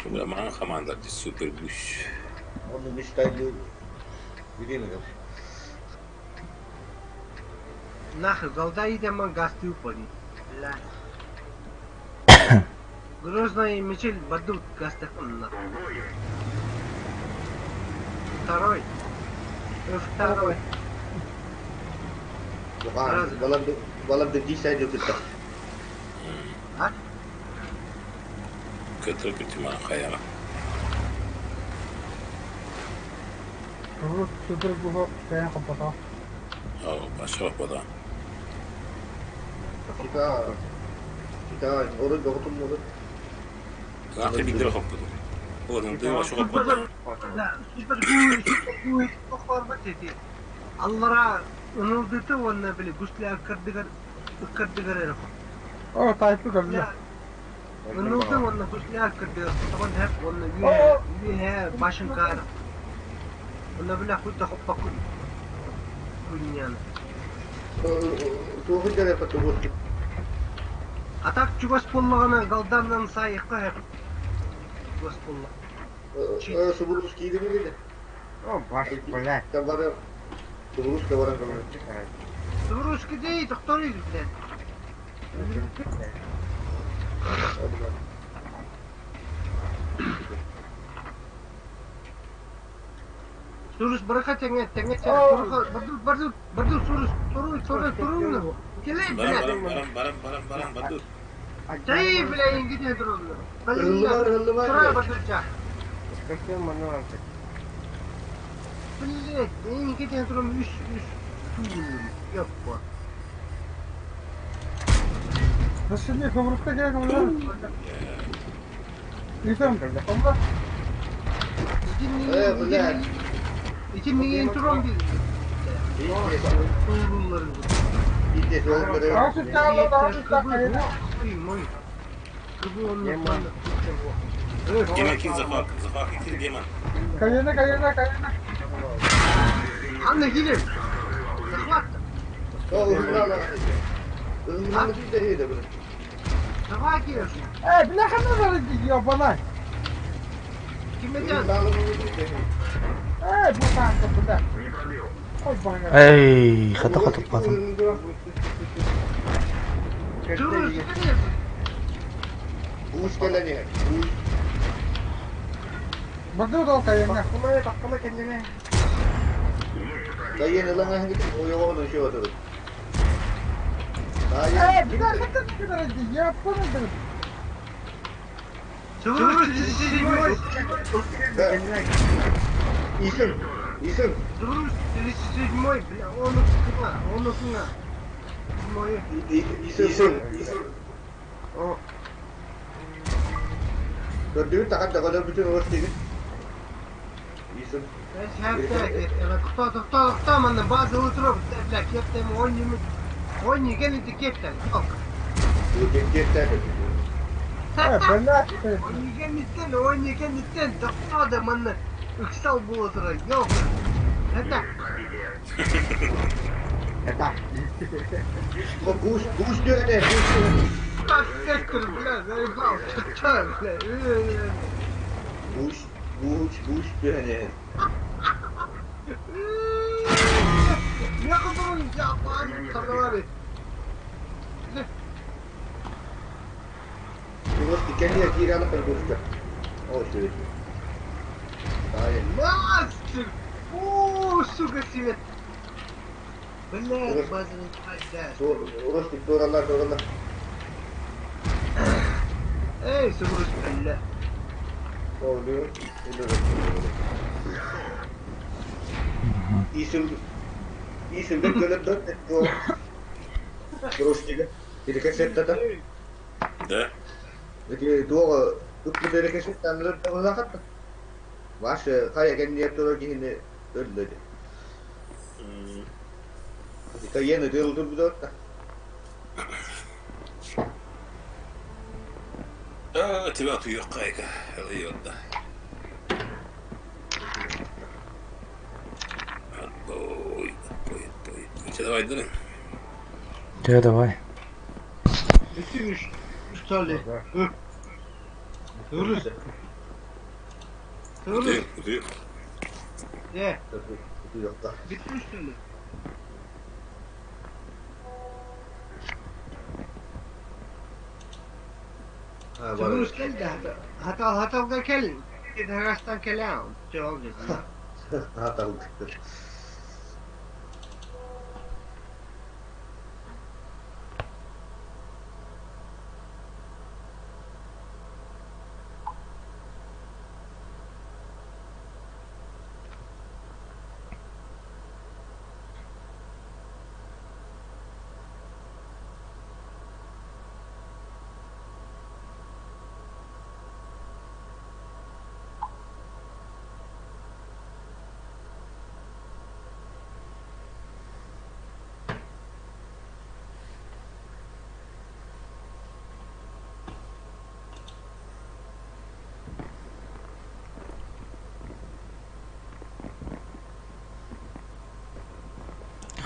Маған команда супер буш. Onu müşteri bilemiyorum. Нахер, голда идем гасты упали. Бля. Грозный мечель бадут гастахун нахуй. Второй. Второй. Балам десять өкүттэ. А? Көтөр күтүмә хаяга. Рус супер буһу кэйэн хоппото. Ау, башка бада. Чика. Чика, орун доготум мурут. Нахы бидер хоппуду. Орун дыва шуга бада. Да, супер гуй, тохвар бит Аллара ынылдыты онна били гусля кырдыгар кырдыгар эрэ. О, тайпы көрдү. Ынылды онна гусля кырдыгар. Табан хеп онна үйе үйе башын кар. Онна били худда хоппа күн. Күннян. Туоху дere патугут. Атак чугас боллагана галданнан сайыкка хеп. Чугас болла. Субурус кийди биле. О, баш, блядь. Табара Субурус кабаран кабаран. Субурус кидей тохторуй блядь. Сурус барака теңе теңе барду барду барду сурус туру туру туру келе блядь. Барам барам барам барам барду. Чай блядь ингите туру. Hıllıvar hıllıvar. Тура барду ча. Көстөн манна Блядь. Блядь, эйигин туран үс үс тууллум. Йоппа. Расширение хомурукта кэлэн олорор. Ыытам. Онно Э, блядь. Ити миигин туран бил. Туурулларын. Аҕыс үстээх аҕыс үстээх хайына. Кыбы онно Демон кил захват, захват кил демон. Кайына, кайына, кайына. Анна килер. Захват. Давай килер. Э, бля, хана бары ёбана. Кимеден? Э, бу танка, бля. Ой, бага. Эй, хата хотуппатым. Турус килер. Барды дол кайына. Таккама, таккама кэннинэ. Э, бля, хата бары ёбана. Турус седьмой. Турус 37-й, бля, он укна, он укна. Мой. О. Тоқтоо, манна база утро, бля, кептем ойнымы. Ойны кэлин кептем. Э, бля. Ойны кэнниттэн, ойны кэнниттэн, тоқтоо да манна ыксал буола турар. Йок. Это. Это. Так сектор, бля, заебал. Чё, бля? Я которую я пан, Мастер! О, сука, себе! Блядь, базовый да. Эй, сука, бля. Да. А, тебя туйоккайка. Йодда. Ой, ой, ой. Че, давай, дырым. Да, давай. Ты что ли? Турус. Турус. Утуйок. Э. Bitti что ли? Турус кэлдэ. Хатал хаталга кэл. Кидагастан кэлээн. Чоол дии.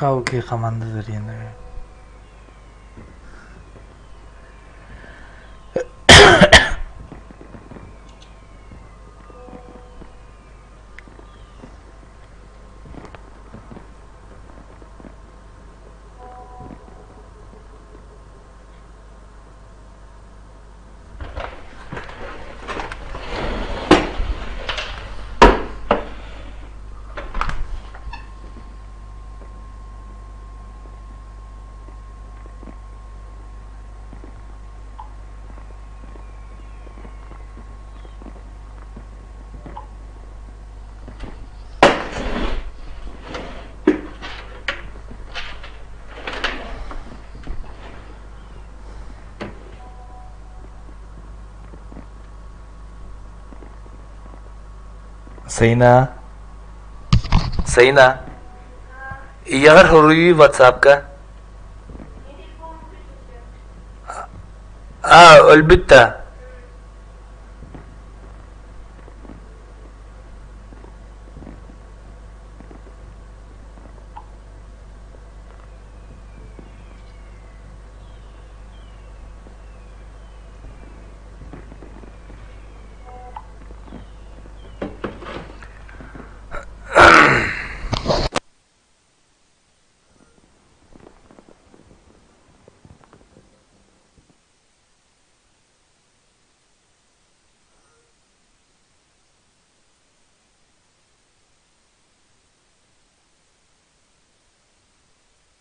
Хауки команда зарина. Сайына. Сайына. Ийэҕэр хоруйуу ватсапка. А, өлбүт да.